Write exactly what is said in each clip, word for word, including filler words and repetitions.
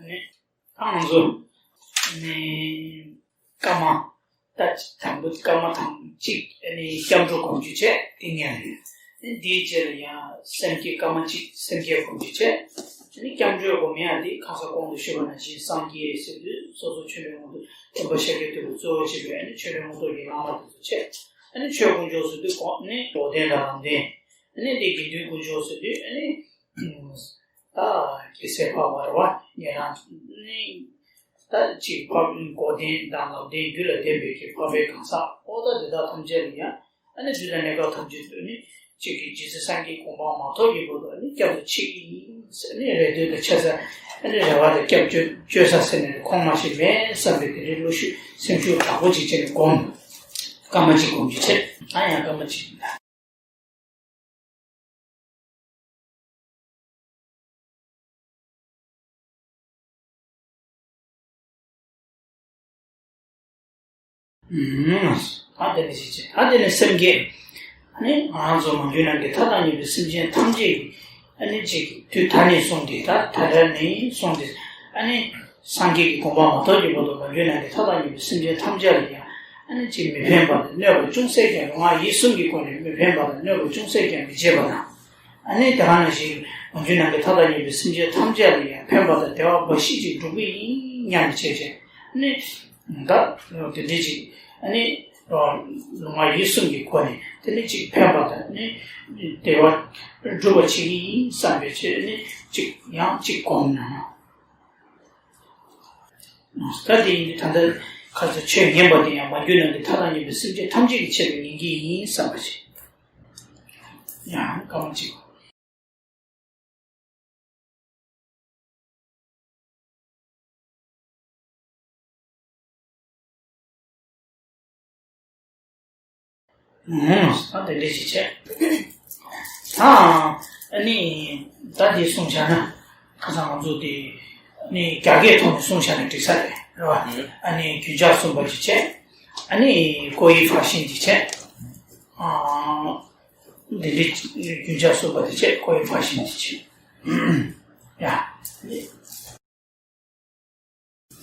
ནི་ད་ང་ཚོ་ནི་བཀའ་མ། ད་དང་པོ་བཀའ་མ་དང་གཅིག་ནི་སྐྱབས་འགྲོ་སྒོམ་རྒྱུ་བྱས། དེ་ནས་ནི་འདིའི་རྗེས་ལ་ཡང་སེམས་བསྐྱེད། བཀའ་མ་གཅིག་སེམས་བསྐྱེད་སྒོམ་རྒྱུ་བྱས། ནི་སྐྱབས་འགྲོའི་སྒོམ་ཡང་འདི་ཁ་སང་གོང་དུ་ཞུས་པ་ནང་བཞིན་སངས་རྒྱས་ཟེར་དུས་སོ་སོ་ཆོས་འཕེལ་ངོ་སྤྲོད། སྟོན་པ་ཤཱཀྱ་ཐུབ་པ་གཙོ་བོ་བྱས་པའི་ནི་ཆོས་འཕེལ་ངོ་སྤྲོད་ཀྱི་བླ་མ་དེ་ཚོ་བྱས། ནི་ཆོས་དཀོན་མཆོག་ཟེར་དུས་གོ་ནི་འགྲོ་དོན་དང་ལམ་བདེན། ནི་འདི་དགེ་འདུན་དཀོན་མཆོག་ཟེར་དུས་ནི། ད་རྒྱལ་སྲས་འཕགས་པ་རེད་བ། ཉན་རང་ནི་ད་ཅིག་འཕགས། འགྲོ་དོན་དང་ལམ་བདེན་རྒྱུད་ལ་ལྡན་པའི་གི་འཕགས་པའི་གང་ཟག། ཨོ་ད་དེ་དག་ཐམས་ཅད་ལ་ཡང་ཨ་ནི་དུས་དང་གནས་སྐབས་ཐམས་ཅད་དུ་ནི་ཅིག་གི་རྗེ་བཙུན་སངས་རྒྱས་གོ་འཕང་མ་ཐོབ་ཀྱི་བར་དུ་ནི་སྐྱབས་སུ་མཆི་གི་ཡིན་ཟེར་ནི་རེ་འདུན་དང་ཆ་ས། ཨ་ནི་རེ་བ་དང་སྐྱབས་བཅོལ་བཅོལ་ས་ཟེར་ནས་ཁོང་མ་ཤེས་མེད་བསམ་པའི་དེ་འདྲའི་བློ་ཤུགས་སེམས་ཤུགས་དྲག་པོ་ཅིག་བྱས་ནས་སྒོམ། བཀའ་མ་གཅིག་སྒོམ་རྒྱུ་བྱས། ད་ཡང་བཀའ་མ་གཅིག་ཨུམ། ད་དེ་ནས་ཞིག་བྱས། ད་དེ་ནས་སེམས་བསྐྱེད། ཨ་ནི་ང་རང་ཚོ་མ་གྱུར་ནམ་མཁའི་མཐའ་དང་མཉམ་པའི་སེམས་ཅན་ཐམས་ཅད་ཀྱི། ཨ་ནི་གཅིག་དུས་ད་ནས་བཟུང་སྟེ། ད་ད་ལྟ་ནས་བཟུང་སྟེ། ཨ་ནི་སངས་རྒྱས་ཀྱི་གོ་འཕང་མ་ཐོབ་ཀྱི་བར་དུ་མ་གྱུར་ནམ་མཁའི་མཐའ་དང་མཉམ་པའི་སེམས་ཅན་ཐམས་ཅད་ལ་ཡང་ཨ་ནི་གཅིག་མི་ཕན་པ་དང་གནོད་པ་ཅུང་ཟད་ཀྱང་། ལུས་ངག་ཡིད་གསུམ་གྱི་སྒོ་ནས་མི་ཕན་པ་དང་གནོད་པ་ཅུང་ཟད་ཀྱང་མི་བྱེད་པ་དང་། ཨ་ནི་དེ་ག་ནང་བཞིན་མ་གྱུར་ནམ་མཁའི་མཐའ་དང་མཉམ་པའི་སེམས་ཅན་ཐམས་ཅད་ལ་ཡང་ཕན་པ་དང་བདེ་བ་འབའ་ཞིག་ཅིག་སྒྲུབ་ཀྱི་ཡིན་སྙམ་བྱས་བྱས། ཨ་ནི་ད་དེ་འདྲ་ཅིག་ཨ་ནི་ལུས་ངག་ཡིད་གསུམ་གྱི་སྒོ་ནས་དེ་ནི་ཅིག་ཕན་པ་དང་ནི་བདེ་བ་སྒྲུབ་པ་བྱེད་ཀྱི་ཡིན་བསམ་པའི་ཆེད་ནི་ཅིག་ཡང་ཅིག་སྒོམ་ན། ད་དེ་ཡིན་དུས་ད་ལྟ་ཁ་ཚ་ཆོས་ཉན་པ་དེ་ཡང་མ་གྱུར་ནམ་མཁའི་མཐའ་དང་མཉམ་པའི་སེམས་ཅན་ཐམས་ཅད་ཀྱི་ཆེད་དུ་ཉན་གྱི་ཡིན་བསམ་པ་བྱེད། ཡང་བཀའ་མ་གཅིག་ཨུམ། ད་དེ་འདྲ་ཞིག་བྱས། ད་ཨ་ནི་ད་དེ་གསུངས་བཞག་ན། ཁ་སང་ང་ཚོ་དེ་ནི་རྒྱ་སྐད་ཐོག་ནས་གསུངས་བཞག་ན་འགྲིག་ས་རེད། རེད་བ། ཨུམ། ཨ་ནི་རྒྱུན་ཆགས་གསུམ་པ་ཞིག་བྱས། ཨ་ནི་ཀོ་ཡི་ཕར་ཕྱིན་ཞིག་བྱས། ཨ། འདི་འདྲའི་རྒྱུན་ཆགས་གསུམ་པ་དེ་བྱས། ཀོ་ཡི་ཕར་ཕྱིན་དེ་བྱས།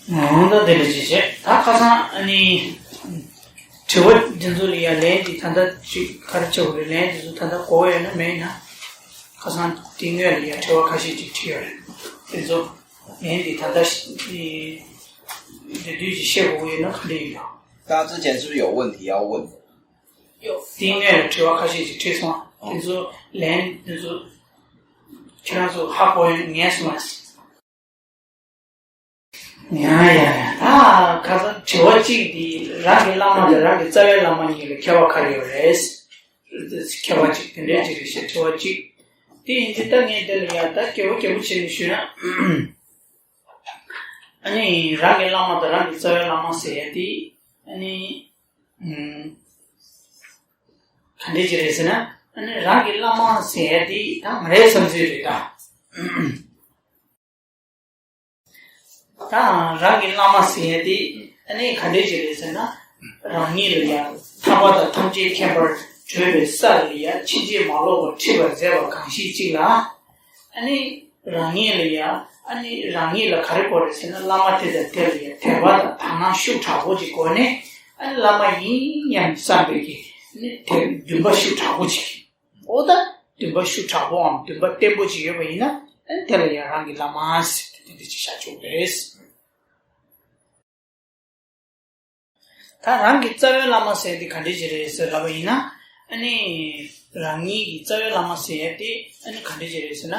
ཡ། འོ་ད་དེ་འདྲ་ཅིག་བྱས། ད་ཁ་སང་ཨ་ནི་དྲི་བ་འདི་ཚོ་ལ་ཡ་ལན་འདི་ད་ལྟ་ཅིག་ག་རེ་བྱེད་དགོས་རེད། ལན་འདི་ཚོ་ད་ལྟ་གོ་བ་ཡོད་ན་མེད་ན། ཁ་སང་དེ་སྔོན་ལ་ཡ་དྲི་བ་ཁ་ཤས་ཅིག་དྲིས་ཡོད་རེད། དེ་ཚོ་ལན་འདི་ད་ལྟ་འདི་དུས་ཀྱི་བཤད་དགོས་ཀྱི་ཡོད་ན་ག་འདྲ་ཡིན་ཡང་། 大家之前是不是有问题要问？ དེའི་སྔོན་ལ་དྲི་བ་ཁ་ཤས་ཤིག་དྲིས་སོང་། དེ་ཚོ་ལན་དེ་ཚོ་ཁྱེད་རང་ཚོ་ཧ་གོ་ཡོད་ངེས་སོང་ཨ། ཡ་ཡ་ཡ། ད་ཁ་སང་དྲི་བ་གཅིག་དེ་རང་གི་བླ་མ་དང་རང་གི་རྩ་བའི་བླ་མ་གཉིས་ལ་ཁྱད་པར་ག་རེ་ཡོད་རེད། ཁྱད་པར་གཅིག་དེ་འདྲའི་གཅིག་རེད་ཤག་དྲི་བ་གཅིག་དེ་ཡིན་དུས་ད་ངས་དེ་ལ་ཡ་ད་རྒྱས་པོ་རྒྱས་པོ་བྱས་ནས་ཞུས་ན། ཨ་ནི་རང་གི་བླ་མ་དང་རང་གི་རྩ་བའི་བླ་མ་ཟེར་ཡ་དེ་ཨ་ནི། ཨུམ། ག་འདྲ་ཅིག་རེད་ཟེར་ན། ཨ་ནི་རང་གི་བླ་མ་ཟེར་ཡ་དེ་ད་ང་རའི་བསམ་ཚུལ་རེད་ད། ད་རང་གི་བླ་མ་ཟེར་ཡ་དེ་ཨ་ནི་ག་འདྲ་ཅིག་རེད་ཟེར་ན། རང་ཉིད་ལ་ཡང་ཐར་པ་དང་ཐམས་ཅད་མཁྱེན་པར་གྲོལ་བའི་ས་ལ་ཡང་ཕྱིན་ཅི་མ་ལོག་པར་ཁྲིད་པར་མཛད་པ་གང་ཞིག་ཅིག་ལ། ཨ་ནི་རང་ཉིད་ལ་ཡང་ཨ་ནི་རང་ཉིད་ལ་ག་རེ་དགོས་རེད་ཟེར་ན། བླ་མ་དེ་དང་དེ་ལ་ཡང་དད་པ་དང་དག་སྣང་ཤུགས་དྲག་པོ་ཅིག་དགོས་ནས། ཨ་ནི་བླ་མ་ཡིན་སྙམ་བསམ་པའི་གི་ཨ་ནི་དེ་འདུན་པ་ཤུགས་དྲག་པོ་ཅིག་འོ་ད་འདུན་པ་ཤུགས་དྲག་པོའམ་འདུན་པ་བརྟན་པོ་ཅིག་ཡོད་པ་ཡིན་ན། ཨ་ནི་དེ་ལ་ཡང་རང་གི་བླ་མ་ཟེར་ཏེ་དེ་འདྲ་ཅིག་བྱ་ཆོག་གི་རེད། ད་རང་གི་རྩ་བའི་བླ་མ་ཟེར་དེ་ག་འདྲ་ཅིག་རེད་ཟེར་ལབ་པ་ཡིན་ན། ཨ་ནི་རང་ཉིད་ཀྱི་རྩ་བའི་བླ་མ་ཟེར་ཡ་དེ་ཨ་ནི་ག་འདྲ་ཅིག་རེད་ཟེར་ན།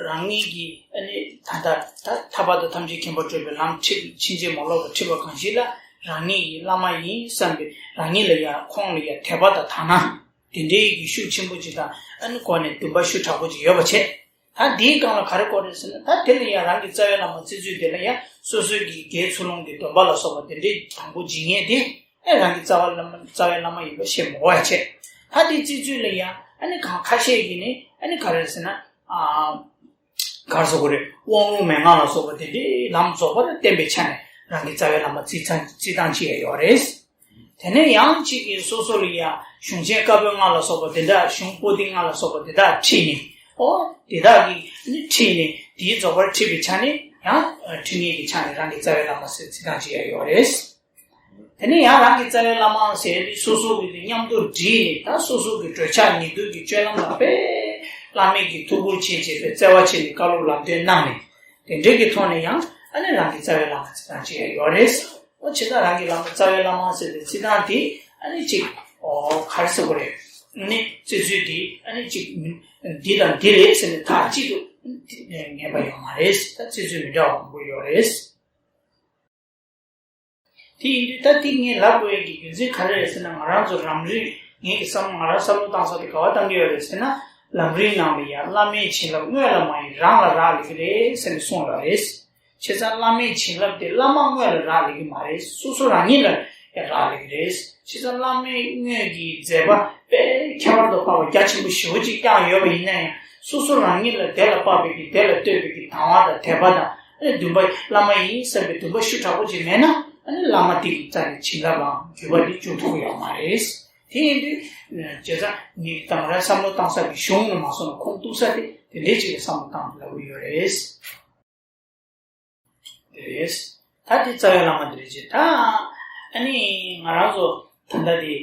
རང་ཉིད་ཀྱི་ཨ་ནི་ད་ལྟ་ད་ཐར་པ་དང་ཐམས་ཅད་མཁྱེན་པར་གྲོལ་བའི་ལམ་ཁྲིད། ཕྱིན་ཅི་མ་ལོག་པར་ཁྲིད་པ་གང་ཞིག་ལ་རང་ཉིད་ཀྱི་བླ་མ་ཡིན་བསམ་པའི་རང་ཉིད་ལ་ཡང་ཁོང་ལ་ཡང་དད་པ་དང་དག་སྣང་དེ་འདྲའི་གི་ཤུགས་ཆེན་པོ་ཅིག་དང་། ཨ་ནི་ཁོང་ནས་འདུན་པ་ཤུགས་དྲག་པོ་ཅིག་ཡོད་པ་བྱས། ད་འདིའི་སྒང་ལ་ག་རེ་དགོས་རེད་ཟེར་ན། ད་དེ་ལ་ཡང་རང་གི་རྩ་བའི་བླ་མ་བརྩི་ཚུལ་དེ་ལ་ཡང་སོ་སོའི་གི་དགེ་ཚུལ་སློང་གི་སྡོམ་པ་ལ་སོགས་པ་དེ་འདྲའི་དང་པོ་བྱེད་མཁན་དེ་ཨེ་རང་གི་རྩ་བ་བླ་མ་རྩ་བའི་བླ་མ་ཡིན་པ་ཤེས་མི་དགོས་པ་བྱས། ད་དེ་བརྩི་ཚུལ་ལ་ཡང་ཨ་ནི་གང་ཁ་ཤས་ཀྱིས་ནི་ཨ་ནི་ག་རེ་རེད་ཟེར་ན། ཨ། ག་རེ་ཟེར་དགོས་རེད། དབང་ལུང་མན་ངག་ལ་སོགས་པ་དེ་འདྲའི་ལམ་རྫོགས་པར་བསྟན་པའི་ཆ་ནས་རང་གི་རྩ་བའི་བླ་མ་བརྩི་སྟངས་བརྩི་སྟངས་ཅིག་ཡང་ཡོད་རེད། དེ་ནས་ཡང་གཅིག་གིས་སོ་སོ་ལ་ཡང་གཞུང་ཆེན་བཀའ་པོད་ལྔ་ལ་སོགས་པ་དེ་འདྲ། གཞུང་པོ་ཏི་ལྔ་ལ་སོགས་པ་དེ་དག་ཁྲིད་ནས་ ཨོ་དེ་དག་གིས་ནི་ཁྲིད་ནས་དེའི་རྫོགས་པར་ཁྲིད་པའི་ཆ་ནས་ཡང་ཁྲིད་མཁན་གྱི་ཆ་ནས་རང་གི་རྩ་བའི་བླ་མ་ཟེར་ཚིག་དང་ཅིག་ཡང་ཡོད་རེད། དེ་ནས་ཡང་རང་གི་རྩ་བའི་བླ་མ་ཟེར་དེ་སོ་སོ་གི་དེ་མཉམ་དུ་བསྒྲིལ་ནས་ད་སོ་སོ་གི་བགྲོད་བྱ་ཉན་ཐོས་ཀྱི་སྤྱོད་ལམ་ལ་དཔེ་བླ་མེད་ཀྱི་ཐུགས་ཁུར་བྱེད་བྱེད་པའི་བརྩེ་བ་བྱེད་ནས་བཀའ་སློབ་ལམ་སྟོན་གནང་ནས་དེ་འདྲའི་གི་ཐོག་ནས་ཡང་ཨ་ནི་རང་གི་རྩ་བའི་བླ་མ་ཚིག་དང་ཅིག་ཡང་ཡོད་རེད། ཨོ་ཇི་ལྟར་རང་གི་བླ་མ་རྩ་བའི་བླ་མ་ཟེར་ཏེ་ཚིག་དང་དེ་ཨ་ནི་ཅིག་ཨོ་ག་རེ་ཟེར་དགོས་རེད། ཨ་ནི་བརྩི་ཚུལ་དེ་ཨ་ནི་ཅིག་འདི་དང་འདི་རེད་ཟེར་ནས་ཐག་གཅིག་ཏུ་ངེས་པ་ཡོད་མ་རེད། ད་བརྩི་ཚུལ་མི་འདྲ་བ་མང་པོ་ཡོད་རེད། དེ་ཡིན་དུས་ད་དེ་ངས་ལབ་དགོས་ཡག་གི་རྒྱུ་མཚན་ག་རེ་རེད་ཟེར་ན། ང་རང་ཚོ་ལམ་རིམ་ངེད་ཀྱི་བསམ་ང་རང་བསམ་བློ་བཏང་ས་དེ་ག་བ་བཏང་གི་ཡོད་རེད་ཟེར་ན། ལམ་རིམ་ནང་ལ་ཡང་བླ་མའི་བྱིན་རླབས་དངོས་ལ་མ་ཡིན་རང་ལ་རག་ལས་ཀྱི་རེད་ཟེར་ནས་གསུངས་ཡོད་རེད། བྱས་ཙང་བླ་མའི་བྱིན་རླབས་དེ་བླ་མ་དངོས་ལ་རག་ལས་ཀྱི་མ་རེད། སོ་སོ་རང་ཉིད་ལ་ཡང་རག་ལས་ཀྱི་རེད། བྱས་ཙང་བླ་མའི་དངོས་ཀྱི་མཛད་པ་དཔེ་ཁྱད་པར་དུ་འཕགས་པ་རྒྱ་ཆེན་པོ་ཞེ་པོ་ཅིག་བསྐྱངས་ཡོད་པ་ཡིན་ན་ཡང་སོ་སོ་རང་ཉིད་ལ་དེ་ལ་དཔག་པའི་གི་དེ་ལ་ལྟོས་པའི་གི་དང་བ་དང་དད་པ་དང་། ཨ་ནི་འདུན་པ་བླ་མ་ཡིན་བསམ་པའི་འདུན་པ་ཤུགས་དྲག་པོ་ཅིག་མེད་ན། ཨ་ནི་བླ་མ་དེ་གི་རྩ་ནས་བྱིན་རླབས་ལའང་འགྱུར་བ་དེ་འབྱུང་ཐུབ་ཀྱི་ཡོད་མ་རེད། དེ་ཡིན་དུས་བྱས་ཙང་ངས་དང་ར་བསམ་བློ་བཏང་ས་གི་གཞུང་ནས་མ་སོང་ན་ཁུངས་གཏུགས་ས་དེ་དེ་འདྲའི་ཅིག་ལ་བསམ་བློ་བཏང་ལབ་ཀྱི་ཡོད་རེད། དེ་རེད། ད་དེ་རྩ་བའི་བླ་མ་དེ་རེད་ཅེས། ད་ཨ་ནི་ང་རང་ཚོ་ད་ལྟ་དེ་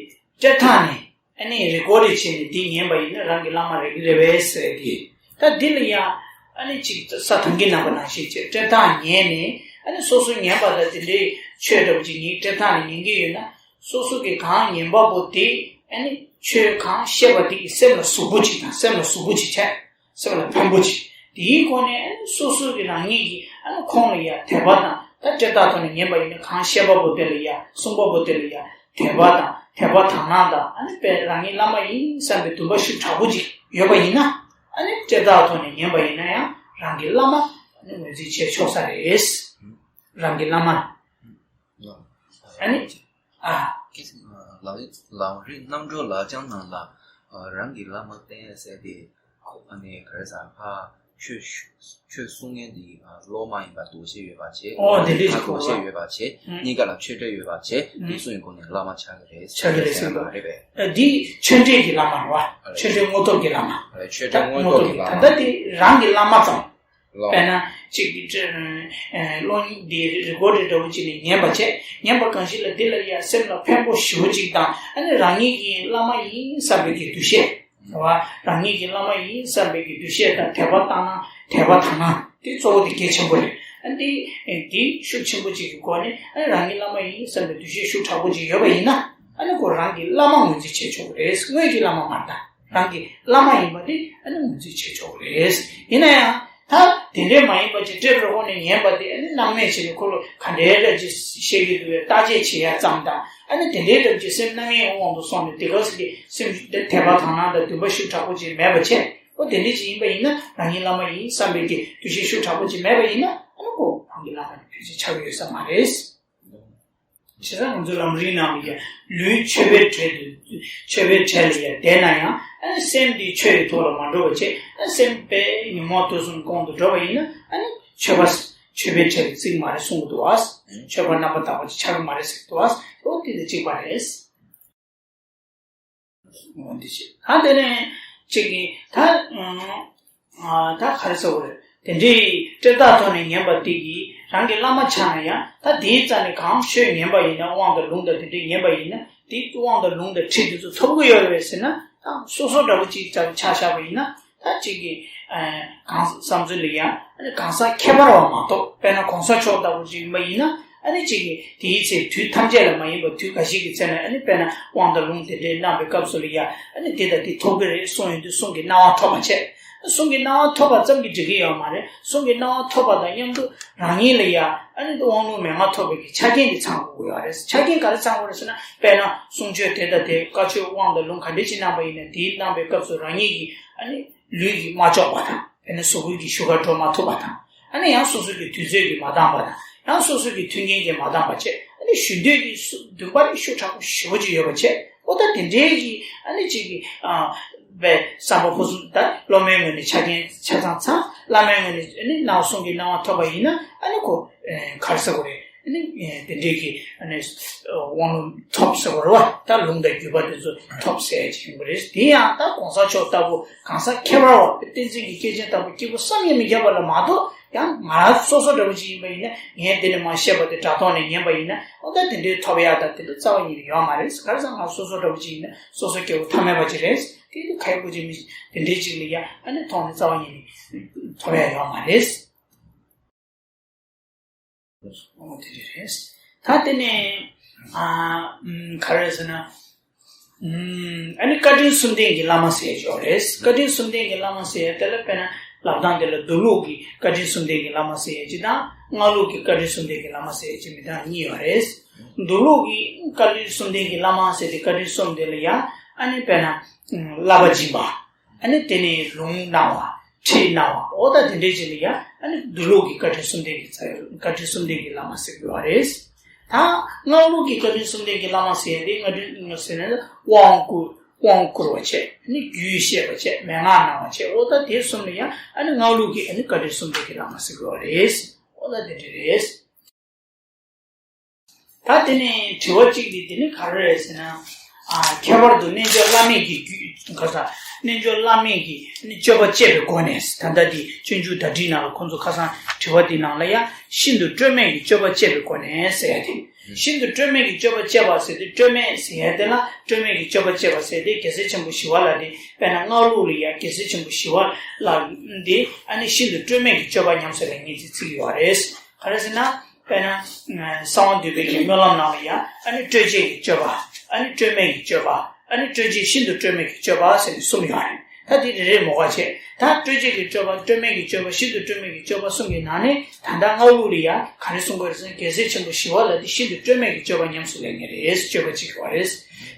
སྤྲད་ཐག་ནས། ཨ་ནི་རེ་སྐོར་རེ་བྱས་ནས་འདི་ཉན་པ་ཡིན་ན་རང་གི་བླ་མ་རེད་རེད་པས་ཟེར་གི། ད་འདི་ལ་ཡང་ཨ་ནི་ཅིག་ས་ཐང་གི་ནང་པ་ནང་བཞིན་བྱས་སྤྲད་ཐག་ཉན་ནས། ཨ་ནི་སོ་སོ་ཉན་པ་ལ་དེ་འདྲའི་ཆོས་འདྲ་པོ་ཅིག་ཉན་སྤྲད་ཐག་ནས་ཉན་གི་ཡོད་ན། སོ་སོ་གི་གང་ཉན་པ་པོ་དེ་ཨ་ནི་ཆོས་གང་བཤད་པ་དེ་གི་སེམས་ལ་ཟུག་པོ་ཅིག་དང་སེམས་ལ་ཟུག་པོ་ཅིག་བྱས། སེམས་ལ་ཕན་པོ་ཅིག་དེའི་སྒོ་ནས་ཨ་ནི་སོ་སོ་གི་རང་ཉིད་ཀྱི་ཨ་ནི་ཁོང་ལ་ཡང་དད་པ་དང་། ད་སྤྲད་ཐག་ཐོག་ནས་ཉན་པ་ཡིན་ན་གང་བཤད་པ་པོ་དེ་ལ་ཡང་གསུང་པ་པོ་དེ་ལ་ཡང་དད་པ་དང་དད་པ་དག་སྣང་དང་། ཨ་ནི་དཔེ་རང་ཉིད་བླ་མ་ཡིན་བསམ་པའི་འདུན་པ་ཤུགས་དྲག་པོ་ཅིག་ཡོད་པ་ཡིན་ན། ཨ་ནི་སྤྲད་ཐག་ཐོག་ནས་ཉན་པ་ཡིན་ན་ཡང་རང་གི་བླ་མ་ཨ་ནི་ངོས་འཛིན་བྱས་ཆོག་ས་རེད། རང་གི་བླ་མ། ཨ་ནི། ཨ། ལམ་རིམ་རྣམ་གྲོལ་ལག་བཅངས་ནང་ལ་རང་གི་བླ་མ་བསྟེན་ཟེར་ཏེ། ཨ་ནི་ག་རེ་ཟེར་ཕ་ཆོས་ཆོས་གསུང་མཁན་དེ་བློ་མ་ཡིན་པ་འདུ་ཤེས་ཡོད་པ་བྱས། ཨོ་དེ་འདྲས་ཕ་ཅིག་གོ་འདུ་ཤེས་ཡོད་པ་བྱས། གཉིས་ཀ་ལ་ཆོས་འབྲེལ་ཡོད་པ་བྱས། དེ་གསུང་ཡོང་གོང་ནས་བླ་མ་ཆགས་ཀྱི་རེད་ཆགས་ཀྱི་རེད་ཟེར་ཟེར་བ་རེད་པས། འདི་ཆོས་འབྲེལ་གྱི་བླ་མ་རེད་བ། ཆོས་འབྲེལ་དངོས་སྟོབས་ཀྱི་བླ་མ། ཆོས་འབྲེལ་དངོས་སྟོབས་ཀྱི་བླ་མ། ད་འདི་རང་གི་བླ་མ་ཙམ། དཔེར་ན་གཅིག་གི་ཀློག་འདི་རེ་སྐོར་རེ་འདྲ་བོ་ཅིག་ནས་ཉན་པ་བྱས། ཉན་པ་གང་ཞིག་ལ་འདི་ལ་ཡ་སེམས་ལ་ཕན་པོ་ཞེ་པོ་ཅིག་དང་། ཨ་ནི་རང་ཉིད་ཀྱི་བླ་མ་ཡིན་བསམ་པའི་གི་འདུ་ཤེས། རེད་བ། རང་ཉིད་ཀྱི་བླ་མ་ཡིན་བསམ་པའི་གི་འདུ་ཤེས་དང་དད་པ་དག་སྣང་དད་པ་དག་སྣང་དེ་གཙོ་བོ་དེ་གལ་ཆེན་པོ་རེད། ཨ་འདི་འདི་ཤུགས་ཆེན་པོ་ཅིག་གི་སྒོ་ནས། ཨ་ནི་རང་ཉིད་བླ་མ་ཡིན་བསམ་པའི་འདུ་ཤེས་ཤུགས་དྲག་པོ་ཅིག་ཡོད་པ་ཡིན་ན། ཨ་ནི་ཁོ་རང་གི་བླ་མ་ངོས་འཛིན་བྱེད་ཆོག་གི་རེད། དངོས་ཀྱི་བླ་མ་མ་རེད་ད། རང་གི་བླ་མ་ཡིན་པ་དེ་ཨ་ནི་ངོས་འཛིན་བྱེད་ཆོག་གི་རེད། ཡིན་ན་ཡང་ད་དེ་འདྲའི་མ་ཡིན་པ་ཅིག་ཀྲེབ་རི་ཧོ་ནས་ཉན་པ་དེ་ཨ་ནི་སྣང་མེད་བྱས་ནས་ཁོ་ལ་ག་འདྲའི་འདྲ་ཅིག་བཤད་ཀྱི་འདུག་བས་བརྟག་དཔྱད་བྱེད་ཡ་ཙམ་དང་། ཨ་ནི་དེ་འདྲའི་འདྲ་ཅིག་སེམས་སྣང་མེད་དབང་དུ་སོང་ནས་དེ་ག་ཟིག་གི་སེམས་དད་པ་དག་སྣང་དང་འདུན་པ་ཤུགས་དྲག་པོ་ཅིག་མེད་པ་བྱས། ཨོ་དེ་འདྲ་ཅིག་ཡིན་པ་ཡིན་ན། རང་ཉིད་བླ་མ་ཡིན་བསམ་པའི་གི་འདུ་ཤེས་ཤུགས་དྲག་པོ་ཅིག་མེད་པ་ཡིན་ན། ཨ་ནི་ཁོ་རང་གི་བླ་མ་ནི་ཕལ་ཆེར་ཆགས་ཀྱི་ཡོད་ས་མ་རེད། བྱས་ཙང་ང་ཚོའི་ལམ་རིམ་ནང་ལ་ཡང་ལུས་མཆོད་པའི་གྲལ་དུ། མཆོད་པའི་གྲལ་ལ་ཡང་བསྡད་ན་ཡང་། ཨ་ནི་སེམས་འདི་ཆོས་ཀྱི་ཐོག་ལ་མ་འགྲོ་བ་བྱས། ཨ་ནི་སེམས་དཔེ་ཉོན་མོངས་དུག་གསུམ་གོང་དུ་འགྲོ་བ་ཡིན་ན། ཨ་ནི་མཆོད་པ། མཆོད་པའི་གྲལ་ལ་བརྩི་གི་མ་རེད་གསུང་གི་འདུག་བ། མཆོད་པ་རྣམ་པར་དག་པ་ཅིག་ཆགས་ཀྱི་མ་རེད་ཟེར་གི་འདུག་བ། འོ་དེ་དང་གཅིག་པ་རེད། འོ་འདི་བྱས། ད་དེ་ནས་གཅིག་གིས་ད། ཨ་ད་ག་རེ་ཟེར་དགོས་རེད། དེ་འདྲའི་སྤྲེལ་ཐག་ཐོག་ནས་ཉན་པ་དེ་གིས་རང་གི་བླ་མ་ཆགས་ན་ཡང་། ད་དེའི་རྩ་ནས་གང་ཤོད་ཉན་པ་ཡིན་ན། དབང་དང་ལུང་དང་དེ་འདྲའི་ཉན་པ་ཡིན་ན། དེའི་དབང་དང་ལུང་དང་ཁྲིད་དེ་ཚོ་ཐོབ་ཀྱི་ཡོད་རེད་པས་ཟེར་ན། ད་སོ་སོ་འདྲ་པོ་གཅིག་ཆ་ཆ་བཞག་པ་ཡིན་ན། ད་གཅིག་གིས་ཨ་གང་བསམ་ཚུལ་ལ་ཡང་། ཨ་ནི་གང་ཟག་ཁྱད་པར་བ་མ་གཏོགས། དཔེར་ན་གོང་ས་མཆོག་ལྟ་བུ་ཅིག་ཡིན་པ་ཡིན་ན། ཨ་ནི་གཅིག་གིས་དེའི་ཚེ་དུས་ཐམས་ཅད་ལ་མ་ཡིན་པ་དུས་འགའ་ཞིག་གི་ཚེ་ན། ཨ་ནི་དཔེར་ན་དབང་དང་ལུང་དེ་འདྲའི་གནང་བའི་སྐབས་སུ་ལ་ཡ། ཨ་ནི་དེ་དང་དེ་ཐོབ་ཀྱི་རེད་གསུངས་ཡོང་དུས་གསུང་གི་གནང་བ་ཐོབ་པ་བྱས། གསུང་གི་གནང་བ་ཐོབ་པ་ཙམ་གྱིས་འགྲིག་གི་ཡོད་མ་རེད། གསུང་གི་གནང་བ་ཐོབ་པ་དང་མཉམ་དུ་རང་ཉིད་ལ་ཡ། ཨ་ནི་དབང་ལུང་མན་ངག་ཐོབ་པའི་གི་ཆ་རྐྱེན་དེ་ཚང་དགོས་ཀྱི་ཡོད་རེད། ཆ་རྐྱེན་ག་རེ་ཚང་དགོས་རེད་ཟེར་ན། དཔེར་ན་གསུང་ཆོས་དེ་དང་དེ་བཀའ་ཆོས་དབང་དང་ལུང་ག་འདྲ་ཅིག་གནང་བ་ཡིན་ན། དེའི་གནང་བའི་སྐབས་སུ་རང་ཉིད་ཀྱི་ཨ་ནི་ལུས་ཀྱིས་མ་ལྕོགས་པ་དང་། དཔེར་ན་གཟུགས་པོ་གི་ཤུགས་ཀ་འགྲོ་མ་ཐུབ་པ་དང་། ཨ་ནི་ཡང་སོ་སོ་གི་དུས་ཚོད་ཀྱིས་མ་འདང་བ་དང་། ཡང་སོ་སོ་གི་མཐུན་རྐྱེན་གྱིས་མ་འདང་བ་བྱས། ཨ་ནི་ཞུ་འདོད་ཀྱི་སུ་འདུན་པ་རེ་ཤུགས་དྲག་པོ་ཞེ་པོ་ཅིག་ཡོད་པ་བྱས། ཨོ་ད་དེ་འདྲའི་གི་ཨ་ནི་གཅིག་གི་ཨ་བའི་བསམ་པ་ཕུན་སུམ། ད་སློབ་མའི་ངོས་ནས་ཆ་རྐྱེན་ཆ་ཚང་ཚང་། བླ་མའི་ངོས་ནས་ཨ་ནི་གནང་བ་གསུང་གི་གནང་བ་ཐོབ་པ་ཡིན་ན། ཨ་ནི་ཁོ་ཨེ་ག་རེ་ཟེར་དགོས་རེད། ནི་དེ་འདྲའི་གི་ཨ་ནི་དབང་ལུང་ཐོབ་ཟེར་བ་རེད་བ། ད་ལུང་དང་བརྒྱུད་པ་དེ་ཚོ་ཐོབ་ཟེར་ཡ་ཅིག་ཡིན་པ་རེད། དེ་ཡང་ད་གོང་ས་མཆོག་ལྟ་བུ་གང་ཟག་ཁྱད་པར་བ་བསྟན་འཛིན་གྱི་སྐྱེས་ཆེན་ལྟ་བུ་སྐྱེས་བུ་བསམ་གྱིས་མི་ཁྱབ་པ་ལ་མ་གཏོགས། ཡང་ང་རང་སོ་སོ་འདྲ་བོ་ཅིག་ཡིན་པ་ཡིན་ན། ངས་འདི་ནས་མར་བཤད་པ་དེ་དྲ་ཐོག་ནས་ཉན་པ་ཡིན་ན། ཨོ་ད་དེ་འདྲའི་ཐོབ་ཡག་ད་དེ་འདྲ་རྩ་བ་ཉིད་ནས་ཡོད་མ་རེད། ག་རེ་ཟེར་ན་ང་སོ་སོ་འདྲ་བོ་ཅིག་ཡིན་ན་སོ་སོ་སྐྱེ་བོ་ཐ་མལ་པ་ཅིག་རེད། དེ་ཁ་ཡི་བུ་ཅིག་མི་དེ་འདྲའི་ཅིག་ལ་ཡ་ཨ་ནི་ཐོག་ནས་རྩ་བ་ཉིད་ནས་ཐོབ་ཡག་ཡོད་མ་རེད། ཨོ་དེ་འདྲ་རེད། ད་དེ་ནས་ཨ་ཨམ་ག་རེ་ཟེར་ན། ཨམ་ཨ་ནི་བཀའ་དྲིན་གསུམ་ལྡན་གྱི་བླ་མ་ཟེར་ཡག་ཅིག་ཡོད་རེད། བཀའ་དྲིན་གསུམ་ལྡན་གྱི་བླ་མ་ཟེར་ཡག་དེ་ལ་དཔེར་ན་ལབ་སྟངས་དེ་ལ་མདོ་ལུགས་ཀྱི་བཀའ་དྲིན་གསུམ་ལྡན་གྱི་བླ་མ་ཟེར་ཡག་ཅིག་དང་། སྔགས་ལུགས་ཀྱི་བཀའ་དྲིན་གསུམ་ལྡན་གྱི་བླ་མ་ཟེར་ཡག་ཅིག་མི་འདྲ་གཉིས་ཡོད་རེད། མདོ་ལུགས་ཀྱི་བཀའ་དྲིན་གསུམ་ལྡན་གྱི་བླ་མ་ཟེར་དེ་བཀའ་དྲིན་གསུམ་དེ་ལ་ཡ་ཨ་ནི་དཔེར་ན་བསླབ་པ་སྦྱིན་པ། ཨ་ནི་དེ་ནས་ལུང་གནང་བ། ཁྲིད་གནང་བ། ཨོ་ད་དེ་འདྲའི་ཅིག་ལ་ཡ་ཨ་ནི་མདོ་ལུགས་ཀྱི་བཀའ་དྲིན་གསུམ་ལྡན་གྱི་ཚ་བཀའ་དྲིན་གསུམ་ལྡན་གྱི་བླ་མ་ཟེར་དགོས་པ་རེད། ད་སྔགས་ལུགས་ཀྱི་བཀའ་དྲིན་གསུམ་ལྡན་གྱི་བླ་མ་ཟེར་ཡག་དེ་སྔགས་དྲིན་ཟེར་ན་དབང་བསྐུར། དབང་བསྐུར་བ་བྱས། ཨ་ནི་རྒྱུད་བཤད་པ་བྱས། མན་ངག་གནང་བ་བྱས། ཨོ་ད་དེ་གསུམ་ལ་ཡ་ཨ་ནི་སྔགས་ལུགས་ཀྱི་ཨ་ནི་བཀའ་དྲིན་གསུམ་ལྡན་གྱི་བླ་མ་ཟེར་དགོས་པ་རེད། ཨོ་ད་དེ་འདྲ་རེད། ད་དེ་ནས་དྲི་བ་གཅིག་དེ་དེ་ནི་ག་རེ་རེད་ཟེར་ན། ཨ་ཁྱད་པར་དུ་རྣལ་འབྱོར་བླ་མེད་ཀྱི་རྒྱུད་ཁ་སང་རྣལ་འབྱོར་བླ་མེད་ཀྱི་ནི་སྤྱོད་པ་སྤྱད་པའི་སྒོ་ནས། ད་ལྟ་དེ་སྤྱོད་འཇུག་བརྡ་བསྒྲིགས་ནང་ལ་ཁོང་ཚོ་ཁ་སང་དྲི་བ་དེ་ནང་ལ་ཡ་ཤིན་ཏུ་སྤྲོས་མེད་ཀྱི་སྤྱོད་པ་སྤྱད་པའི་སྒོ་ནས་ཟེར་ཡག་དེ། ཤིན་ཏུ་སྤྲོས་མེད་ཀྱི་སྤྱོད་པ་སྤྱད་པ་ཟེར་དུས་སྤྲོས་མེད་ཟེར་ཡག་དེ་ལ་སྤྲོས་མེད་ཀྱི་སྤྱོད་པ་སྤྱད་པ་ཟེར་དེ་རྒྱལ་སྲས་ཆེན་པོ་ཞི་བ་ལྷ་དེ། དཔེར་ན་སྔགས་ལུགས་ལ་ཡ་རྒྱལ་སྲས་ཆེན་པོ་ཞི་བ་ལྷ་དེ་ཨ་ནི་ཤིན་ཏུ་སྤྲོས་མེད་ཀྱི་སྤྱོད་པ་ཉམས་སུ་ལེན་མཁན་ཅིག་བརྩི་གི་ཡོད་རེད། ག་རེ་ཟེར་ན། དཔེར་ན། གསང་བ་འདུས་པའི་གི་སྨོན་ལམ་ནང་ལ་ཡང་ཨ་ནི་སྤྲོས་བཅས་ཀྱི་སྤྱོད་པ། ཨ་ནི་སྤྲོས་མེད་ཀྱི་སྤྱོད་པ། ཨ་ནི་སྤྲོས་བཅས་ཤིན་ཏུ་སྤྲོས་མེད་ཀྱི་སྤྱོད་པ་ཟེར་ནས་གསུམ་ཡོད་རེད། ད་དེ་རེ་རེ་མོ་ག་བྱས། ད་སྤྲོས་བཅས་ཀྱི་སྤྱོད་པ། སྤྲོས་མེད་ཀྱི་སྤྱོད་པ། ཤིན་ཏུ་སྤྲོས་མེད་ཀྱི་སྤྱོད་པ་གསུམ་གྱི་ནང་ནས་ད་ལྟ་སྔགས་ལུགས་ལ་ཡང་ག་རེ་གསུང་དགོས་རེད་ཟེར་ན། རྒྱལ་སྲས་ཆེན་པོ་ཞི་བ་ལྷ་དེ་ཤིན་ཏུ་སྤྲོས་མེད་ཀྱི་སྤྱོད་པ་ཉམས་སུ་ལེན་མཁན་རེད། སྤྱོད་པ་གཅིག་པ་རེད།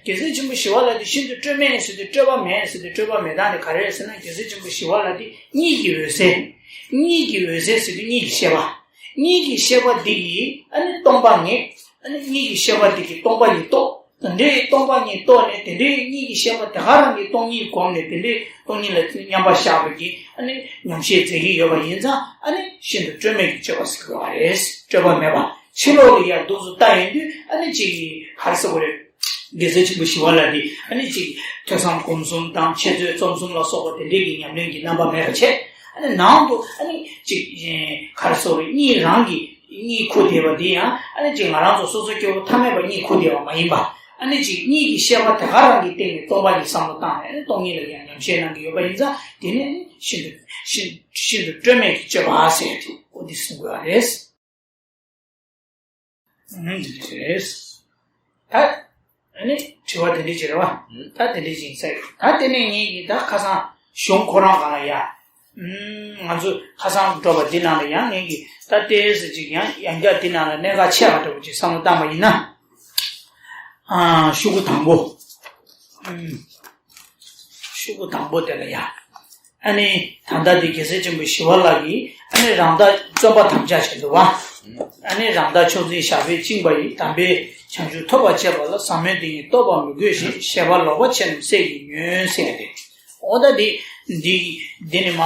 རྒྱལ་སྲས་ཆེན་པོ་ཞི་བ་ལྷ་དེ་ཤིན་ཏུ་སྤྲོས་མེད་ཟེར་དུས་སྤྲོས་པ་མེད་ཟེར་དུས་སྤྲོས་པ་མེད་སྟངས་དེ་ག་རེ་རེད་ཟེར་ན། རྒྱལ་སྲས་ཆེན་པོ་ཞི་བ་ལྷ་དེ་གཉིས་ཀྱི་འོད་གསལ། གཉིས་ཀྱི་འོད་གསལ་ཟེར་དུས་གཉིས་ཀྱི་ཤེས་པ། གཉིས་ཀྱི་ཤེས་པ་འདི་གིས་ཨ་ནི་སྟོང་པ་ཉིད། ཨ་ནི་གཉིས་ཀྱི་ཤེས་པ་འདི་གིས་སྟོང་པ་ཉིད་རྟོགས། དེ་འདྲའི་སྟོང་པ་ཉིད་རྟོགས་ནས། དེ་འདྲའི་གཉིས་ཀྱི་ཤེས་པ་དེ་ག་རང་གིས་སྟོང་ཉིད་བསྒོམས་ནས། དེ་འདྲའི་སྟོང་ཉིད་ལ་མཉམ་པར་བཞག་པའི་གི་ཨ་ནི་ཉམས་བཞེས་མཛད་ཀྱི་ཡོད་པ་ཡིན་ཙང་། ཨ་ནི་ཤིན་ཏུ་སྤྲོས་མེད་ཀྱི་སྤྱོད་པ་ཟེར་དགོས་པ་རེད། སྤྲོས་པ་མེད་པ། ཕྱི་ལོགས་ལ་ཡར་འདུག་སེ་ལྟ་ཡོང་དུས་ཨ་ནི་གཅིག་གིས་ག་རེ་ཟེར་དགོས་རེད། རྒྱལ་སྲས་ཆེན་པོ་ཞི་བ་ལྷ་དེ་ཨ་ནི་གཅིག་ཐོས་བསམ་སྒོམ་གསུམ་དང་འཆད་རྩོད་རྩོམ་གསུམ་ལ་སོགས་པ་དེ་འདྲའི་གི་ཉམས་ལེན་གྱི་རྣམ་པ་མེད་པ་བྱས། ཨ་ནི་ནང་དུ་ཨ་ནི་གཅིག་ག་རེ་ཟེར་དགོས་རེད། གཉིད་རང་གིས་གཉིད་ཁུག་བསྡད་པ་དེ་ཡང་ཨ་ནི་གཅིག་ང་རང་ཚོ་སོ་སོ་སྐྱེ་བོ་ཐ་མལ་པ་གཉིད་ཁུག་བསྡད་པ་མ་ཡིན་པ། ཨ་ནི་གཅིག་གཉིད་ཀྱི་ཤེས་པ་དེ་ག་རང་གི་སྟེང་ནས་སྟོང་པ་ཉིད་བསམ་བློ་བཏང་ནས། ཨ་ནི་སྟོང་ཉིད་ལ་ཡང་ཉམས་བཞེས་གནང་གི་ཡོད་པ་ཡིན་ཙང་། དེ་ནི་ཨ་ནི་ཤིན་ཏུ་ཤིན་ཤིན་ཏུ་སྤྲོས་མེད་ཀྱི་སྤྱོད་པ་ཟེར་ཏེ་འོ་འདི་གསུང་དགོས་པ་རེད། ཨུམ། འདི་རེད། ད་ཨ་ནི་དྲི་བ་དེ་འདྲ་ཅིག་རེད་བ། ད་དེ་འདྲ་ཅིག་ཡིན་ས་རེད། ད་དེ་ནས་ངེད་ཀྱིས་ད་ཁ་སང་གཞུང་ཁོ་རང་སྒང་ལ་ཡ། ཨུམ། ང་ཚོ་ཁ་སང་འགྲོ་བ་འདི་ནང་ལ་ཡང་ངེད་ཀྱིས་ད་ལྟའི་ཟེར་ཅིག་ཡང་ཡང་བསྐྱར་འདི་ནང་ལ་གནད་འགག་ཆེ་བ་འདྲ་བོ་ཅིག་བསམ་བློ་བཏང་པ་ཡིན་ན། ཨ། ཤོག་གུ་དང་པོ། ཨུམ། ཤོག་གུ་དང་པོ་དེ་ལ་ཡ། ཨ་ནི་ད་ལྟ་འདི་རྒྱལ་སྲས་ཆེན་པོ་ཞི་བ་ལྷ་གིས་ཨ་ནི་རང་དག་བརྩོན་པ་དམ་བཅའ་བྱས་འདུག་བ། ཨ་ནི་རང་དག་མཆོག་འཛིན་ཞབས་པད་བཅིངས་པ་ཡིས། དམ་པའི་བྱང་ཆུབ་ཐོབ་པར་བྱེད་པ་ལ། ཟབ་མོའི་ཏིང་ངེ་རྟོགས་པར་མི་དགོས་ཤིང་། བཞེད་པ་ལོག་པ་ཆེ་རྣམས་སད་ཀྱིས་ཉོན་ཟེར་ཏེ། འོ་ད་འདི་འདི་འདི་ནི་མ་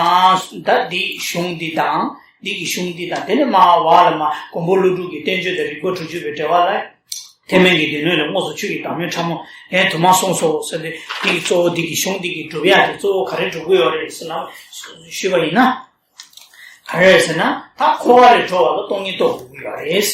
ད་འདི་གཞུང་འདི་དང་། འདི་གི་གཞུང་འདི་དང་། དེ་ནི་མ་བ་ལ་མ་མགོན་པོ་ཀླུ་སྒྲུབ་ཀྱི་བསྟན་བཅོས་དང་རིགས་པ་དྲུག་ཅུ་པའི་འགྲེལ་པ་ལ། ཐེག་དམན་གྱི་སྡེ་སྣོད་ལས། དངོས་སུ་ཆོས་ཀྱི་བདག་མེད་ཕྲ་མོ་ལན་དུ་མ་གསུངས་སོ་ཟེར་ཏེ། འདི་གི་གཙོ་བོ་འདི་གི་གཞུང་འདི་གི་སྒྲུབ་ཡག་དེ་གཙོ་བོ་ག་རེ་སྒྲུབ་ཀྱི་ཡོད་རེད་ཟེར་ན། ཞུས་པ་ཡིན་ན། ག་རེ་རེད་ཟེར་ན། ད་འཁོར་བ་ལས་གྲོལ་བ་ལ་སྟོང་ཉིད་རྟོགས་དགོས་ཀྱི་ཡོད་རེད།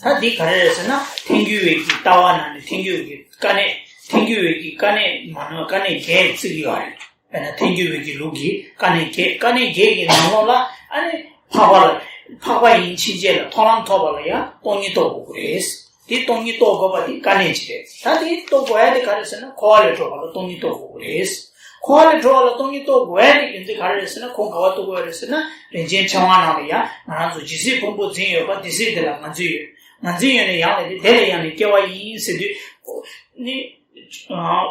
ད་འདི་ག་རེ་རེད་ཟེར་ན། ཐལ་འགྱུར་བའི་གི་ལྟ་བ་ནང་ནས་ཐལ་འགྱུར་བའི་གི་དཀའ་གནད། ཐལ་འགྱུར་བའི་གི་དཀའ་གནད་མ་ནོར་དཀའ་གནད་བརྒྱད་བརྩི་གི་ཡོད་རེད། དཔེར་ན་ཐལ་འགྱུར་བའི་གི་ལུགས་ཀྱི་དཀའ་གནད་བརྒྱད། དཀའ་གནད་བརྒྱད་ཀྱི་ནང་ལོགས་ལ་ཨ་ནི་འཕགས་པ་ལ་འཕགས་པ་ཡིན་ཕྱིན་ཆད་ལ་མཐོང་ལམ་ཐོབ་པ་ལ་ཡང་སྟོང་ཉིད་རྟོགས་དགོས་ཀྱི་རེད། དེ་སྟོང་ཉིད་རྟོགས་དགོས་པ་དེ་དཀའ་གནད་ཅིག་རེད། ད་དེ་རྟོགས་དགོས་ཡ་དེ་ག་རེ་ཟེར་ན། འཁོར་བ་ལས་གྲོལ་བ་ལ་སྟོང་ཉིད་རྟོགས་དགོས་ཀྱི་རེད། འཁོར་བ་ལས་གྲོལ་བ་ལ་སྟོང་ཉིད་རྟོགས་དགོས་ཡ་དེ་རྒྱུ་མཚན་ག་རེ་རེད་ཟེར་ན། ཁོང་ག་པར་རྟོགས་དགོས་ཡ་རེད་ཟེར་ན། རིན་ཆེན་ཕྲེང་བ་ནང་ལ་ཡང་ང་རང་ཚོ་ཇི་སྲིད་ཕུང་པོ་འཛིན་ཡོད་པ་དེ་སྲིད་དེ་ལ་ང་ཚོས་ཡོད། ང་ཚོས་ཡོད་ནས་ཡང་ལས་ཏེ། དེ་ལས་ཡང་ནས་སྐྱེ་བ་ཡིན་ཟེར་དུས་ནི།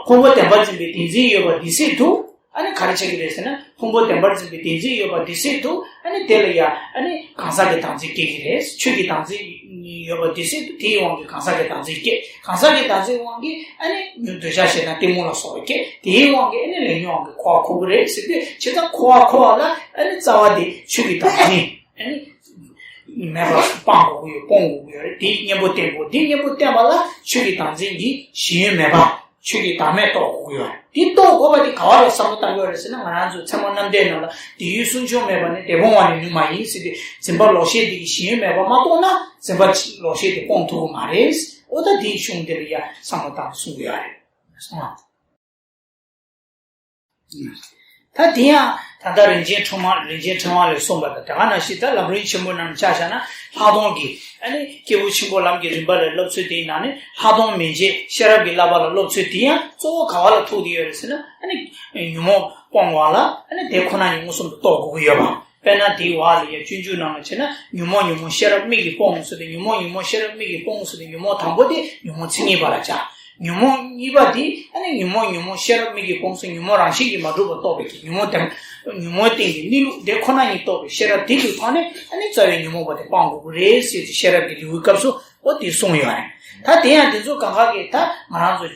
ཕུང་པོ་བདེན་པར་འཛིན་པའི་བདེན་འཛིན་ཡོད་པ་དེ་སྲིད་དུ། ཨ་ནི་ག་རེ་ཆགས་ཀྱི་རེད་ཟེར་ན། ཕུང་པོ་བདེན་པར་འཛིན་པའི་བདེན་འཛིན་ཡོད་པ་དེ་སྲིད་དུ། ཨ་ནི་དེ་ལ་ཡ་ཨ་ནི་གང་ཟག་གི་བདག་འཛིན་སྐྱེ་གི་རེད། ཆོས་ཀྱི་བདག་འཛིན་ཡོད་པ་དེ་སྲིད་དུ་དེའི་དབང་གིས་གང་ཟག་གི་བདག་འཛིན་སྐྱེ། གང་ཟག་གི་བདག་འཛིན་དབང་གིས་ཨ་ནི་འདོད་ཆགས་ཞེ་སྡང་གཏི་མུག་ལ་སོགས་པ་སྐྱེ། དེའི་དབང་གིས་ཨ་ནི་ལས་ཉོན་དབང་གིས་འཁོར་བར་འཁོར་གི་རེད་ཟེར་དུས། བྱས་ཙང་འཁོར་བར་འཁོར་བ་ལ་ཨ་ནི་རྩ་བ་དེ་ཆོས་ཀྱི་བདག་འཛིན། ཨ་ནི་ མེད་པ་སྤང་དགོས་ཀྱི་ཡོད། སྤོང་དགོས་ཀྱི་ཡོད་རེད། དེ་གཉེན་པོ་བསྟེན་དགོས། དེ་གཉེན་པོ་བསྟེན་པ་ལ་ཆོས་ཀྱི་བདག་འཛིན་གྱི་ཞེན་ཡུལ་མེད་པ། ཆོས་ཀྱི་བདག་མེད་རྟོགས་དགོས་ཀྱི་ཡོད་རེད། དེ་རྟོགས་དགོས་པ་དེ་ག་བ་ལ་བསམ་བློ་བཏང་དགོས་རེད་ཟེར་ན། ང་རང་ཚོ་ཚད་མ་རྣམ་འགྲེལ་ནང་ལ་དེ་ཡུལ་གསུམ་བྱུང་མེད་པ་ནི་དེ་སྤོང་བ་ནི་ནུས་མ་ཡིན་ཟེར་ཏེ། འཛིན་པ་ལོག་ཤེས་དེ་གི་ཞེན་ཡུལ་མེད་པ་མ་རྟོགས་ན་འཛིན་པ་ལོག་ཤེས་དེ་སྤོང་ཐུབ་ཀྱི་མ་རེད། འོ་ད་དེའི་གཞུང་དེ་ལ་ཡ་བསམ་བློ་བཏང་གསུང་གི་ཡོད་རེད། སོང་ང་། ད་དེ་ཡང་ད་ལྟ་རིན་ཆེན་ཕྲེང་བ། རིན་ཆེན་ཕྲེང་བ་ལས་གསུངས་པ་དང་དེ་ག་ནང་བཞིན། ད་ལམ་རིམ་ཆེན་པོ་ནང་ཆ་བཞག་ན་ལྷག་མཐོང་གི། ཨ་ནི་སྐྱེས་བུ་ཆེན་པོ་ལམ་གྱི་རིམ་པ་ལ་སློབ་ཚུལ་དེའི་ནང་ནས་ལྷག་མཐོང་མན་ཆད་ཤེས་རབ་ཀྱི་བསླབ་པ་ལ་སློབ་ཚུལ་དེ་ཡང་གཙོ་བོ་ག་བ་ལ་ཐུག་བསྡད་ཡོད་རེད་ཟེར་ན། ཨ་ནི་ཉོན་མོངས་སྤོང་བ་ལ། ཨ་ནི་དེ་ཁོ་ན་ཉིད་མངོན་སུམ་དུ་རྟོགས་དགོས་ཀྱི་ཡོད་པ། དཔེར་ན་དེའི་བར་ལ་ཡ་སྤྱོད་འཇུག་ནང་ལ་བྱས་ན། ཉོན་མོངས་ཉོན་མོངས་ཤེས་རབ་མིག་གིས་སྤོང་ཟེར་ཏེ། ཉོན་མོངས་ཉོན་མོངས་ཤེས་རབ་མིག་གིས་སྤོང་ཟེར་ཏེ། ཉོན་མོངས་དང་པོ་དེ་ཉོན་མོངས་མཚན་ཉིད་པ་ལ་བྱ། ཉོན་མོངས་གཉིས་པ་དེ་ཨ་ནི་ཉོན་མོངས་ཉོན་མོངས་ཤེས་རབ་མིག་གིས་སྤོང་ཟེར། ཉོན་མོངས་རང་བཞིན་གྱིས་མ་གྲུབ་པ་རྟོགས་པའི་གི་ཉོན་མོངས་དང་། ཉོན་མོངས་སྟེང་གི་གནས་ལུགས་དེ་ཁོ་ན་ཉིད་རྟོགས་པའི་ཤེས་རབ་དེ་གི་ཐོག་ནས། ཨ་ནི་རྩ་བའི་ཉོན་མོངས་པ་དེ་སྤང་དགོས་ཀྱི་རེད་ཟེར་ཏེ། ཤེས་རབ་ཀྱི་ལེའུའི་སྐབས་སུ་འོ་དེ་གསུངས་ཡོད་རེད། ད་དེ་ཡང་དེ་ཚོ་གང་ག་གི། ད་ང་རང་ཚོ་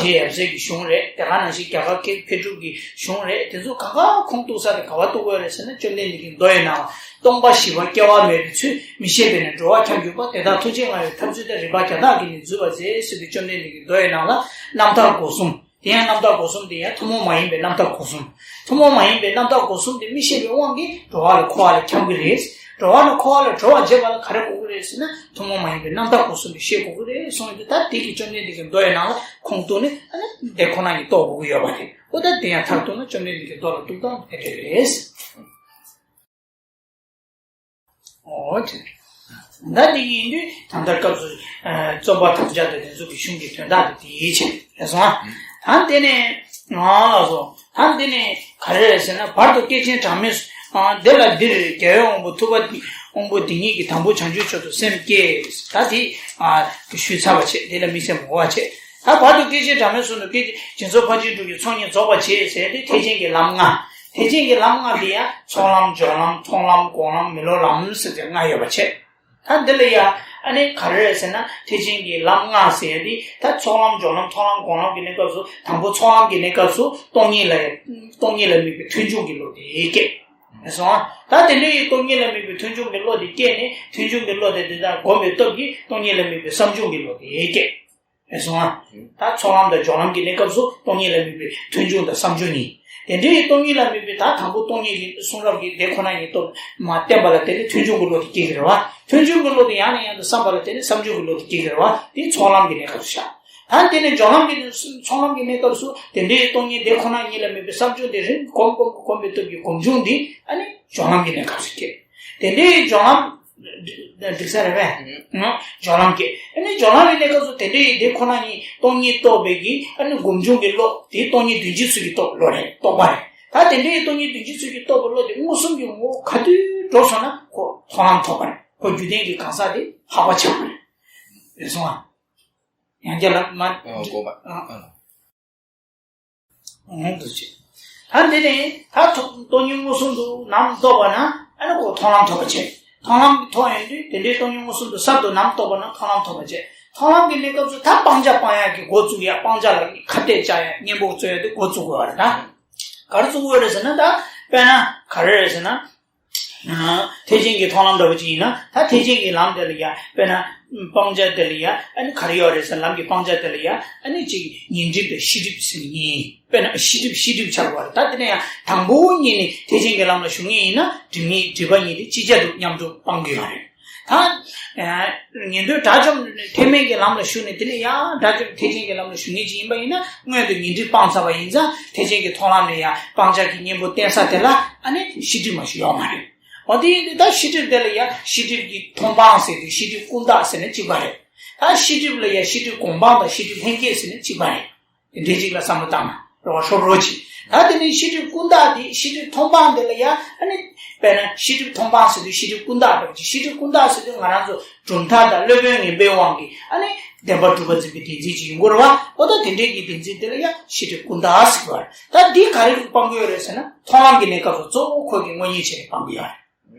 རྗེ་ཡབ་སྲས་ཀྱི་གཞུང་རེད། དེ་ག་ནང་བཞིན་རྒྱ་གར་མཁས་པའི་གྲུབ་ཀྱི་གཞུང་རེད། དེ་ཚོ་གང་ག་ཁུངས་གཏུགས་ས་དེ་ག་བ་གཏུགས་དགོས་རེད་ཟེར་ན། བཅོམ་ལྡན་འདས་ཀྱི་མདོ་ཡི་ནང་ལ། སྟོང་པ་ཞི་བ་སྐྱེ་བ་མེད་པའི་ཚུལ། མི་ཤེས་པས་ན་འགྲོ་བ་འཁྱམས་གྱུར་པ། དེ་དག་ཐུགས་རྗེ་མངའ་བའི་ཐབས་ཚུལ་ཏེ། རིགས་པ་བརྒྱ་དག་གིས་ནི་འཛུད་པར་མཛད། ཟེར་བའི་བཅོམ་ལྡན་འདས་ཀྱི་མདོ་ཡི་ནང་ལ་རྣམ་ཐར་སྒོ་གསུམ། དེ་ཡང་རྣམ་ཐར་སྒོ་གསུམ་དེ་ཡང་ཐུན་མོང་མ་ཡིན་པའི་རྣམ་ཐར་སྒོ་གསུམ། ཐུན་མོང་མ་ཡིན་པའི་རྣམ་ཐར་སྒོ་གསུམ་དེ་མི་ཤེས་པའི་དབང་གིས་འགྲོ་བ་ལ་འཁོར་བ་ལ་འཁྱམས་ཀྱི་རེད། འགྲོ་བ་ལ་འཁོར་བ་ལ་གྲོལ་བར་བྱེད་པ་ལ་ག་རེ་དགོས་ཀྱི་རེད་ཟེར་ན། ཐུན་མོང་མ་ཡིན་པའི་རྣམ་ཐར་སྒོ་གསུམ་དེ་ཤེས་དགོས་ཀྱི་རེད་གསུངས་ཏེ། ད་དེ་གི་བཅོམ་ལྡན་འདས་ཀྱི་མདོ་ཡི་ནང་ལ་ཁུངས་གཏུགས་ནས། ཨ་ནི་དེ་ཁོ་ན་ཉིད་རྟོགས་དགོས་ཀྱི་ཡོད་པ་རེད། འོ་ད་དེ་ཡང་མཐར་གཏུགས་ན་བཅོམ་ལྡན་འདས་ཀྱི་མདོ་ལ་གཏུགས་སྟངས་དེ་འདྲ་རེད། འོ་དེ། ད་དེ་ཡིན་དུས་ད་ལྟ་སྐབས་སུ། ཨ། རྩོམ་པར་དམ་བཅའ་དང་དེ་ཚོ་གི་གཞུང་གི་དོན་དག་དེ་དེའི་ཆེད་རེད་སོང་ཨ། ད་དེ་ནས་ང་ལ་སོ། ད་དེ་ནས་ག་རེ་རེད་ཟེར་ན། བར་དུ་སྐྱེས་ཆེན་གྲངས་མེད་སུ། ཨ། དེ་ལ་འདིར་རྒྱལ་བའི་དབང་པོ་ཐུབ་པ་དབང་པོ་དེ་ཉིད་ཀྱིས། དང་པོ་བྱང་ཆུབ་མཆོག་ཏུ་སེམས་བསྐྱེད། ད་དེ། ཨ། ཞུས་ཚར་བ་བྱས། དེ་ལ་དམིགས་བསལ་མ་གོ་བ་བྱས། ད་བར་དུ་སྐྱེས་ཆེན་གྲངས་མེད་གསུམ་དུ་སྐྱེས་ཆེན་སྦྱིན་སོགས་ཕར་ཕྱིན་དྲུག་གི་ཚོགས་གཉིས་རྫོགས་པར་བྱེད་ཟེར་ཏེ། ཐེག་ཆེན་གྱི་ལམ་ལྔ། ཐེག་ཆེན་གྱི་ལམ་ལྔ་དེ་ཡང་ཚོགས་ལམ། སྦྱོར་ལམ། མཐོང་ལམ། སྒོམ་ལམ། མི་སློབ་ལམ་ཟེར་ཏེ་ལྔ་ཡོད་པ་བྱས། ད་འདི་ལ་ཡ་ཨ་ནི་ག་རེ་རེད་ཟེར་ན། ཐེག་ཆེན་གྱི་ལམ་ལྔ་ཟེར་ཡ་དེ་ད་ཚོགས་ལམ། སྦྱོར་ལམ། མཐོང་ལམ། སྒོམ་ལམ་གྱི་གནས་སྐབས་སུ། དང་པོ་ཚོགས་ལམ་གྱི་གནས་སྐབས་སུ་སྟོང་ཉིད་ལ། སྟོང་ཉིད་ལ་དམིགས་པའི་མཐུན་འཇུག་གི་བློ་དེ་སྐྱེ། སོང་ཨ། ད་དེ་འདྲ་ཡི་སྟོང་ཉིད་ལ་དམིགས་པའི་མཐུན་འཇུག་གི་བློ་དེ་སྐྱེས་ནས། མཐུན་འཇུག་གི་བློ་དེ་དེ་དག་སྒོམ་པའི་སྟོབས་ཀྱིས་སྟོང་ཉིད་ལ་དམིགས་པའི་བསམ་བྱུང་གི་བློ་དེ་སྐྱེ། ཨེ་སོང་ཨ། ད་ཚོགས་ལམ་དང་སྦྱོར་ལམ་གྱི་གནས་སྐབས་སུ་སྟོང་ཉིད་ལ་དམིགས་པའི་མཐུན་འཇུག་དང་བསམ་བྱུང་གཉིས། དེ་འདྲའི་སྟོང་ཉིད་ལ་དམིགས་པའི། ད་དང་པོ་སྟོང་ཉིད་ཀྱི་གསུང་རབ་ཀྱི་དེ་ཁོ་ན་ཉིད་རྟོགས་མ་བསྟན་པ་ལ་བརྟེན་ནས་མཐུན་འཇུག་གི་བློ་དེ་སྐྱེ་གི་རེད་བ། མཐུན་འཇུག་གི་བློ་དེ་ཡང་ནས་ཡང་དུ་བསམ་པ་ལ་བརྟེན་ནས་བསམ་བྱུང་གི་བློ་དེ་སྐྱེ་གི་རེད་བ། དེ་ཚོགས་ལམ་གྱི་གནས་སྐབས་སུ་བཞག་ད་དེ་ནས་སྦྱོར་ལམ་གྱི་ཚོགས་ལམ་གྱི་གནས་སྐབས་སུ་དེ་འདྲའི་སྟོང་ཉིད་དེ་ཁོ་ན་ཉིད་ལ་དམིགས་པའི་བསམ་བྱུང་དེ་རིམ་གོམས་གོམས་གོམས་པའི་སྟོབས་ཀྱིས་སྒོམ་བྱུང་དེ་ཨ་ནི་སྦྱོར་ལམ་གྱི་གནས་སྐབས་སུ་སྐྱེ། དེ་འདྲའི་སྦྱོར་ལམ། འགྲིག་ས་རེད་པས། ཨང་། སྦྱོར་ལམ་སྐྱེ། ཨ་ནི་སྦྱོར་ལམ་གྱི་གནས་སྐབས་སུ་དེ་འདྲའི་དེ་ཁོ་ན་ཉིད་སྟོང་ཉིད་རྟོགས་པའི་གི། ཨ་ནི་སྒོམ་བྱུང་གི་བློ་དེ་སྟོང་ཉིད་དོན་སྤྱི་ཚུལ་གྱི་རྟོགས་བློ་རེད། རྟོགས་པ་རེད། ད་དེ་འདྲའི་སྟོང་ཉིད་དོན་སྤྱི་ཚུལ་གྱི་རྟོགས་པའི་བློ་དེ་མངོན་སུམ་གྱི་ངོ་བོ་ག་དུས་འགྲོ་སོང་ན་ཁོ་མཐོང་ལམ་ཐོབ་པ་རེད། ཁོ་རྒྱུད་ལྡན་གྱི་གང་ཟག་དེ་འཕགས་པ་ཆགས་པ་རེད། རེད་སོང་ཨ། ཡང་བསྐྱར་ལ་མ། ཨོ། དགོངས་པ། ཨ། ཨ། འོང་དུ་བྱེད། ད་འདི་ནི་ད་ཐོབ་སྟོང་ཉིད་མངོན་སུམ་དུ་ནམ་རྟོགས་པ་ན། ཨ་ནི་ཁོ་མཐོང་ལམ་ཐོབ་པ་བྱེད། མཐོང་ལམ་ཐོབ་ཡོང་དུས་དེ་འདྲའི་སྟོང་ཉིད་མངོན་སུམ་དུ་གསར་དུ་ནམ་རྟོགས་པ་ན་མཐོང་ལམ་ཐོབ་པ་བྱེད། མཐོང་ལམ་གྱི་གནས་སྐབས་སུ་ད་སྤང་བྱ་སྤང་ཡག་གི་འགོ་བཙུགས་ཡ། སྤང་བྱ་ལ་ཁ་གཏད་བཅག་ཡ། གཉེན་པོ་རྩོད་ཡ་དེ་འགོ་བཙུགས་དགོས་པ་རེད། ད་ག་རེ་བཙུགས་དགོས་རེད་ཟེར་ན། ད་དཔེར་ན་ག་རེ་རེད་ཟེར་ན། ཐེག་ཆེན་གྱི་མཐོང་ལམ་འདྲ་བོ་ཅིག་ཡིན་ན། ད་ཐེག་ཆེན་གྱི་ལམ་དེ་ལ་ཡ་དཔེར་ན་སྤང་བྱ་དེ་ལ་ཡ་ཨ་ནི་ག་རེ་ཡོད་རེད་ཟེར། ལམ་གྱི་སྤང་བྱ་དེ་ལ་ཡ་ཨ་ནི་གཅིག་ཉོན་སྒྲིབ་དང་ཤེས་སྒྲིབ་ཟེར་གཉིས། དཔེར་ན་ཤེས་སྒྲིབ་ཤེས་སྒྲིབ་ཆགས་པ་རེད། ད་དེ་ནས་ཡང་དང་པོ་ཉིད་ནས་ཐེག་ཆེན་གྱི་ལམ་ལ་ཞུགས་མཁན་ཡིན་ན་སྒྲིབ་གཉིས་སྒྲིབ་པ་གཉིས་དེ་ཅིག་ཅར་དུ་མཉམ་དུ་སྤང་གི་ཡོད་རེད། ད་ཉན་ཐོས་དགྲ་བཅོམ་ཐེག་དམན་གྱི་ལམ་ལ་ཞུགས་ནས་དེ་ནས་ཡང་དགྲ་བཅོམ་ཐེག་ཆེན་གྱི་ལམ་ལ་ཞུགས་མཁན་ཅིག་ཡིན་པ་ཡིན་ན། སྔོན་དུ་ཉོན་སྒྲིབ་སྤངས་ཚར་བ་ཡིན་ཙང་ཐེག་ཆེན་གྱི་མཐོང་ལམ་ནས་ཡང་སྤང་བྱ་གི་གཉེན་པོ་བསྟེན་ས་དེ་ལ་ཨ་ནི་ཤེས་སྒྲིབ་མ་ཞིག་ཡོད་མ་རེད། འོ་དེ་ཡིན་དུས་ད་ཤེས་སྒྲིབ་དེ་ལ་ཡང་ཤེས་སྒྲིབ་ཀྱི་མཐོང་སྤང་ཟེར་ཏེ་ཤེས་སྒྲིབ་ཀུན་བཏགས་ཟེར་ན་གཅིག་པ་རེད། ད་ཤེས་སྒྲིབ་ལ་ཡང་ཤེས་སྒྲིབ་སྒོམ་སྤང་དང་ཤེས་སྒྲིབ་ལྷན་སྐྱེས་ཟེར་ན་གཅིག་པ་རེད། དེ་འདྲའི་ཅིག་ལ་བསམ་བློ་བཏང་ན་རོ་ཧྲོབ་རོ་ཅིག་ད་དེ་ནི་ཤེས་སྒྲིབ་ཀུན་བཏགས་དེ། ཤེས་སྒྲིབ་མཐོང་སྤང་དེ་ལ་ཡང་ཨ་ནི་དཔེར་ན་ཤེས་སྒྲིབ་མཐོང་སྤང་ཟེར་དུས་ཤེས་སྒྲིབ་ཀུན་བཏགས་ཟེར་དུས་ང་རང་ཚོ་གྲུབ་མཐའ་དང་སློབ་དཔོན་ངན་པའི་དབང་གིས་ཨ་ནི་བདེན་པར་གྲུབ་པ་འཛིན་པའི་བདེན་འཛིན་ཅིག་ཡོང་གི་རེད་བ། འོ་ད་དེ་འདྲའི་གི་བདེན་འཛིན་དེ་ལ་ཡང་ཤེས་སྒྲིབ་ཀུན་བཏགས་ཟེར་གི་རེད། ད་འདི་ག་རེ་སྤང་གི་ཡོད་རེད་ཟེར་ན། མཐོང་ལམ་གྱི་གནས་སྐབས་སུ་གཙོ་བོ་ཁོ་གི་དངོས་གཉེན་བྱས་ནས་སྤང་གི་ཡོད་རེད།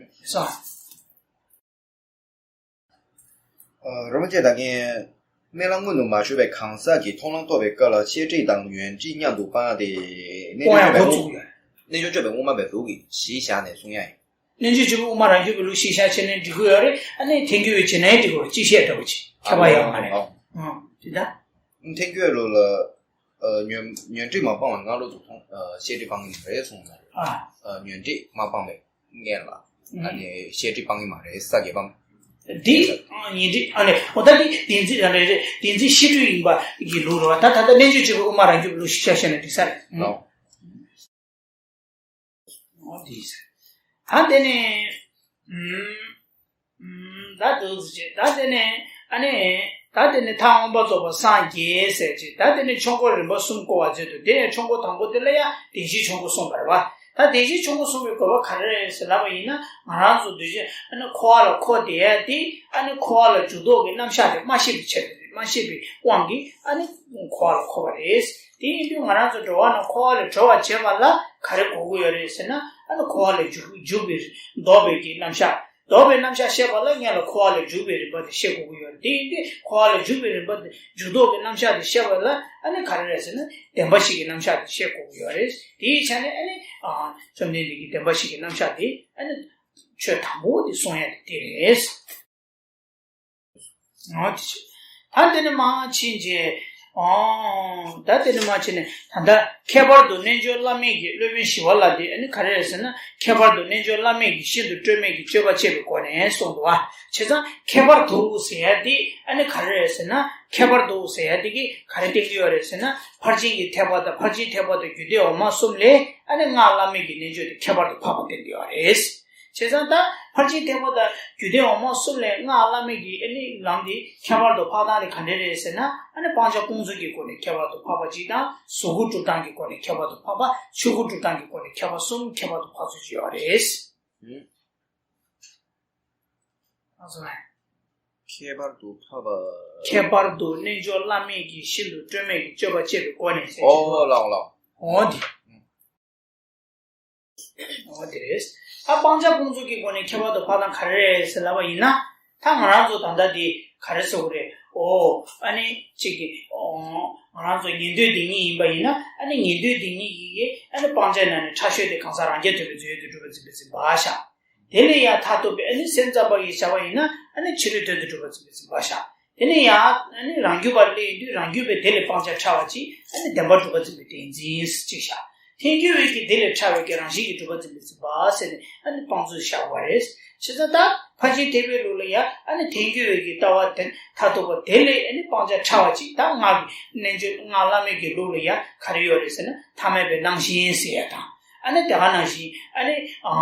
སོང་། ཨ། རིན་པོ་ཆེ། ད་གིན་སྨོན་ལམ་སྔོན་དུ་མ་ཞུས་པའི་གང་ཟག་གིས་མཐོང་ལམ་ཐོབ་པའི་སྐབས་ལ་ཤེས་སྒྲིབ་དང་ཉོན་སྒྲིབ་མཉམ་དུ་སྤང་ཡ་དེ། རྣལ་འབྱོར་སྤོང་ཡ་སྤྱོད་པའི་འགོ་དངོས། བཙུགས་ཡོད། རྣལ་འབྱོར་སྤྱོད་པའི་དངོས་མ་པའི་ལུགས་ཀྱི་གཞི་བཞག་ནས་གསུང་ཡ་ཡིན། རྣལ་འབྱོར་སྤྱི་བོ་དབུ་མ་རང་རྒྱུད་པའི་ལུགས་གཞིར་བཞག་བྱས་ནས་འབྲི་དགོས་ཡོད་རེད། ཨ་ནི་ཐལ་འགྱུར་བའི་བྱེད་ནའི་འབྲི་དགོས་རེད། སྤྱི་བཤད་འདྲ་བོ་ཅིག་ཁྱད་པར་ཡོད་མ་རེད། ཨང་། དེ་འདྲ། ཐལ་འགྱུར་ལུགས་ལ། ཨ། ཉོན་ཉོན་སྒྲིབ་མ་སྤངས་པའི་སྔགས་ལུགས་སུ་མཐོང་། ཨ། བཤད་སྒྲིབ་སྤང་གི་མ་རེད་གསུངས་ཡོད་རེད། ཨ། ཨ། ཉོན་སྒྲིབ་མ་སྤངས་པའི་སྔགས་ལ། ཨ་ནི་བཤད་སྒྲིབ་སྤང་གི་མ་རེད། ས་བརྒྱད་པ། འདི། ཨ། ཉོན་སྒྲིབ། ཨ་ནི་འོ་ད་འདི་བདེན་འཛིན་རང་རེད་རེད། བདེན་འཛིན་བཤད་སྒྲིབ་ཡིན་པ་གི་ལུགས་རེད་བ། ད་ད་ལྟ་རྣལ་འབྱོར་སྤྱི་བོ་དབུ་མ་རང་རྒྱུད་པའི་ལུགས་གཞིར་བཞག་བྱས་ནས་འགྲིག་ས་རེད། ཨང་། ལགས། འོ་དེ་ཡིན་ས། ད་དེ་ནས། ཨུམ། ཨུམ། ད་འདུག་ཟེར་ཅིག་ད་དེ་ནས་ཨ་ནི། ད་དེ་ནས་ཐལ་དབང་པོ་རྫོགས་པ་སངས་རྒྱས་ཟེར་ཅིག་ད་དེ་ནས་ཆོས་འཁོར་རིམ་པ་གསུམ་བསྐོར་བ་མཛད་འདུག་དེ་ནས་ཆོས་འཁོར་དང་པོ་དེ་ལ་ཡང་བདེན་བཞིའི་ཆོས་འཁོར་གསུངས་པ་རེད་བ། ད་བདེན་བཞིའི་ཆོས་འཁོར་གསུངས་པའི་དགོས་པ་ག་རེ་རེད་ཟེར་ལབ་པ་ཡིན་ན། ང་རང་ཚོ་འདུས་བྱས་ཨ་ནི་འཁོར་བ་ལ་འཁོར་བསྡད་ཡ་དེ། ཨ་ནི་འཁོར་བ་ལ་འཇུག་ལྡོག་གི་རྣམ་གཞག་དེ་མ་ཤེས་པའི་ཆེད་དུ་རེད། མ་ཤེས་པའི་དབང་གིས་ཨ་ནི་འཁོར་བ་ལ་འཁོར་བ་རེད། དེ་ཡིན་དུས་ང་རང་ཚོ་འགྲོ་བ་རྣམས་འཁོར་བ་ལས་གྲོལ་བར་བྱེད་པ་ལ་ག་རེ་དགོས་ཀྱི་ཡོད་རེད་ཟེར་ན། ཨ་ནི་འཁོར་བ་ལས་འཇུག་འཇུག་པའི་ལྡོག་པའི་གི་རྣམ་གཞག་ལྡོག་པའི་རྣམ་གཞག་བཤད་པ་ལ་སྔོན་ལ་འཁོར་བ་ལས་འཇུག་པའི་རིམ་པ་དེ་བཤད་དགོས་ཀྱི་ཡོད་རེད། དེ་ཡིན་དུས་འཁོར་བ་ལས་འཇུག་པའི་རིམ་པ་དེ། འཇུག་ལྡོག་གི་རྣམ་གཞག་དེ་བཤད་པ་ལ་ཨ་ནི་ག་རེ་རེད་ཟེར་ན། བདེན་པ་བཞི་གི་རྣམ་གཞག་དེ་བཤད་དགོས་ཀྱི་ཡོད་རེད། དེའི་ཆ་ནས་ཨ་ནི། ཨ། བཅོམ་ལྡན་འདས་ཀྱིས་བདེན་པ་བཞི་གི་རྣམ་གཞག་དེ་ཨ་ནི་ཆོས་དང་པོ་དེ་གསུང་ཡ་དེ་དེ་རེད། འོ་དེ་བྱས། ད་དེ་ནས་མར་ཕྱིན་རྗེས། ཨོ། ད་དེ་ནས་མར་ཕྱིན་ནས་ད་ལྟ་ཁྱད་པར་དུ་རྣལ་འབྱོར་བླ་མེད་ཀྱི། སློབ་དཔོན་ཞི་བ་ལྷ་དེ་ཨ་ནི་ག་རེ་རེད་ཟེར་ན། ཁྱད་པར་དུ་རྣལ་འབྱོར་བླ་མེད་ཀྱི་ཤིན་ཏུ་སྤྲོས་མེད་ཀྱི་སྤྱོད་པ་སྤྱད་པའི་སྒོ་ནས་གསུངས་འདུག་བ། བྱས་ཙང་ཁྱད་པར་དུ་ཟེར་ཡ་དེ་ཨ་ནི་ག་རེ་རེད་ཟེར་ན། ཁྱད་པར་དུ་ཟེར་ཡ་དེ་གིས་ག་རེ་བསྟན་གྱི་ཡོད་རེད་ཟེར་ན། ཕར་ཕྱིན་གྱི་ཐེག་པ་དང་། ཕར་ཕྱིན་ཐེག་པ་དང་། རྒྱུད་སྡེ་འོག་མ་གསུམ་ལས་ཨ་ནི་སྔགས་བླ་མེད་ཀྱི་རྣལ་འབྱོར་དེ་ཁྱད་པར་དུ་འཕགས་པ་བསྟན་གྱི་ཡོད་རེད། བྱས་ཙང་ད་ཕར་ཕྱིན་ཐེག་པ་དང་རྒྱུད་སྡེ་འོག་མ་གསུམ་ལས་སྔགས་བླ་མེད་ཀྱི་ཨ་ནི་ལམ་དེ་ཁྱད་པར་དུ་འཕགས་སྟངས་དེ་ག་འདྲ་རེད་ཟེར་ན། ཨ་ནི་སྤང་བྱ་ཀུན་རྫོབ་ཀྱི་སྒོ་ནས་ཁྱད་པར་དུ་འཕགས་པ་གཅིག་དང་། གཟུགས་སྐུ་སྒྲུབ་སྟངས་ཀྱི་སྒོ་ནས་ཁྱད་པར་དུ་འཕགས་པ། ཆོས་སྐུ་སྒྲུབ་སྟངས་ཀྱི་སྒོ་ནས་ཁྱད་པར་གསུམ་ཁྱད་པར་དུ་འཕགས་ཚུལ་ཅིག་ཡོད་རེད། ཨ་སོ། ཁྱད་པར་དུ་འཕགས་པ། ཁྱད་པར་དུ་རྣལ་འབྱོར་བླ་མེད་ཀྱི་ཤིན་ཏུ་སྤྲོས་མེད་ཀྱི་སྤྱོད་པ་སྤྱད་པའི་སྒོ་ནས་ཟེར་གྱི་འདུག་ཨོ་ལགས་ལགས། འོ་དེ། འོ་དེ་རེད། ད་སྤང་བྱ་ཀུན་རྫོབ་ཀྱི་སྒོ་ནས་ཁྱད་པར་དུ་འཕགས་སྟངས་ག་རེ་རེད་ཟེར་ལབ་པ་ཡིན་ན། ད་ང་རང་ཚོ་ད་ལྟ་འདི་ག་རེ་ཟེར་དགོས་རེད། ཨོ། ཨ་ནི་གཅིག་གིས། ཨོ། ང་རང་ཚོ་ཉན་ཐོས་སྡེ་གཉིས་ཡིན་པ་ཡིན་ན། ཨ་ནི་ཉན་ཐོས་སྡེ་གཉིས་ཀྱིས་ཨ་ནི་སྤང་བྱའི་ནང་ནས་ཕྲ་ཤོས་དེ་གང་ཟག་རང་རྐྱ་ཐུབ་པའི་རྫས་ཡོད་དུ་གྲུབ་པར་འཛིན་པའི་འཛིན་པ་བཞག་དེ་ལས་ཡང་མཐར་ཐུག་པའི་ཨ་ནི་སེམས་ཙམ་པ་ཡིས་བྱ་བ་ཡིན་ན། ཨ་ནི་ཕྱི་རོལ་དོན་དུ་གྲུབ་པར་འཛིན་པའི་འཛིན་པ་བཞག་དེ་ནས་ཡང་ཨ་ནི་རང་རྒྱུད་པ་སླེབས་ཡོང་དུས་རང་རྒྱུད་པས་དེ་ལས་སྤང་བྱ་ཕྲ་བ་ཅིག་ཨ་ནི་བདེན་པར་གྲུབ་པར་འཛིན་པའི་བདེན་འཛིན་ཅིག་བཞག་ཐལ་འགྱུར་བའི་གི་དེ་ལས་ཕྲ་བའི་གི་རང་བཞིན་གྱིས་གྲུབ་པར་འཛིན་པའི་འཛིན་པ་ཟེར་ནས་ཨ་ནི་སྤང་ཚུལ་བཞག་པ་རེད། བྱས་ཙང་ད་ཕར་ཕྱིན་ཐེག་པའི་ལུགས་ལ་ཡང་ཨ་ནི་ཐལ་འགྱུར་བའི་གི་ལྟ་བ་དེ་མཐར་ཐུག་པ་དེ་ལས་ཨ་ནི་སྤང་བྱ་ཕྲ་བ་ཅིག་ད་སྔགས་ཀྱི་རྣལ་འབྱོར་སྔགས་བླ་མེད་ཀྱི་ལུགས་ལ་ཡང་ག་རེ་ཡོད་རེད་ཟེར་ན། ཐ་མལ་པའི་སྣང་ཞེན་ཟེར་ཡ་དང་། ཨ་ནི་དེ་ག་ནང་བཞིན་ཨ་ནི། ཨ།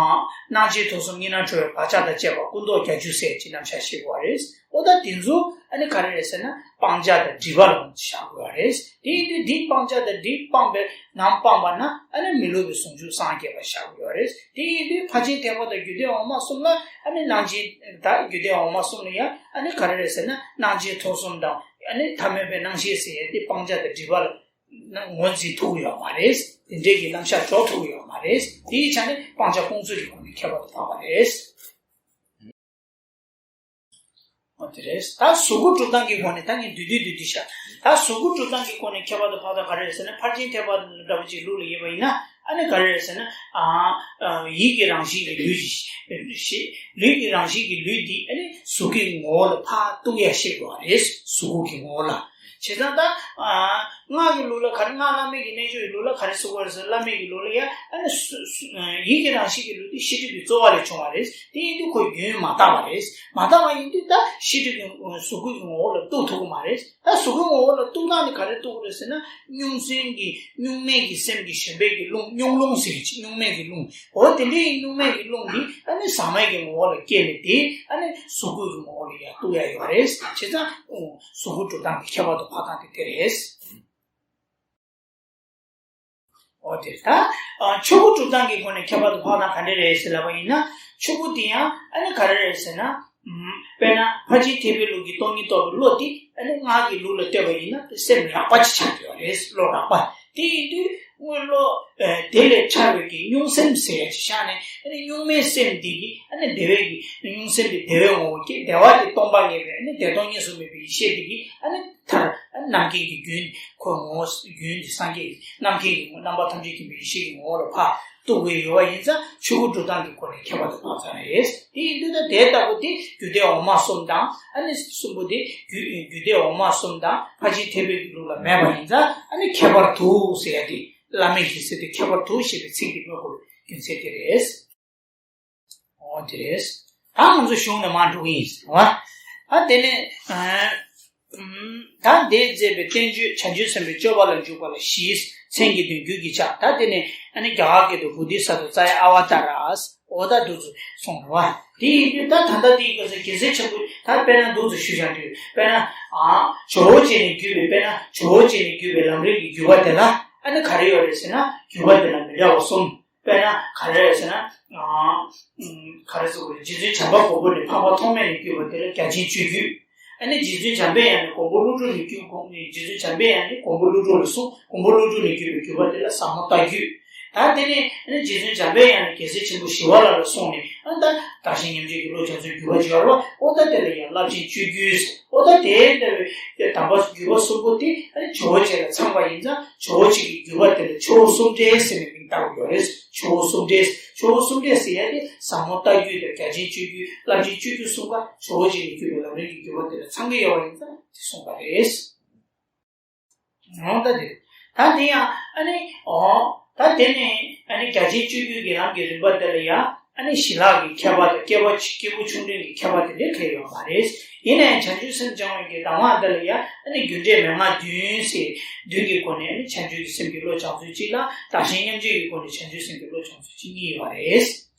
སྣང་མཆེད་ཐོབ་གསུམ་གཉིས་སྣང་གྲོལ་བའི་བག་ཆགས་དང་བཅས་པ་སྐུ་མདོག་བརྒྱད་ཅུ་ཟེར་གྱི་རྣམ་གཞག་བཤད་དགོས་པ་རེད། ཨོ་ད་དེ་ཚོ་ཨ་ནི་ག་རེ་རེད་ཟེར་ན་སྤང་བྱ་དང་སྒྲིབ་པ་ལ་བཞག་དགོས་པ་རེད། དེ་ཡིན་དུས་འདི་སྤང་བྱ་དང་སྒྲིབ་སྤངས་པའི་ནང་སྤངས་པ་ན་ཨ་ནི་མི་སླུ་བའི་ཟུང་འཇུག་སངས་རྒྱས་པ་བཞག་དགོས་པ་རེད། དེ་ཡིན་དུས་ཕར་ཕྱིན་ཐེག་པ་དང་རྒྱུད་སྡེ་འོག་མ་གསུམ་ལ་ཨ་ནི་སྣང་མཆེད་དང་རྒྱུད་སྡེ་འོག་མ་གསུམ་ལ་ཡང་ཨ་ནི་ག་རེ་རེད་ཟེར་ན་སྣང་མཆེད་ཐོབ་གསུམ་དང་ཨ་ནི་ཐ་མལ་པའི་སྣང་ཞེན་ཟེར་ཡས་དེ་སྤང་བྱ་དང་སྒྲིབ་པ་ལ། ན་ངོས་འཛིན་ཐུབ་ཡོད་མ་རེད། དེ་འདྲའི་གི་རྣམ་གཞག་འཇོག་ཐུབ་ཡོད་མ་རེད། དེའི་ཆ་ནས་སྤང་བྱ་ཀུན་རྫོབ་ཀྱི་སྒོ་ནས་ཁྱད་པར་དུ་འཕགས་པ་རེད། འོ་དེ་རེད། ད་གཟུགས་སྐུ་སྒྲུབ་སྟངས་ཀྱི་སྒོ་ནས་ད་ངས་བསྡུས་བསྡུས་བསྡུས་བསྡུས་བཤད། ད་གཟུགས་སྐུ་སྒྲུབ་སྟངས་ཀྱི་སྒོ་ནས་ཁྱད་པར་དུ་འཕགས་སྟངས་ག་རེ་རེད་ཟེར་ན། ཕར་ཕྱིན་ཐེག་པ་འདྲ་བོ་ཅིག་ལུགས་ལ་ཡིན་པ་ཡིན་ན། ཨ་ནི་ག་རེ་རེད་ཟེར་ན། ཨ། ཡིད་ཀྱི་རང་བཞིན་གྱི་ལུས་ཀྱི་ཞེས། ལུས་ཀྱི་རང་བཞིན་གྱི་ལུས་འདི་ཨ་ནི་གཟུགས་ཀྱི་ངོ་བོ་ལ་ཕར་གཏུགས་ཡ་ཤེས་དགོས་པ་རེད། གཟུགས་སྐུ་གི་ངོ་བོ་ལ། བྱས་ཙང་ད། ཨ། སྔགས་ཀྱི་ལུགས་ལ་ག་རེ། སྔགས་བླ་མེད་ཀྱི་རྣལ་འབྱོར་གྱི་ལུགས་ལ་ག་རེ་ཟེར་དགོས་རེད་ཟེར། བླ་མེད་ཀྱི་ལུགས་ལ་ཡ་ཨ་ནི་སུ་སུ་ཡིད་ཀྱི་རང་བཞིན་གྱི་ལུས་དེ་ཤེས་སྒྲིབ་ཀྱི་རྩོལ་བ་ལས་བྱུང་བ་རེད། དེ་ཡིན་དུས་ཁོ་རྒྱུན་མ་དག་པ་རེད། མ་དག་པ་ཡིན་དུས་ད་ཤེས་སྒྲིབ་ཀྱི་གཟུགས་སྐུ་གི་ངོ་བོ་ལ་གཏུགས་ཐུབ་ཀྱི་མ་རེད། ད་གཟུགས་སྐུའི་ངོ་བོ་ལ་གཏུགས་སྟངས་དེ་ག་རེ་གཏུགས་དགོས་རེད་ཟེར་ན། སྨྱུང་སེམས་ཀྱི་སྨྱུང་མེད་ཀྱི་སེམས་ཀྱི་ཞེན་པའི་གི་རླུང་། སྨྱུང་རླུང་ཟེར་གྱི། སྨྱུང་མེད་ཀྱི་རླུང་། འོ་དེ་འདྲའི་སྨྱུང་མེད་ཀྱི་རླུང་འདི་ཨ་ནི་ཟག་མེད་ཀྱི་ངོ་བོ་ལ་སྐྱེས་ནས། དེ་ཨ་ནི་གཟུགས་སྐུ་གི་ངོ་བོ་ལ་ཡར་གཏུགས་ཡ་ཡོད་རེད། བྱས་ཙང་གཟུགས་སྐུ་སྒྲུབ་སྟངས་ཀྱི་ཁྱད་པར་དུ་འཕགས་སྟངས་དེ་དེ་རེད། འོ་དེ་ད། ཨ། ཆོས་སྐུ་སྒྲུབ་སྟངས་ཀྱི་སྒོ་ནས་ཁྱད་པར་དུ་འཕགས་སྟངས་ག་འདྲ་རེད་ཟེར་ལབ་པ་ཡིན་ན། ཆོས་སྐུ་དེ་ཡང་ཨ་ནི་ག་རེ་རེད་ཟེར་ན། ཨམ། དཔེར་ན་ཕར་ཕྱིན་ཐེག་པའི་ལུགས་ཀྱི་སྟོང་ཉིད་རྟོགས་པའི་བློ་དེ་ཨ་ནི་སྔགས་ཀྱི་ལུགས་ལ་ལྟོས་པ་ཡིན་ན་དེ་སེམས་རགས་པ་ཅིག་ཆགས་ཀྱི་ཡོད་རེད། བློ་རགས་པ། དེ་ཡིན་དུས་དངོས་བློ། ཨ། དེ་ལས་ཕྲ་བའི་གི་སྨྱུང་སེམས་ཟེར་ཡ་ཅིག་བཞག་ནས། ཨ་ནི་སྨྱུང་མེད་སེམས་འདི་གིས་ཨ་ནི་བདེ་བའི་གི། སྨྱུང་སེམས་དེ་བདེ་བའི་ངོ་བོ་སྐྱེ། བདེ་བ་དེ་སྟོང་པ་ངེས་པའི་ཨ་ནི་བདེ་སྟོང་གཉིས་སུ་མེད་པའི་ཡེ་ཤེས་དེ་གིས་ཨ་ནི་མཐར། རྣམ་མཁྱེན་གྱི་རྒྱུན་ཁོའི་ངོ་བོ་རྒྱུན་དེ་སངས་རྒྱས་ཀྱི་རྣམ་མཁྱེན་གྱི་ངོ་རྣམ་པ་ཐམས་ཅད་མཁྱེན་པའི་ཡེ་ཤེས་ཀྱི་ངོ་བོ་ལ་ཕར་གཏུགས་པའི་ཡོད་པ་ཡིན་ཙང་ཆོས་སྐུ་སྒྲུབ་སྟངས་ཀྱི་སྒོ་ནས་ཁྱད་པར་དུ་འཕགས་ཚར་རེད། དེ་ཡིན་དུས་ད་དེ་ལྟ་བུ་དེ་རྒྱུད་སྡེ་འོག་མ་གསུམ་དང་ཨ་ནི་གསུམ་པོ་དེ་རྒྱུད་རྒྱུད་སྡེ་འོག་མ་གསུམ་དང་ཕར་ཕྱིན་ཐེག་པའི་ལུགས་ལ་མེད་པ་ཡིན་ཙང་ཨ་ནི་ཁྱད་པར་དུ་ཟེར་ཡ་དེ་བླ་མེད་ཀྱི་ཟེར་དེ་ཁྱད་པར་དུ་ཞེས་པའི་ཚིག་དེ་སྨོས་དགོས་པའི་རྒྱུ་མཚན་དེ་རེད། འོ་དེ་རེད། ད་ང་ཚོ་གཞུང་ནས་མར་འགྲོ་གི་ཡིན་ཟེར་བ། ད་དེ་ནས་ཨ་ཨམ་ད་འདས་མཛད་པའི་བསྟན་བཅོས་བྱང་ཆུབ་སེམས་དཔའི་སྤྱོད་པ་ལ་འཇུག་པ་ལ་བཞི། མཚན་གྱི་དོན་རྒྱུད་ཀྱི་ཆ། ད་དེ་ནས་ཨ་ནི་རྒྱ་གར་སྐད་དུ་བོ་དྷི་ས་ཏྭ་ཙ་ཡ་ཨ་བ་ཏཱ་ར། འོ་ད་འདུག་ཚུལ་གསུངས་རེད་བ། དེ་ཡིན་དུས་ད་ད་ལྟ་དེའི་སྐབས་སུ་རྒྱལ་སྲས་ཆེན་པོ་ད་དཔེར་ན་འདུག་ཚུལ་ཞུ་བྱ་འདུག་དཔེར་ན་ཨ་ཇོ་བོ་རྗེ་ནས་བརྒྱུད་པའི་དཔེར་ན་ཇོ་བོ་རྗེ་ནས་བརྒྱུད་པའི་ལམ་རིམ་གྱི་བརྒྱུད་པ་དེ་ལ་ཨ་ནི་ག་རེ་ཡོད་རེད་ཟེར་ན་བརྒྱུད་པ་དེ་ལ་མི་འདྲ་བ་གསུམ། དཔེར་ན་ག་རེ་རེད་ཟེར་ན། ཨ་ཨུམ་ག་རེ་ཟེར་དགོས་རེད། རྗེ་བཙུན་བྱམས་པ་མགོན་པོ་ནས་འཕགས་པ་ཐོགས་མེད་ནས་བརྒྱུད་པ་དེ་ལ་རྒྱ་ཆེན་སྤྱོད་བརྒྱུད། ཨ་ནི་རྗེ་བཙུན་འཇམ་དཔལ་དབྱངས་ནས་མགོན་པོ་ཀླུ་སྒྲུབ་ནས་བརྒྱུད་དགོངས་ནས་རྗེ་བཙུན་འཇམ་དཔལ་དབྱངས་ནས་མགོན་པོ་ཀླུ་སྒྲུབ་ལ་གསུངས། མགོན་པོ་ཀླུ་སྒྲུབ་ནས་བརྒྱུད་པའི་བརྒྱུད་པ་དེ་ལ་ཟབ་མོ་ལྟ་བརྒྱུད། ད་དེ་ནས་ཨ་ནི་རྗེ་བཙུན་འཇམ་དཔལ་དབྱངས་ནས་རྒྱལ་སྲས་ཆེན་པོ་ཞི་བ་ལྷ་ལ་གསུངས་ནས་ཨ་ནི་ད་བདག་གཞན་མཉམ་བརྗེ་གི་བློ་སྦྱོང་ཚུལ་བརྒྱུད་པ་སྦྱོར་བ། ཨོ་ད་དེ་ལ་ཡང་རླབས་ཆེན་སྤྱོད་བརྒྱུད། ཨོ་ད་དེ་ལྟ་བུའི་དམ་པ་བརྒྱུད་པ་གསུམ་པོ་དེ་ཨ་ནི་ཇོ་བོ་རྗེ་ལ་ཚང་བ་ཡིན་ཙང་ཇོ་བོ་རྗེ་གི་བརྒྱུད་པ་དེ་ལ་ཇོ་བོ་གསུམ་འདྲེས་ཟེར་ནས་མིང་བཏགས་ཡོད་རེད། ཇོ་བོ་གསུམ་འདྲེས། ཇོ་བོ་གསུམ་འདྲེས་ཟེར་ཡ་དེ་ཟབ་མོ་ལྟ་བརྒྱུད་དང་རྒྱ་ཆེན་སྤྱོད་བརྒྱུད་རླབས་ཆེན་སྤྱོད་བརྒྱུད་གསུམ་ཀ་ཇོ་བོ་རྗེ་ནས་བརྒྱུད་པའི་ལམ་རིམ་གྱི་བརྒྱུད་པ་དེ་ལ་ཚང་གི་ཡོད་པ་ཡིན་ཙང་དེ་གསུངས་པ་རེད། འོ་ད་དེ། ད་དེ་ཡང་ཨ་ནི་འོ་ད་དེ་ནས་ཨ་ནི་རྒྱ་ཆེན་སྤྱོད་བརྒྱུད་ཀྱི་ལམ་གྱི་རིམ་པ་དེ་ལ་ཡང་ཨ་ནི་ཞི་ལྷག་གི་ཁྱད་པར་དང་སྐྱེས་བུ་སྐྱེས་བུ་ཆུང་འབྲིང་གི་ཁྱད་པར་དེ་འདྲ་གང་ཡང་ཡོད་མ་རེད། ཡིན་ནའང་བྱང་ཆུབ་སེམས་སྦྱང་བའི་གི་གདམས་ངག་འདི་ལ་ཡང་ཨ་ནི་རྒྱུ་འབྲས་མན་ངག་བདུན་ཟེར་བདུན་གྱི་སྒོ་ནས་ཨ་ནི་བྱང་ཆུབ་ཀྱི་སེམས་ཀྱི་བློ་སྦྱང་ཚུལ་གཅིག་ལ་བདག་གཞན་མཉམ་བརྗེ་གི་སྒོ་ནས་བྱང་ཆུབ་སེམས་ཀྱི་བློ་སྦྱང་ཚུལ་གཅིག་གཉིས་ཡོད་པ་རེད།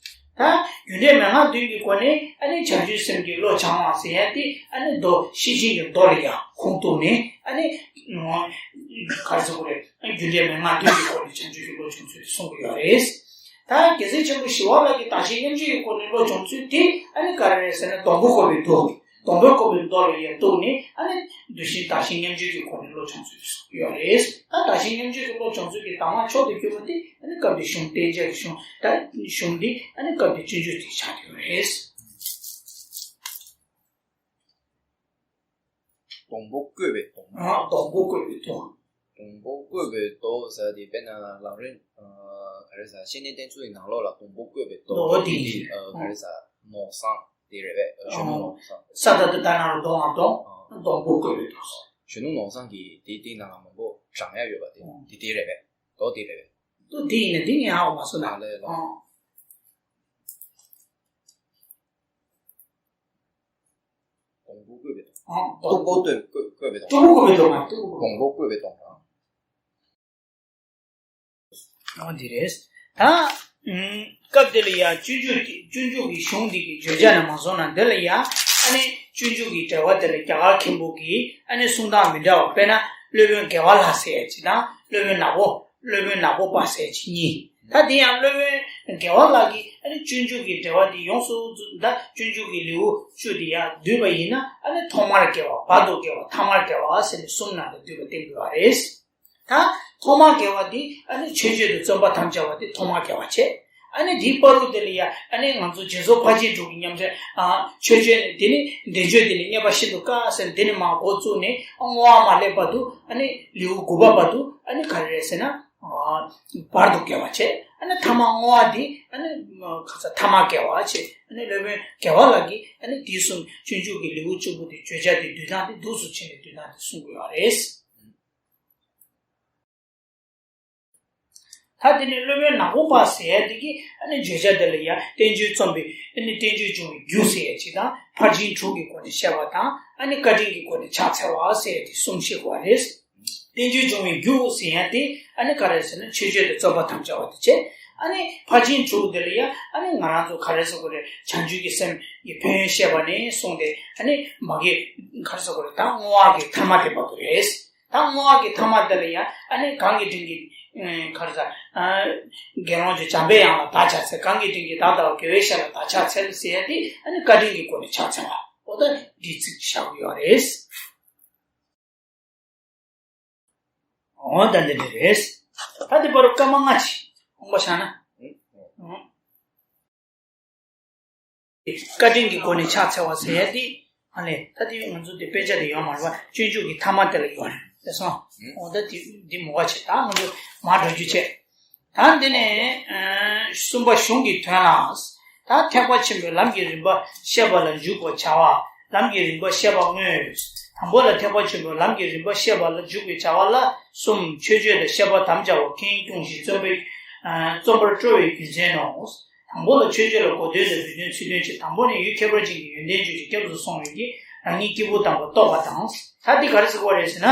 ད་རྒྱུ་འབྲས་མན་ངག་བདུན་གྱི་སྒོ་ནས་ཨ་ནི་བྱང་ཆུབ་སེམས་ཀྱི་བློ་སྦྱང་བ་ཟེར་ཡ་དེ་ཨ་ནི་མདོ་ཤེར་ཕྱིན་གྱི་མདོ་ལ་ཡང་ཁུངས་གཏུགས་ནས་ཨ་ནི་ག་རེ་ཟེར་དགོས་རེད། རྒྱུ་འབྲས་མན་ངག་བདུན་གྱི་སྒོ་ནས་བྱང་ཆུབ་ཀྱི་བློ་སྦྱོང་ཚུལ་དེ་གསུང་གི་ཡོད་རེད། ད་རྒྱལ་སྲས་ཆེན་པོ་ཞི་བ་ལྷ་གིས་བདག་གཞན་མཉམ་བརྗེ་གི་སྒོ་ནས་བློ་སྦྱོང་ཚུལ་དེ་ཨ་ནི་ག་རེ་རེད་ཟེར་ན་སྡོང་པོ་བཀོད་པའི་མདོ། སྡོང་པོ་བཀོད་པའི་མདོ་ལ་ཡང་གཏུགས་ནས་ཨ་ནི་འདུ་ཤེས་བདག་གཞན་མཉམ་བརྗེ་གི་སྒོ་ནས་བློ་སྦྱོང་ཚུལ་དེ་གསུང་གི་ཡོད་རེད། ད་བདག་གཞན་མཉམ་བརྗེ་གི་བློ་སྦྱོང་ཚུལ་གྱི་གདམས་ངག་མཆོག་ཏུ་གྱུར་པ་དེ་ཨ་ནི་སྐབས་དེ་གཞུང་བསྟན་བྱ་གི་གཞུང་ད་གཞུང་འདི་ཨ་ནི་སྐབས་དེ་སྤྱོད་འཇུག་ཅིག་ཆགས་ཀྱི་ཡོད་རེད། སྡོང་པོ་བཀོད་པའི་མདོ། ཨ་སྡོང་པོ་བཀོད་པའི་མདོ། སྡོང་པོ་བཀོད་པའི་མདོ་ཟེར་དེ་དཔེར་ན་ལམ་རིམ་ཨ་ག་རེ་ཟེར་བཤེས་གཉེན་བསྟེན་ཚུལ་གྱི་ནང་ལོགས་ལ་སྡོང་པོ་བཀོད་པའི་མདོ་མདོ་དེ་དེ་ཡིན། ཨ་ག་རེ་ཟེར་ནོར་བཟང་དེ་རེད་པས། གཞོན་ནུ་ནོར་བཟང་། ས་ད་དུ་ད་ན་རོ་སྡོང་ང་སྡོང་། ཨ་སྡོང་པོ་བཀོད་པའི་མདོ། གཞོན་ནུ་ནོར་བཟང་གི་དེ་དེའི་ནང་ལ་མང་པོ་བགྲང་ཡ་ཡོད་པ་དེ་དེ་དེ་རེད་པས། མདོ་དེ་རེད་པས། མདོ་དེ་ཡིན་ན་དེ་ངས་ཧ་གོ་མ་སོང་ན། ཨ་ལས་ལོ། ཨ། སྡོང་པོ་བཀོད་པའི་མདོ། ཨ་སྟུག་པོ་བཀོད་པའི་མདོ། སྟུག་པོ་བཀོད་པའི་མདོ་མ་སྟུག་པོ། སྡོང་པོ་བཀོད་པའི་མདོ། ཨ་འདི་རེད། ད་ཨུམ་སྐབས་དེ་ལ་ཡང་སྤྱོད་འཇུག་གི་སྤྱོད་འཇུག་གི་གཞུང་འདི་གི་བརྗོད་བྱ་ནས་མ་སོང་ན་འདི་ལ་ཡང་ཨ་ནི་སྤྱོད་འཇུག་གི་འགྲེལ་པ་དེ་ལ་རྒྱ་གར་མཁན་པོ་གིས་ཨ་ནི་གསུང་སྟངས་མི་འདྲ་བ། དཔེར་ན་སློབ་དཔོན་དགེ་བ་ལྷ་ཟེར་ཡ་གཅིག་དང་སློབ་དཔོན་ནག་པོ། སློབ་དཔོན་ནག་པོ་པ་ཟེར་གཅིག་གཉིས། ད་དེ་ཡང་སློབ་དཔོན་དགེ་བ་ལྷ་གིས་ཨ་ནི་སྤྱོད་འཇུག་གི་འགྲེལ་པ་འདི་ཡོངས་སུ་རྫོགས། ད་སྤྱོད་འཇུག་གི་ལེའུ་བཅུ་དེ་ཡང་བསྡུས་པ་ཡིན་ན་ཨ་ནི་ཐོག་མར་དགེ་བ། བར་དུ་དགེ་བ། ཐ་མར་དགེ་བ་ཟེར་ནས་གསུམ་ནང་ལ་བསྡུས་པ་བསྟན་དགོས་པ་རེད། ད་ཐོག་མར་དགེ་བ་འདི་ཨ་ནི་མཆོད་བརྗོད་དང་རྩོམ་པར་དམ་བཅའ་བ་དེ་ཐོག་མར་དགེ་བ་བྱས། ཨ་ནི་དེའི་བར་དུ་དེ་ལ་ཡང་ཨ་ནི་ང་ཚོ་རྗེས་སོར་ཕར་ཕྱིན་དྲུག་གི་མཉམ་འབྲེལ། ཨ་མཆོད་བརྗོད་ནས་དེ་ནི་བཟླས་བརྗོད་དེ་ནི་མཉེས་པ་ཤིན་ཏུ་དཀར་ཟེར་ནས་དེ་ནི་མར་འགོ་བཙུགས་ནས་ཨ་བསྔོ་བ་མ་སླེབས་བར་དུ་ཨ་ནི་ལེའུ་དགུ་པ་བར་དུ་ཨ་ནི་ག་རེ་རེད་ཟེར་ན། ཨ་བར་དུ་དགེ་བ་བྱས། ཨ་ནི་ཐ་མ་བསྔོ་བ་འདི་ཨ་ནི་ཁ་ས་ཐ་མ་དགེ་བ་བྱས། ཨ་ནི་སློབ་དཔོན་དགེ་བ་ལྷ་གིས་ཨ་ནི་དེ་གསུམ་སྤྱོད་འཇུག་གི་ལེའུ་བཅུ་པོ་དེ་བརྗོད་བྱ་དེ་བསྡུས་སྟངས་དེ་འདུག་སེ་བྱས་ནས་བསྡུས་སྟངས་དེ་གསུང་གི་ཡོད་རེད། ད་དེ་ནས་སློབ་དཔོན་ནག་པོ་པ་ཟེར་ཡ་དེ་གིས་ཨ་ནི་བརྗོད་བྱ་དེ་ལ་ཡང་བསྟན་བཅོས་རྩོམ་པའི་ཨ་ནི་བསྟན་བཅོས་འབྱུང་བའི་རྒྱུ་ཟེར་ཡ་གཅིག་དང་། ཕར་ཕྱིན་དྲུག་གི་སྒོ་ནས་བཤད་པ་དང་། ཨ་ནི་བཀའ་དྲིན་གྱི་སྒོ་ནས་ཕྱག་འཚལ་བ་ཟེར་ཡ་དེ་གསུམ་བཤད་དགོས་པ་རེད། བསྟན་བཅོས་འབྱུང་བའི་རྒྱུ་ཟེར་ཡ་དེ་ཨ་ནི་ག་རེ་ཟེར་ན་མཆོད་བརྗོད་དང་རྩོམ་པར་དམ་བཅའ་བ་དེ་བྱས། ཨ་ནི་ཕར་ཕྱིན་དྲུག་དེ་ལ་ཡང་ཨ་ནི་ང་རང་ཚོ་ག་རེ་ཟེར་དགོས་རེད། བྱང་ཆུབ་ཀྱི་སེམས་ཀྱི་ཕན་ཡོན་བཤད་པ་ནས་བཟུང་སྟེ་ཨ་ནི་མ་གི་ག་རེ་ཟེར་དགོས་རེད། ད་བསྔོ་བ་གི་ཐ་མ་དེ་བར་དུ་རེད། ད་བསྔོ་བ་གི་ཐ་མ་དེ་ལ་ཡང་ཨ་ནི་གང་གི་དྲིན་གྱིས་ཨ་ག་རེ་ཟེར། ཨ་དགེ་སློང་གི་འཇམ་པའི་དབྱངས་ལ་བདག་ཕྱག་འཚལ། གང་གི་དྲིན་གྱིས་བདག་ལྟ་བུ་དགེ་བའི་བཤེས་ལ་བདག་ཕྱག་འཚལ་ཟེར་ཡ་དེ་ཨ་ནི་བཀའ་དྲིན་གྱི་སྒོ་ནས་ཕྱག་འཚལ་བ། འོ་ད་འདི་ཚིག་བཞག་གི་ཡོད་རེད། འོ་ད་འདི་འདྲ་རེད། ད་འདི་བར་སྐར་མ་ལྔ་ཅིག་དགོངས་པ་བཞག་ན། ཨང་། བཀའ་དྲིན་གྱི་སྒོ་ནས་ཕྱག་འཚལ་བ་ཟེར་ཡ་དེ། ཨ་ལས་ད་དེ་ང་ཚོ་དེ་དཔེ་ཆ་དེ་ཡོད་མ་རེད་པ། སྤྱོད་འཇུག་གི་ཐ་མ་དེ་ལ་ཡོད་རེད། དེ་སོང་། འོ་ད་དེ་འདི་མོ་བ་བྱེད། ད་ང་ཚོ་མར་འགྲོ་རྒྱུ་བྱེད། ད་འདི་ནས་ཨ་གསུམ་པ་གཞུང་གི་དོན་ལ། ད་ཐེག་པ་ཆེན་པོའི་ལམ་གྱི་རིམ་པ་བཤད་པ་ལ་འཇུག་པར་བྱ་བ། ལམ་གྱི་རིམ་པ་བཤད་པ་དངོས། དང་པོ་ལ་ཐེག་པ་ཆེན་པོའི་ལམ་གྱི་རིམ་པ་བཤད་པ་ལ་འཇུག་པའི་བྱ་བ་ལ་གསུམ། མཆོད་བརྗོད་དང་བཤད་པ་དམ་བཅའ་བ། ཁེངས་སྐྱུང་ཞིང་རྩོམ་པའི་ཨ་རྩོམ་པར་སྤྲོ་བའི་རྒྱུ་མཚན་ནོ། དང་པོ་ལ་མཆོད་བརྗོད་ལ་གོ་དོན་དང་རྒྱུ་མཚན་ཚིག་དོན་བྱེད། དང་པོ་ནི་ཡུལ་ཁྱད་པར་ཅན་གྱི་ཡོན་ཏན་བརྗོད་ཅིང་སྐྱབས་སུ་སོང་བའི་གི་རང་ཉིད་སྐྱེས་བུ་དམ་པ་རྟོགས་པ་དང་། ད་འདི་ག་རེ་ཟེར་བ་རེད་ཟེར་ན།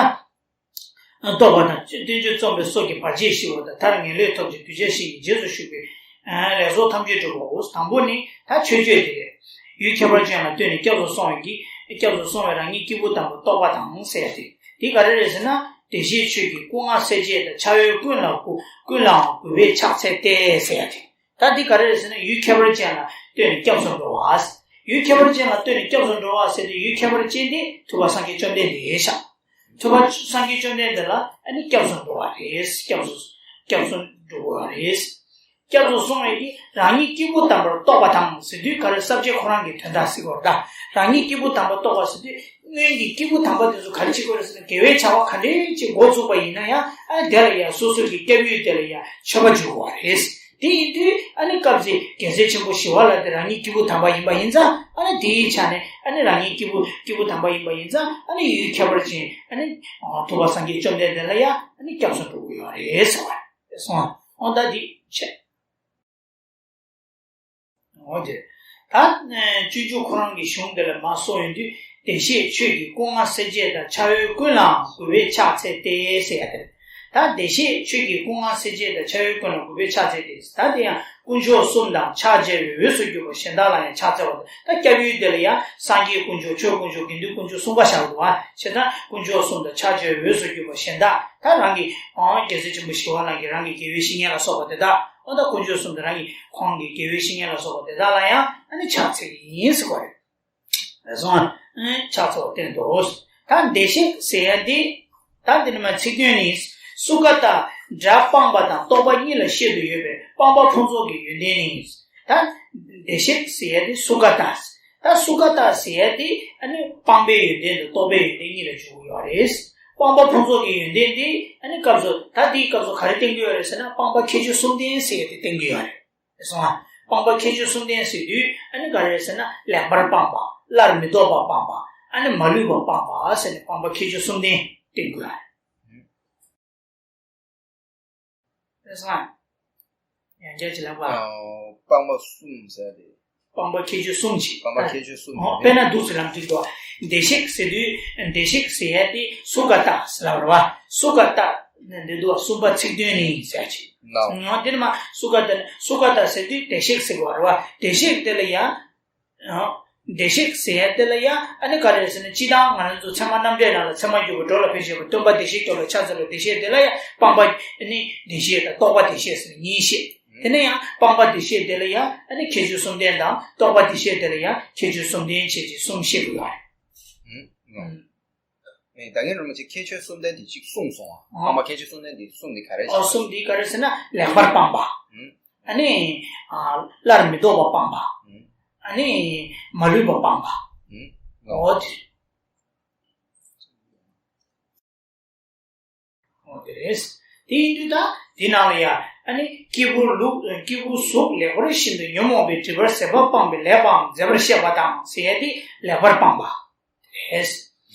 རྟོགས་པ་དང་། བསྟན་བཅོས་རྩོམ་པའི་སོགས་ཀྱི་བར་ཆད་ཞི་བ་དང་། མཐར་ངེས་ལེགས་ཐོབ་ཅིང་གདུལ་བྱ་གཤིས་ཀྱི་རྗེས་སུ་ཞུགས་པའི་ལེགས་ཚོགས་ཐམས་ཅད་འགྲུབ་པའོ། དང་པོ་ནི་ད་མཆོད་བརྗོད་དེ་རེད། ཡུལ་ཁྱད་པར་ཅན་ལ་ལྟོས་ནས་སྐྱབས་སུ་སོང་བའི་གི་སྐྱབས་སུ་སོང་བའི་རང་ཉིད་སྐྱེས་བུ་དམ་པ་རྟོགས་པ་དང་ཟེར་ཡ་དེ། དེ་ག་རེ་རེད་ཟེར་ན། བདེ་གཤེགས་ཆོས་ཀྱི་སྐུ་མངའ་སྲས་བཅས་དང་། ཕྱག་འོས་ཀུན་ལ་གུས་ཀུན་ལའང་གུས་པས་ཕྱག་འཚལ་ཏེ་ཟེར་ཡ་དེ། ད་འདི་ག་རེ་རེད་ཟེར་ན། ཡུལ་ཁྱད་པར་ཅན་ལ་ལྟོས་ནས་སྐྱབས་སུ་འགྲོ་བ། ཡུལ་ཁྱད་པར་ཅན་ལ་ལྟོས་ནས་སྐྱབས་སུ་འགྲོ་བ་ཟེར་དུས། ཡུལ་ཁྱད་པར་ཅན་དེ་ཐུབ་པ་སངས་རྒྱས་བཅོམ་ལྡན་འདས་ཤག་ཐུབ་པ་སངས་རྒྱས་བཅོམ་ལྡན་འདས་ལ་ཨ་ནི་སྐྱབས་སུ་འགྲོ་བ་རེད། སྐྱབས་སུ་སྐྱབས་སུ་འགྲོ་དགོས་པ་རེད། སྐྱབས་སུ་སོང་བའི་གི་རང་ཉིད་སྐྱེས་བུ་དམ་པར་རྟོགས་པ་དང་ཟེར་དུས། ག་རེ། ས་བཅད་ཁོ་རང་གི་དོན་དག་ཟེར་དགོས་རེད་ད། རང་ཉིད་སྐྱེས་བུ་དམ་པར་རྟོགས་པ་ཟེར་དུས། སྔོན་གྱི་སྐྱེས་བུ་དམ་པ་དེ་ཚོ་ག་རེ་བྱེད་དགོས་རེད་ཟེར་ན། དགེ་བའི་བྱ་བ་ག་འདྲའི་ཅིག་འགོ་བཙུགས་པ་ཡིན་ན་ཡང་། ཨ་ནི་དེ་ལ་ཡང་སོ་སོ་གི་སྐྱབས་ཡུལ་དེ་ལ་ཡང་མཆོད་པ་འབུལ་དགོས་པ་རེད། དེ་ཡིན་དུས་ཨ་ནི་སྐབས་དེར་རྒྱལ་སྲས་ཆེན་པོ་ཞི་བ་ལྷ་དེ་རང་ཉིད་སྐྱེས་བུ་དམ་པ་ཡིན་པ་ཡིན་ཙང་། ཨ་ནི་དེའི་ཆ་ནས་ཨ་ནི་རང་ཉིད་སྐྱེས་བུ་སྐྱེས་བུ་དམ་པ་ཡིན་པ་ཡིན་ཙང་། ཨ་ནི་ཡུལ་ཁྱད་པར་ཅན། ཨ་ནི་ཐུབ་པ་སངས་རྒྱས་བཅོམ་ལྡན་འདས་ལ་ཡང་ཨ་ནི་སྐྱབས་སུ་འགྲོ་དགོས་ཡོད་རེད་ཟེར་བ་རེད། སོང་། འོ་ད་འདི་བྱས། འོ་དེ། ད་སྤྱོད་འཇུག་ཁོ་རང་གི་གཞུང་དེ་ལ་མར་སོང་ཡོང་དུས། བདེ་གཤེགས་ཆོས་ཀྱི་སྐུ་མངའ་སྲས་བཅས་དང་། ཕྱག་འོས་ཀུན་ལའང་གུས་པས་ཕྱག་འཚལ་ཏེ་ཟེར་ཡ་དེ་རེད། ད་བདེ་གཤེགས་ཆོས་ཀྱི་སྐུ་མངའ་སྲས་བཅས་དང་། ཕྱག་འོས་ཀུན་ལ་གུས་པས་ཕྱག་འཚལ་ཏེ། ད་དེ་ཡང་དཀོན་མཆོག་གསུམ་དང་ཕྱག་བྱ་བའི་འོས་སུ་གྱུར་པ་གཞན་དག་ལ་ཡང་ཕྱག་འཚལ་བ་དང་། ད་སྐྱབས་ཡུལ་དེ་ལ་ཡང་སངས་རྒྱས་དཀོན་མཆོག་ཆོས་དཀོན་མཆོག་དགེ་འདུན་དཀོན་མཆོག་གསུམ་ཀ་བཞག་འདུག་བ། བྱས་ཙང་དཀོན་མཆོག་གསུམ་དང་ཕྱག་བྱ་བའི་འོས་སུ་གྱུར་པ་གཞན་དག། ད་རང་གི་ཨང་རྒྱལ་སྲས་ཆེན་པོ་ཞི་བ་ལྷ་གི་རང་གི་དགེ་བའི་བཤེས་གཉེན་ལ་སོགས་པ་དེ་དག། འོ་ད་དཀོན་མཆོག་གསུམ་དང་རང་གི་ཁོང་གི་དགེ་བའི་བཤེས་གཉེན་ལ་སོགས་པ་དེ་དག་ལ་ཡང་ཨ་ནི་ཕྱག་འཚལ་གྱི་ཡིན་ཟེར་བ་རེད། སོང་། ཕྱག་འཚལ་བ་བསྟན་ཏོ། ད་བདེ་གཤེགས་ཟེར་ཡ་འདི། ད་འདི་ནི་མ་ཚིག་དོན་ནི། སུ་ཁ་ཏ། སྒྲ་སྤངས་པ་དང་རྟོག་པ་གཉིས་ལ་བཤད་དུ་ཡོད་པའི་སྤངས་པ་ཕུན་ཚོགས་ཀྱི་ཡོན་ཏན་ནི། ད་བདེ་གཤེགས་ཟེར་ཡ་འདི་སུ་ཁ་ཏ། ད་སུ་ཁ་ཏ་ཟེར་ཡ་འདི་ཨ་ནི་སྤངས་པའི་ཡོན་ཏན་དང་རྟོག་པའི་ཡོན་ཏན་གཉིས་ལ་འཇུག་གི་ཡོད་རེད། སྤངས་པ་ཕུན་ཚོགས་ཀྱི་ཡོན་ཏན་འདི་ཨ་ནི་སྐབས་སུ། ད་འདིའི་སྐབས་སུ་ག་རེ་བསྟན་གྱི་ཡོད་རེད་ཟེར་ན། སྤངས་པ་ཁྱད་ཆོས་གསུམ་ལྡན་ཟེར་ཡ་དེ་བསྟན་གྱི་ཡོད་རེད། སོང་ང་། སྤངས་པ་ཁྱད་ཆོས་གསུམ་ལྡན་ཟེར་དུས་ཨ་ནི་ག་རེ་ཟེར་ན། ལེགས་པར་སྤངས་པ། སླར་མི་ལྡོག་པར་སྤངས་པ། ཨ་ནི་མ་ལུས་པར་སྤངས་པ་ཟེར་ནས་སྤངས་པ་ཁྱད་ཆོས་གསུམ་ལྡན་བསྟན་དགོས། རེད་སོང་ང་། ཡང་བསྐྱར་ཅིག་ལབ་པ། ཨ། སྤངས་པ་གསུམ་ཟེར་ཏེ། སྤངས་པ་ཁྱད་ཆོས་གསུམ་ཞིག་སྤངས་པ་ཁྱད་ཆོས་གསུམ་ཨོ། ཟེར་དཔེར་ན་འདུག་ཟེར་ལབ་འགྲིག་འདུག་བདེ་གཤེགས་ཟེར་དུས། བདེ་གཤེགས་ཟེར་ཡ་དེ་སུ་ཁ་ཏ་ཟེར་ལབ་རེད་བ། སུ་ཁ་ཏ་འདི་འདུག་བ། གསུམ་པ་ཚིག་དོན་ནི་ཟེར་ཅིག་ནའོ། འོ་དེ་ནི་མ་སུ་ཁ་ཏ་ནི། སུ་ཁ་ཏ་ཟེར་དུས་བདེ་གཤེགས་ཟེར་བ་རེད་བ། བདེ་གཤེགས་དེ་ལ་ཡང་། ཨོ། བདེ་གཤེགས་ཟེར་ཡ་དེ་ལ་ཡང་ཨ་ནི་ག་རེ་ཟེར་ན། སྤྱིར་བཏང་ང་རང་ཚོ་ཚད་མ་རྣམ་འགྲེལ་ནང་ལ། ཚད་མར་གྱུར་པ་འགྲོ་ལ་ཕན་ཕྱིར་བ། སྟོན་པ་བདེ་གཤེགས་སྐྱོབ་ལ་ཕྱག་འཚལ་ལོ། བདེ་གཤེགས་དེ་ལ་ཡང་སྤངས་པ་ནི་བདེ་གཤེགས་དང་རྟོགས་པ་བདེ་གཤེགས་ཟེར་གཉིས་བཤད། དེ་ནས་ཡང་སྤངས་པ་བདེ་གཤེགས་དེ་ལ་ཡང་ཨ་ནི་ཁྱད་ཆོས་གསུམ་ལྡན་དང་། རྟོགས་པ་བདེ་གཤེགས་དེ་ལ་ཡང་ཁྱད་ཆོས་གསུམ་ལྡན་བྱས་ཏེ་གསུམ་བཤད་དགོས་ཡོད་རེད། ཨུམ། ཨུམ། ཨེ། ད་གིན་རུ་མ་ཅིག་ཁྱད་ཆོས་གསུམ་ལྡན་དེ་གཅིག་གསུངས་སོང་ཨ། ཨ། སྤངས་པ་ཁྱད་ཆོས་གསུམ་ལྡན་དེ་གསུམ་དེ་ག་རེ་ཨོ། ཞིག་གསུམ་དེ་ག་རེ་ཟེར་ན། ལེགས་པར་སྤངས་པ། ཨུམ། ཨ་ནི། ཨ། སླར་མི་ལྡོག་པར་སྤངས་པ། ཨུམ། ཨ་ནི། མ་ལུས་པར་སྤངས་པ། ཨུམ། ཨོ་དེ། འོ་དེ་རེད། དེ་ཡིན་དུས་ད་དེ་ནང་ལ་ཡ། ཨ་ནི་སྐྱེས་བུ་ལུགས། སྐྱེས་བུ་གཟུགས་ལེགས་པར་ཤིན་ཏུ་ཉོན་མོངས་པའི་སྒྲིབ་པར་ཟད་པ་སྤངས་པའི་ལེགས་པའམ་མཛེས་པར་བཤད་པ་དང་ཟེར་ཡ་དེ་ལེགས་པར་སྤངས་པ་རེད།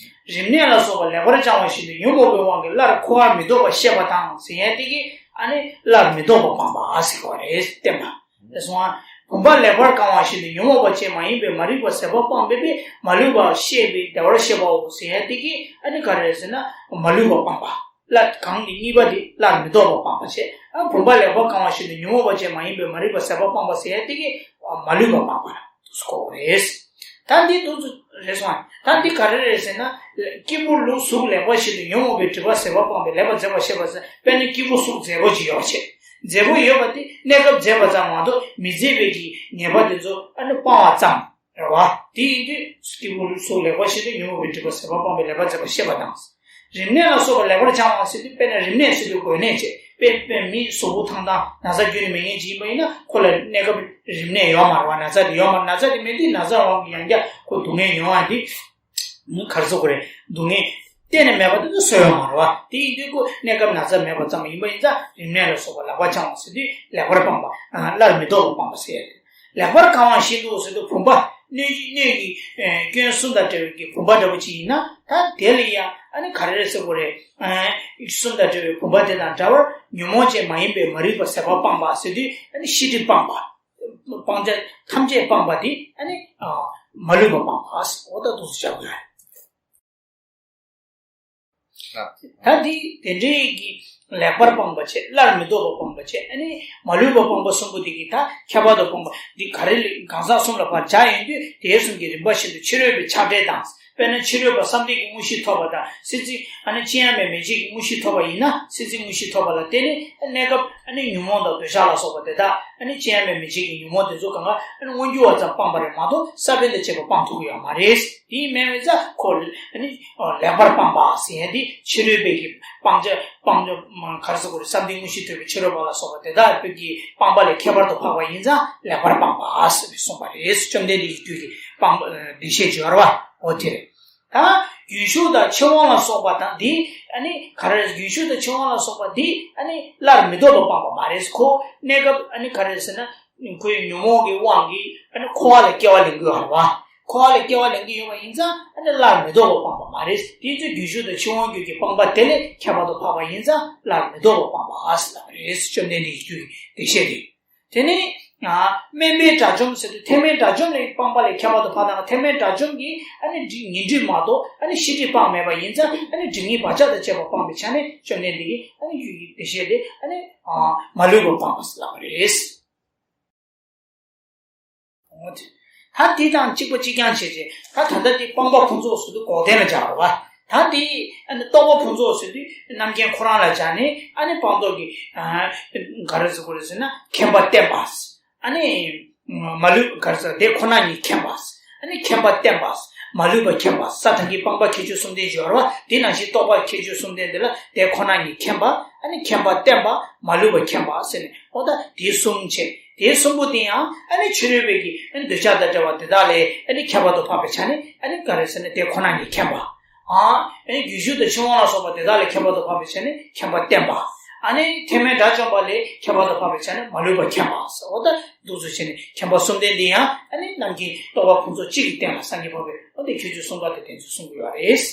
རིམས་ནད་ལ་སོགས་པ་ལེགས་པར་བྱང་བ་ཤིན་ཏུ་ཉོན་མོངས་པའི་དབང་གིས་སླར་འཁོར་བར་མི་ལྡོག་པར་བཤད་པ་དང་ཟེར་ཡ་དེ་གིས་ཨ་ནི་སླར་མི་ལྡོག་པར་སྤངས་པ་ཟེར་བ་རེད། བསྟན་པ། དེ་སོང་ང་། བུམ་པ་ལེགས་པར་གང་བ་ཞིག་ཏུ་ཉོན་མོངས་པ་ཅན་མ་ཡིན་པའི་མ་རིག་པ་ཟད་པ་སྤངས་པས་མ་ལུས་པ་བཤད་པའི་བདེ་བར་གཤེགས་པའོ་ཟེར་ཡ་དེ་གིས་ཨ་ནི་ག་རེ་རེད་ཟེར་ན། མ་ལུས་པ་སྤངས་པ། སླར་གང་གི་གཉིས་པ་དེ་སླར་མི་ལྡོག་པ་སྤངས་པ་བྱས། ཨ། བུམ་པ་ལེགས་པར་གང་བ་ཞིག་ཏུ་ཉོན་མོངས་པ་ཅན་མ་ཡིན་པའི་མ་རིག་པ་ཟད་པ་སྤངས་པ་ཟེར་ཡ་དེ་གིས་མ་ལུས་པ་སྤངས་པ་ལ་གོ་དགོས་རེད། ད་འདི་དུས་ཚོད་རེད་སོང་ང་། ད་འདི་ག་རེ་རེད་ཟེར་ན། སྐྱེས་བུ་ལུགས་གཟུགས་ལེགས་པ་ཞིག་ཏུ་ཉོན་མོངས་པའི་སྒྲིབ་པ་ཟད་པ་སྤངས་པའི་ལེགས་པར་མཛེས་པར་བཤད་པ་ཟེར། དཔེར་ན་སྐྱེས་བུ་གཟུགས་མཛེས་པོ་ཅིག་ཡོད་པ་བྱས། མཛེས་པོ་ཡོད་པ་དེ་གནས་སྐབས་མཛེས་པ་ཙམ་མ་གཏོགས་མི་མཛེས་པའི་གི་ཉེས་པ་དེ་ཚོ་ཨ་ནི་སྤང་བ་ཙམ་རེད་བ། དེ་ཡིན་དུས་སྐྱེས་བུ་གཟུགས་ལེགས་པ་ཞིག་ཏུ་ཉོན་མོངས་པའི་སྒྲིབ་པ་ཟད་པ་སྤངས་པའི་ལེགས་པར་མཛེས་པར་བཤད་པ་དང་། རིམས་ནད་ལ་སོགས་པ་ལེགས་པར་བྱང་བ་ཟེར་དུས། དཔེར་ན་རིམས་ནད་ཟེར་དུས་འགོས་ནད་བྱས། དཔེ་དཔེ་མི་སོག་པོ་ཐང་ཐང་ན་ཚ་རྒྱུ་ནི་མེད་མཁན་ཅིག་ཡིན་པ་ཡིན་ན། ཁོ་ལ་གནས་སྐབས་རིམས་ནད་ཡོད་མ་རེད་བ། ན་ཚ་དེ་ཡོད་མ་རེད། ན་ཚ་དེ་མེད་དུས་ན་ཚ་དབང་གིས་ཡང་བསྐྱར་ཁོ་སྡུག་བསྔལ་མྱོང་བ་འདི་གར་སོག་གི་རེད། སྡུག་བསྔལ་ གཏན་ནས་མེད་པ་དེ་ཚོ་བཟོ་ཡོད་མ་རེད་བ། དེ་ཡིན་དུས་ཁོ་གནས་སྐབས་ན་ཚ་མེད་པ་ཙམ་ཡིན་པ་ཡིན་ཙང་རིམས་ནད་ལ་སོགས་པ་ལེགས་པར་སྤང་བ་ཟེར་དུས་ལེགས་པར་སྤངས་པ། ཨ། སླར་མི་ལྡོག་པར་སྤངས་པ་ཟེར་ཡ་རེད། ལེགས་པར་གང་བ་བཞིན་དུ་ཟེར་དུས་བུམ་པ་སྣོད་ཀྱི་སྣོད་ཀྱི་ཨེ་སྐྱོན་གསུམ་དང་བྲལ་བའི་གི་བུམ་པ་འདྲ་པོ་ཅིག་ཡིན་ན། ད་དེ་ལ་ཡང་ཨ་ནི་ག་རེ་རེད་ཟེར་དགོས་རེད། ཨེ་གསུམ་དང་བྲལ་བའི་བུམ་པ་དེ་དང་འདྲ་བར་ཉོན་མོངས་ཅན་མ་ཡིན་པའི་མ་ལུས་པ་ཟད་པར་སྤངས་པ་ཟེར་དུས་ཨ་ནི་ཤེས་སྒྲིབ་སྤངས་པ། སྤང་བྱ་ཐམས་ཅད་སྤངས་པ་དེ་ཨ་ནི་ཨ་མ་ལུས་པ་སྤངས་པ། འོ་ད་འདུག་སེ་བྱ་དགོས་རེད། ད་འདི་དེ་འདྲའི་གི་ལེགས་པར་སྤངས་པ་བྱས། སླར་མི་ལྡོག་པར་སྤངས་པ་བྱས། ཨ་ནི་མ་ལུས་པ་སྤངས་པ་གསུམ་པོ་འདི་གི་ད་ཁྱད་པར་དུ་སྤངས་པ་འདི་ག་རེ་ལས་གང་ཟག་གསུམ་ལ་ཕར་སྦྱར་ཡོང་དུས་དེ་གསུམ་གྱི་རིམ་པ་བཞིན་དུ་ཕྱི་རོལ་པའི་ཆགས་བྲལ་དང་། དཔེར་ན་ཕྱི་རོལ་པ་བསམ་གཏན་གྱི་དངོས་གཞི་ཐོབ་པ་དང་། སྲིད་རྩེ་ཨ་ནི་ཅི་ཡང་མེད་མེད་བྱེད་ཀྱི་དངོས་གཞི་ཐོབ་པ་ཡིན་ན། སྲིད་རྩེ་དངོས་གཞི་ཐོབ་པ་ལ་བརྟེན་ནས་གནས་སྐབས་ཨ་ནི་ཉོན་མོངས་དང་འདོད་ཆགས་ལ་སོགས་པ་དེ་དག་ཨ་ནི་ཅི་ཡང་མེད་མེད་བྱེད་ཀྱི་ཉོན་མོངས་དེ་ཚོ་གང་ག་ཨ་ནི་མངོན་གྱུར་བ་ཙམ་སྤངས་པ་རེད་མ་གཏོགས་ས་བོན་དང་བཅས་པ་སྤང་ཐུབ་ཀྱི་ཡོད་མ་རེད། དེའི་མེད་པའི་ཚེ་ཁོ་ཨ་ནི་ལེགས་པར་སྤངས་པ་ཟེར་ཡ་དེ་ཕྱི་རོལ་པའི་གི་སྤང་བྱ་སྤང་བྱ་ག་རེ་ཟེར་དགོས་རེད། བསམ་གཏན་དངོས་གཞི་ཐོབ་པའི་ཕྱི་རོལ་པ་ལ་སོགས་པ་དེ་དག་པའི་གི་སྤངས་པ་ལས་ཁྱད་པར་དུ་འཕགས་པ་ཡིན་ཙང་ལེགས་པར་སྤངས་པ་ཟེར་ནས་གསུངས་པ་རེད། བཅོམ་ལྡན་འདས་ཀྱི་རྒྱུད་ཀྱི་སྤངས་པ་འགྲེལ་བཤད་ཅིག་ཡོད་རེད་བ། འོ་དེ་རེད། ད་རྒྱུན་ཞུགས་དང་ཕྱིར་འོང་ལ་སོགས་པ་དང་འདི་ཨ་ནི་ག་རེ་རེད། རྒྱུན་ཞུགས་དང་ཕྱིར་འོང་ལ་སོགས་པ་འདི་ཨ་ནི་སླར་མི་ལྡོག་པར་སྤངས་པ་མ་རེད། ཁོ་གནས་སྐབས་ཨ་ནི་ག་རེ་རེད་ཟེར་ན། ཁོའི་ཉོན་མོངས་ཀྱི་དབང་གིས་ཨ་ནི་འཁོར་བ་ལ་སྐྱེ་བ་ལེན་གྱི་ཡོད་རེད་བ། འཁོར་བ་ལ་སྐྱེ་བ་ལེན་གྱི་ཡོད་པ་ཡིན་ཙང་ཨ་ནི་སླར་མི་ལྡོག་པར་སྤངས་པ་མ་རེད། དེ་ཚོ་རྒྱུན་ཞུགས་དང་ཕྱིར་འོང་རྒྱུད་ཀྱི་སྤངས་པ་དེ་ལས་ཁྱད་པར་དུ་འཕགས་པ་ཡིན་ཙང་སླར་མི་ལྡོག་པར་སྤངས་པ་ཟེར་བ་རེད། བཅོམ་ལྡན་འདས་ཀྱི་རྒྱུད་ཀྱི་འགྲེལ་བཤད་དེ། དེ་ནས་ཨ་དམན་པའི་དགྲ་བཅོམ་ཟེར་དུས་ཐེག་དམན་དགྲ་བཅོམ་ལས་སྤངས་པ་ལས་ཁྱད་པར་དུ་འཕགས་པ་དང་། ཐེག་དམན་དགྲ་བཅོམ་གྱིས་ཨ་ནི་ངན་འགྲོས་མ་གཏོགས་ཨ་ནི་ཤེས་སྒྲིབ་སྤངས་མེད་པ་ཡིན་ཙང་ཨ་ནི་སྒྲིབ་གཉིས་བག་ཆགས་དང་བཅས་པ་སྤངས་པའི་ཆ་ནས་བཅོམ་ལྡན་འདས་ཀྱི་ཨ་ནི་རྒྱུད་ཀྱི་འགྲེལ་བཤད་དེ་ཨ་ནི་ཨ་མ་ལུས་པ་སྤངས་པ་ཟེར་ལབ་པ་རེད། འོ་དེ། ད་འདི་དང་གཅིག་པ་གཅིག་རྐྱང་བྱས་རྗེས་ད་ད་ལྟ་འདི་སྤངས་པ་ཕུན་ཚོགས་ཟེར་དུས་འགོག་བདེན་ལ་སྦྱར་བ། ད་འདི་ཨ་ནི་རྟོགས་པ་ཕུན་ཚོགས་ཟེར་དུས་རྣམ་མཁྱེན་ཁོ་རང་ལ་སྦྱར་ནས་ཨ་ནི་སྤངས་རྟོགས་ཀྱི་ཨ་ག་རེ་ཟེར་དགོས་རེད་ཟེར་ན་མཁྱེན་པ་བརྟན་པ། ཨ་ནི་མ་ལུས་ག་རེ་ཟེར་དེ་ཁོ་ན་ཉིད་མཁྱེན་པ། ཨ་ནི་མཁྱེན་པ་བརྟན་པ། མ་ལུས་པ་མཁྱེན་པ། ས་དང་གི་སྤངས་པ་ཁྱད་ཆོས་གསུམ་ལྡན་སྦྱོར་བ་དེ་ནང་བཞིན་རྟོགས་པ་ཁྱད་ཆོས་གསུམ་ལྡན་དེ་ལ་དེ་ཁོ་ན་ཉིད་མཁྱེན་པ། ཨ་ནི་མཁྱེན་པ་བརྟན་པ། མ་ལུས་པ་མཁྱེན་པ་ཟེར་ནས་འོ་ད་དེ་གསུམ་བྱས། དེ་གསུམ་པོ་དེ་ཡང་ཨ་ནི་ཕྱི་རོལ་པའི་གི་ཨ་ནི་འདོད་ཆགས་དང་བྲལ་བ་དེ་དག་ལས་ཨ་ནི་ཁྱད་པར་དུ་འཕགས་པའི་ཆ་ནས་ཨ་ནི་ག་རེ་ཟེར་ན་དེ་ཁོ་ན་ཉིད་མཁྱེན་པ། ཨ་ནི་རྒྱུན་ཞུགས་དང་ཕྱིར་འོང་ལ་སོགས་པ་དེ་དག་ལས་ཁྱད་པར་དུ་འཕགས་པའི་ཆ་ནས་མཁྱེན་པ་བརྟན་པ། ཨ་ནི་ཐེག་དམན་དགྲ་བཅོམ་པ་ལས་ཁྱད་པར་དུ་འཕགས་པའི་ཆ་ནས་མ་ལུས་པ་མཁྱེན་པ་ཟེར། འོ་ད་འདུག་སེ་བྱས་ནས་མཁྱེན་པ་གསུམ་ལྡན་འདི་ཡང་ཨ་ནི་རྣམ་མཁྱེན་རྟོགས་པ་ཕུན་ཚོགས་གཅིག་གི་སྟེང་ལ་སངས་རྒྱས་འཕགས་པའི་འོ་དེ་ཁྱད་ཆོས་གསུམ་ཀ་དེ་དེ་ཚོ་གསུང་གི་ཡོད་རེད།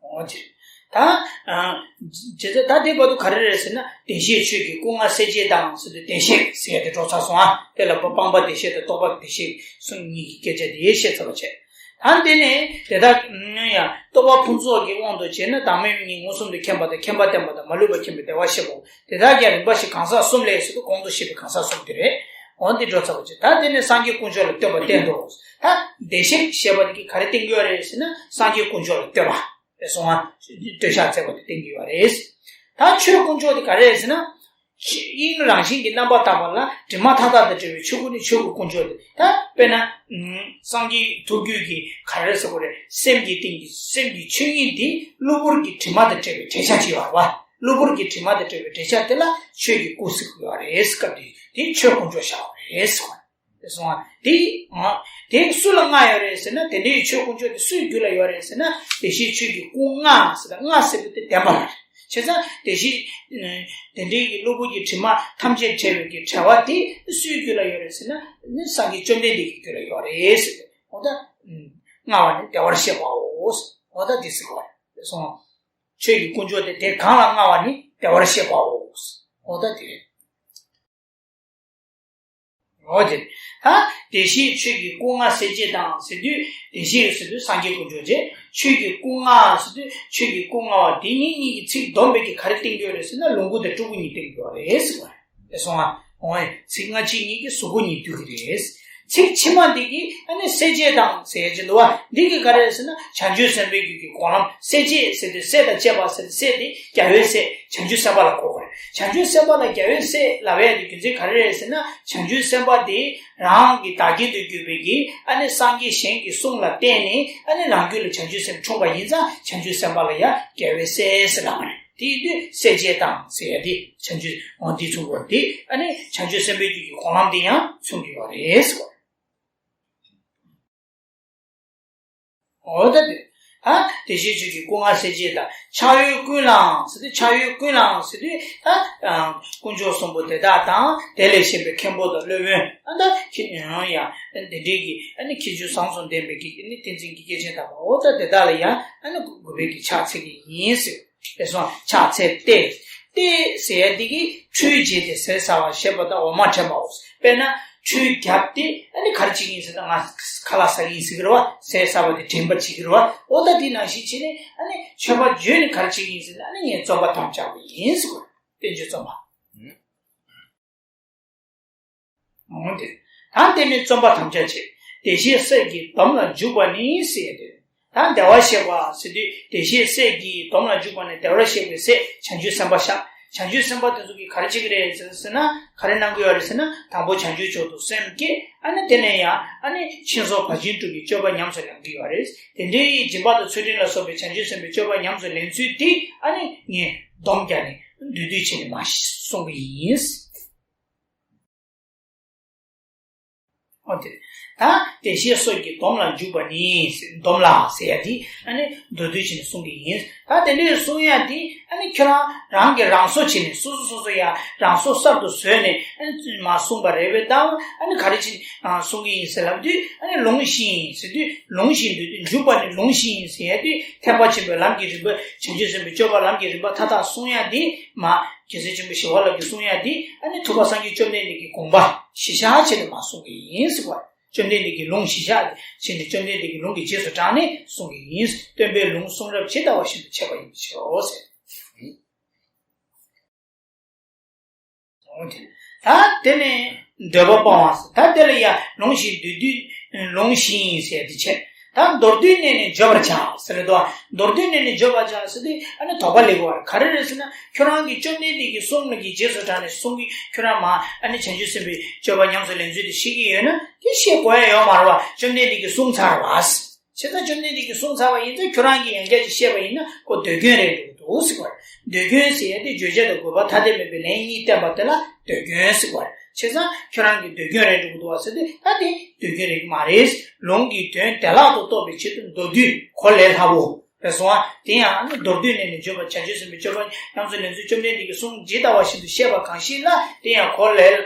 འོ་དེ། ད། ཨ། བྱས་ཙང་ད་དེ་བར་དུ་ག་རེ་རེད་ཟེར་ན་བདེ་གཤེགས་ཆོས་ཀྱི་སྐུ་ལྔ་སྲས་བཅས་དང་ཟེར་དུས་བདེ་གཤེགས་ཟེར་ཡ་དེ་འགྲོ་ཚར་སོང་ཨ། དེ་ལ་སྤངས་པ་བདེ་གཤེགས་དང་རྟོགས་པ་བདེ་གཤེགས་གསུམ་གཉིས་ཀྱི་སྐད་ཆ་དེ་བཤད་ཚར་བ་བྱས། ད་འདི་ནས་དེ་དག་ཡང་རྟོགས་པ་ཕུན་ཚོགས་ཀྱི་དབང་དུ་བྱས་ན་བདག་མེད་མངོན་སུམ་དུ་མཁྱེན་པ་དང་མཁྱེན་པ་བརྟན་པ་དང་མ་ལུས་པ་མཁྱེན་པའི་བདེ་བར་གཤེགས་པའོ། དེ་དག་ཀྱང་རིམ་པ་བཞིན་གང་ཟག་གསུམ་ལས་ཟེར་དུས་གོང་དུ་བཤད་པའི་གང་ཟག་གསུམ་དེ་རེད། འོ་འདི་འགྲོ་ཚར་བ་ཅིག་ད་དེ་ནས་སངས་རྒྱས་དཀོན་མཆོག་ལ་བསྟོད་པ་བསྟན་ཏོ། ད་བདེ་གཤེགས་ཞེས་པ་དེ་གིས་ག་རེ་བསྟན་གྱི་ཡོད་རེད་ཟེར་ན་སངས་རྒྱས་དཀོན་མཆོག་ལ་བསྟོད་པ་རེད་སོང་ང་། བསྟོད་བྱ་བྱས་པ་དེ་བསྟན་གྱི་ཡོད་རེད། ད་ཆོས་དཀོན་མཆོག་དེ་ག་རེ་རེད་ཟེར་ན། དབྱིངས་རང་བཞིན་གྱིས་རྣམ་པར་དག་པ་ལ་དྲི་མ་མཐའ་དག་དང་བྲལ་བའི་ཆོས་སྐུ་ནི་ཆོས་ཀྱི་དཀོན་མཆོག་སྟེ། ད་དཔེར་ན། སངས་རྒྱས་ཐུགས་རྒྱུད་ཀྱི་ག་རེ་ཟེར་དགོས་རེད། སེམས་ཀྱི་སྟེང་གི་སེམས་ཀྱི་ཆོས་ཉིད་དེ་གློ་བུར་གྱི་དྲི་མ་དང་བྲལ་བའི་འབྲེལ་ཆ་ཅིག་ཡོད་རེད་བ། གློ་བུར་གྱི་དྲི་མ་དང་བྲལ་བའི་འབྲེལ་ཆ་དེ་ལ་ཆོས་ཀྱི་སྐུ་ཟེར་གྱི་ཡོད་རེད། སྐབས་དེ་དེ་ཆོས་དཀོན་མཆོག་བྱ་བ་རེད་ཟེར་བ་དེ། དེ་སུ་ལ་མངའ་ཡོད་རེད་ཟེར་ན་དེ་འདྲའི་ཆོས་དཀོན་མཆོག་དེ་སུའི་རྒྱུད་ལ་ཡོད་རེད་ཟེར་ན་བདེ་གཤེགས་ཆོས་ཀྱི་སྐུ་མངའ་ཟེར་ན་མངའ་ཟེར་བ་དེ་བདེན་པ་རེད། བྱས་ཙང་དེ་བཞིན་དེ་འདྲའི་གི་གློ་བུར་གྱི་དྲི་མ་ཐམས་ཅད་བྲལ་བའི་གི་བྲལ་བ་དེ་སུའི་རྒྱུད་ལ་ཡོད་རེད་ཟེར་ན་ནི་སངས་རྒྱས་བཅོམ་ལྡན་འདས་ཀྱི་རྒྱུད་ལ་ཡོད་རེད་ཟེར་ཏེ། འོ་ད་མངའ་བ་ནི་བདེ་བར་གཤེགས་པའོ། འོ་ད་དེ་ཟེར་བ་རེད་སོང་། ཆོས་ཀྱི་དཀོན་མཆོག་དེ་དེ་གང་ལ་མངའ་བ་ནི་བདེ་བར་གཤེགས་པའོ། འོ་ད་དེ་རེད། འོ་དེ། ད་བདེ་གཤེགས་ཆོས་ཀྱི་སྐུ་མངའ་སྲས་བཅས་དང་ཟེར་དུས་བདེ་གཤེགས་ཟེར་དུས་སངས་རྒྱས་དཀོན་མཆོག་བྱས། ཆོས་ཀྱི་སྐུ་མངའ་ཟེར་དུས་ཆོས་ཀྱི་སྐུ་མངའ་བ་དེ་ཉིད་གཉིས་ཀྱི་ཚིག་བསྡོམས་པའི་གི་ག་རེ་བསྟན་གྱི་ཡོད་རེད་ཟེར་ན་ལོངས་སྐུ་དང་སྤྲུལ་སྐུ་གཉིས་བསྟན་གྱི་ཡོད་རེད་ཟེར་བ་རེད་སོང་ང་། འོ་ཡ་ཚིག་སྔ་ཕྱི་གཉིས་ཀྱི་གཟུགས་སྐུ་གཉིས་འདུས་ཀྱི་རེད། ཚིག་ཕྱི་མ་འདི་གི་ཨ་ནི་སྲས་བཅས་དང་ཟེར་གྱི་འདུག་བ། འདི་གི་ག་རེ་རེད་ཟེར་ན་བྱང་ཆུབ་སེམས་དཔའི་རྒྱུད་ཀྱི་སྒོམ་ལམ་སྲས་བཅས་ཟེར་དུས་སྲས་དང་བཅས་པ་ཟེར་དུས་སྲས་དེ་རྒྱལ་བའི་སྲས་བྱང་ཆུབ་སེམས་དཔའ་ལ་གོ་དགོས་རེད། བྱང་ཆུབ་སེམས་དཔའ་ལ་རྒྱལ་བའི་སྲས་ལབ་ཡ་དེ་རྒྱུ་མཚན་ག་རེ་རེད་ཟེར་ན་བྱང་ཆུབ་སེམས་དཔའ་དེ་རང་གི་བདག་རྐྱེན་དུ་གྱུར་པའི་གི་ཨ་ནི་སངས་རྒྱས་གཞན་གྱི་གསུང་ལ་བརྟེན་ནས་ཨ་ནི་རང་རྒྱུད་ལ་བྱང་ཆུབ་སེམས་འཁྲུངས་པ་ཡིན་ཙང་བྱང་ཆུབ་སེམས་དཔའ་ལ་ཡང་རྒྱལ་བའི་སྲས་ཟེར་ལབ་པ་རེད། དེ་ཡིན་དུས་སྲས་བཅས་དང་ཟེར་ཡ་དེ་བྱང་ཆུབ་འོ་འདི་མཚུངས་པ་དེ་ཨ་ནི་བྱང་ཆུབ་སེམས་དཔའི་རྒྱུད་ཀྱི་སྒོམ་ལམ་དེ་ཡང་མཚུངས་ཀྱི་ཡོད་རེད་ཟེར་བ། འོ་ད་དེ། ད་དེ་བཞིན་ཆོས་ཀྱི་སྐུ་ལྔ་གསལ་བྱེད་དང་ཕྱག་འོས་ཀུན་ལའང་ཟེར་དུས། ཕྱག་འོས་ཀུན་ལའང་ཟེར་དུས་ད་དཀོན་མཆོག་གསུམ་པོ་དེ་དག་དང་། དེ་ལས་གཞན་པའི་མཁན་པོ་དང་སློབ་དཔོན། ཨ་ད་ཁྱེད་ཡང་དེ་འདྲའི་གི་ཨ་ནི་ཁྱད་ཆོས་བཟང་ཙམ་ལྡན་པའི་གི་ཨ་ནི་བསྟན་འཛིན་གྱི་སྐྱེས་ཆེན་དམ་པ་འོ་ད་དེ་དག་ལ་ཡང་ཨ་ནི་གུས་པའི་གི་ཕྱག་འཚལ་གྱི་ཡིན་ཟེར། དེ་སོང་ཕྱག་འཚལ་ཏེ། ཏེ་ཟེར་ཡ་དེ་གིས་ཁྲུས་བྱས་ཏེ་ཟས་ཟ་བར་བཤད་པ་དང་འོ་མ་བྲན་པའོ། དཔེར་ན་ཁྲུས་བརྒྱབ་སྟེ་ཨ་ནི་ག་རེ་བྱེད་ཀྱི་ཡིན་ཟེར་ན། ང་ཁ་ལག་ཟ་གི་ཡིན་ཟེར་གྱི་རེད་བ། ཟས་ཟ་བ་དེ་དྲན་པ་བྱེད་ཀྱི་རེད་བ། འོ་ད་དེ་ནང་བཞིན་བྱས་ནས་ཨ་ནི་མཆོད་པ་བརྗོད་ནས་ག་རེ་བྱེད་ཀྱི་ཡིན་ཟེར་ན། ཨ་ནི་ངས་རྩོམ་པ་དམ་བཅའ་བ་ཡིན་ཟེར་གྱི་རེད། བསྟན་བཅོས་རྩོམ་པ། འོང་དེ། ད་དེ་ནི་རྩོམ་པ་དམ་བཅའ་བྱེད། བདེ་གཤེགས་སྲས་ཀྱི་སྡོམ་ལ་འཇུག་པ་ནི་ཟེར་ཏེ། ད་བདེ་བར་གཤེགས་པ་ཟེར་དུས་བདེ་གཤེགས་སྲས་ཀྱི་སྡོམ་ལ་འཇུག་པ་ནི། བདེ་བར་གཤེགས་པའི་སྲས་བྱང་ཆུབ་སེམས་དཔའ་ཤག་བྱང་ཆུབ་སེམས་དཔའ་དེ་ཚོ་གིས་ག་རེ་བྱེད་ཀྱི་རེད་ཟེར་ན། ག་རེ་གནང་གི་ཡོད་རེད་ཟེར་ན། དང་པོ་བྱང་ཆུབ་མཆོག་ཏུ་སེམས་བསྐྱེད། ཨ་ནི་དེ་ནས་ཡང་ཨ་ནི་མཁྱེན་སོགས་བར་ཆད་སྒྲུབ་པའི་སྤྱོད་པ་ཉམས་སུ་ལེན་གྱི་ཡོད་རེད། དེ་འདྲའི་སྦྱིན་པ་དང་ཚུལ་ཁྲིམས་ལ་སོགས་པའི་བྱང་ཆུབ་སེམས་དཔའི་སྤྱོད་པ་ཉམས་སུ་ལེན་ཚུལ་དེ་ཨ་ནི་ངས་སྡོམ་རྒྱག་ནས་མདོར་བསྡུས་བྱས་ནས་མར་གསུང་གི་ཡིན། འོ་དེ། ད་བདེ་གཤེགས་སྲས་ཀྱི་སྡོམ་ལ་འཇུག་པ་ནི། སྡོམ་ལ་ཟེར་ཡ་དེ་ཨ་ནི་མདོར་བསྡུས་བྱས་ནས་གསུང་གི་ཡིན། ད་དེ་འདྲའི་གསུང་ཡ་དེ་ཨ་ནི་ཁྱོད་རང་རང་གིས་རང་བཟོ་བྱས་ནས། སོ་སོ་སོ་སོ་ཡ་རང་བཟོ་གསར་དུ་བཟོས་ནས་ཨ་ནི་མར་གསུངས་པ་རེད་པས། ད་ཨ་ནི་ག་རེ་བྱས་ནས་གསུང་གི་ཡིན་ཟེར་ལབ་དུས། ཨ་ནི་ལུང་བཞིན་ཟེར་དུས། ལུང་བཞིན་དུ་འཇུག་པ་ནི་ལུང་བཞིན་ཟེར་ཡ་དེ་ཐེག་པ་ཆེན་པོའི་ལམ་གྱི་རིམ་པ། བྱང་ཆུབ་སེམས་དཔའི་སྤྱོད་པ་ལམ་གྱི་རིམ་པ་མཐའ་དག་གསུང་ཡ་དེ་མར་རྒྱལ་སྲས་ཆེན་པོ་ཞི་བ་ལྷ་གིས་གསུང་ཡ་དེ་ཨ་ནི་ཐུབ་པ་སངས་རྒྱས་བཅོམ་ལྡན་འདས་ཀྱི་དགོངས་པ་གཞིར་བཞག་བྱས་ནས་མར་གསུང་གི་ཡིན་ཟེར་བ། བཅོམ་ལྡན་འདས་ཀྱི་ལུང་གཞིར་བཞག་བྱས་ནས་བཅོམ་ལྡན་འདས་ཀྱི་ལུང་གི་རྗེས་སུ་འབྲངས་ནས་གསུང་གི་ཡིན། སྟོན་པའི་ལུང་གསུང་རབ་ཇི་ལྟ་བ་བཞིན་དུ་འཆད་པ་ཡིན་པའི་ཕྱིར་རོ་ཟེར། ད་དེ་ནས་འདོད་པ་སྤང་བ་ཟེར། ད་དེ་ལ་ཡ་ལུང་བཞིན་མདོར་བསྡུས། ལུང་བཞིན་ཟེར་དེ་བྱས། ད་མདོར་བསྡུས་གནས་ནས་བརྗོད་པར་བྱ་ཟེར་ལ་དོ། མདོར་བསྡུས་གནས་ནས་བརྗོད་པར་བྱ་ཟེར་དུས་ཨ་ནི་དོགས་པ་སླེབས་ཀྱི་ཡོད་རེད། ག་རེ་རེད་ཟེར་ན། ཁྱོད་རང་གིས་བཅོམ་ལྡན་འདས་ཀྱི་གསུང་ལ་གི་རྗེས་སུ་འབྲངས་ནས་གསུང་གི། ཁྱོད་རང་མར་ཨ་ནི་བྱང་ཆུབ་སེམས་དཔའི་སྤྱོད་པ་ཉམས་སུ་ལེན་ཚུལ་དེ་ཤེས་ཀྱི་ཡོད་ན་དེ་བཤད་དགོས་ཡ་ཡོད་མ་རེད་བ། བཅོམ་ལྡན་འདས་ཀྱིས་གསུངས་ཚར་བ། བྱས་ཙང་བཅོམ་ལྡན་འདས་ཀྱིས་གསུངས་ཚར་བ་ཡིན་ཙང་ཁྱོད་རང་གིས་ཡང་བསྐྱར་ཅིག་བཤད་པ་ཡིན་ན་ཁོ་འདོད་སྐྱོན་རེད་འགྲོ་གི་འདུག་ཟེར་བ་རེད། འདོད་སྐྱོན་ཟེར་ཡ་དེ་བརྗོད་བྱ་དང་དགོས་པ་ཐ་དད་མེད་པའི་ལན་གཉིས་བསྟན་པ་དེ་ལ་འདོད་སྐྱོན་ཟེར་བ་རེད། བྱས་ཙང་ཁྱོད་རང་གིས་འདོད་སྐྱོན་རེད་འགྲོ་གི་འདུག་བ་ཟེར་དུས། ད་དེ་འདོད་སྐྱོན་རེད་མ་རེད། ལུང་གི་དོན་བདེ་བླག་ཏུ་རྟོགས་པའི་ཆེད་དུ་མདོར་བསྡུས་གོ་ལས་སླ་པོ་རེད་སོང་བ། དེ་ཡང་ཨ་ནི་མདོར་བསྡུས་གནས་ནས་བརྗོད་པར་བྱ། བྱང་ཆུབ་སེམས་དཔའི་སྤྱོད་པ་ཉམས་སུ་ལེན་ཚུལ། བཅོམ་ལྡན་འདས་ཀྱིས་གསུངས་ཇི་ལྟ་བ་བཞིན་དུ་བཤད་པ་གང་ཞིག་ལ་དེ་ཡང་གོ་ལས་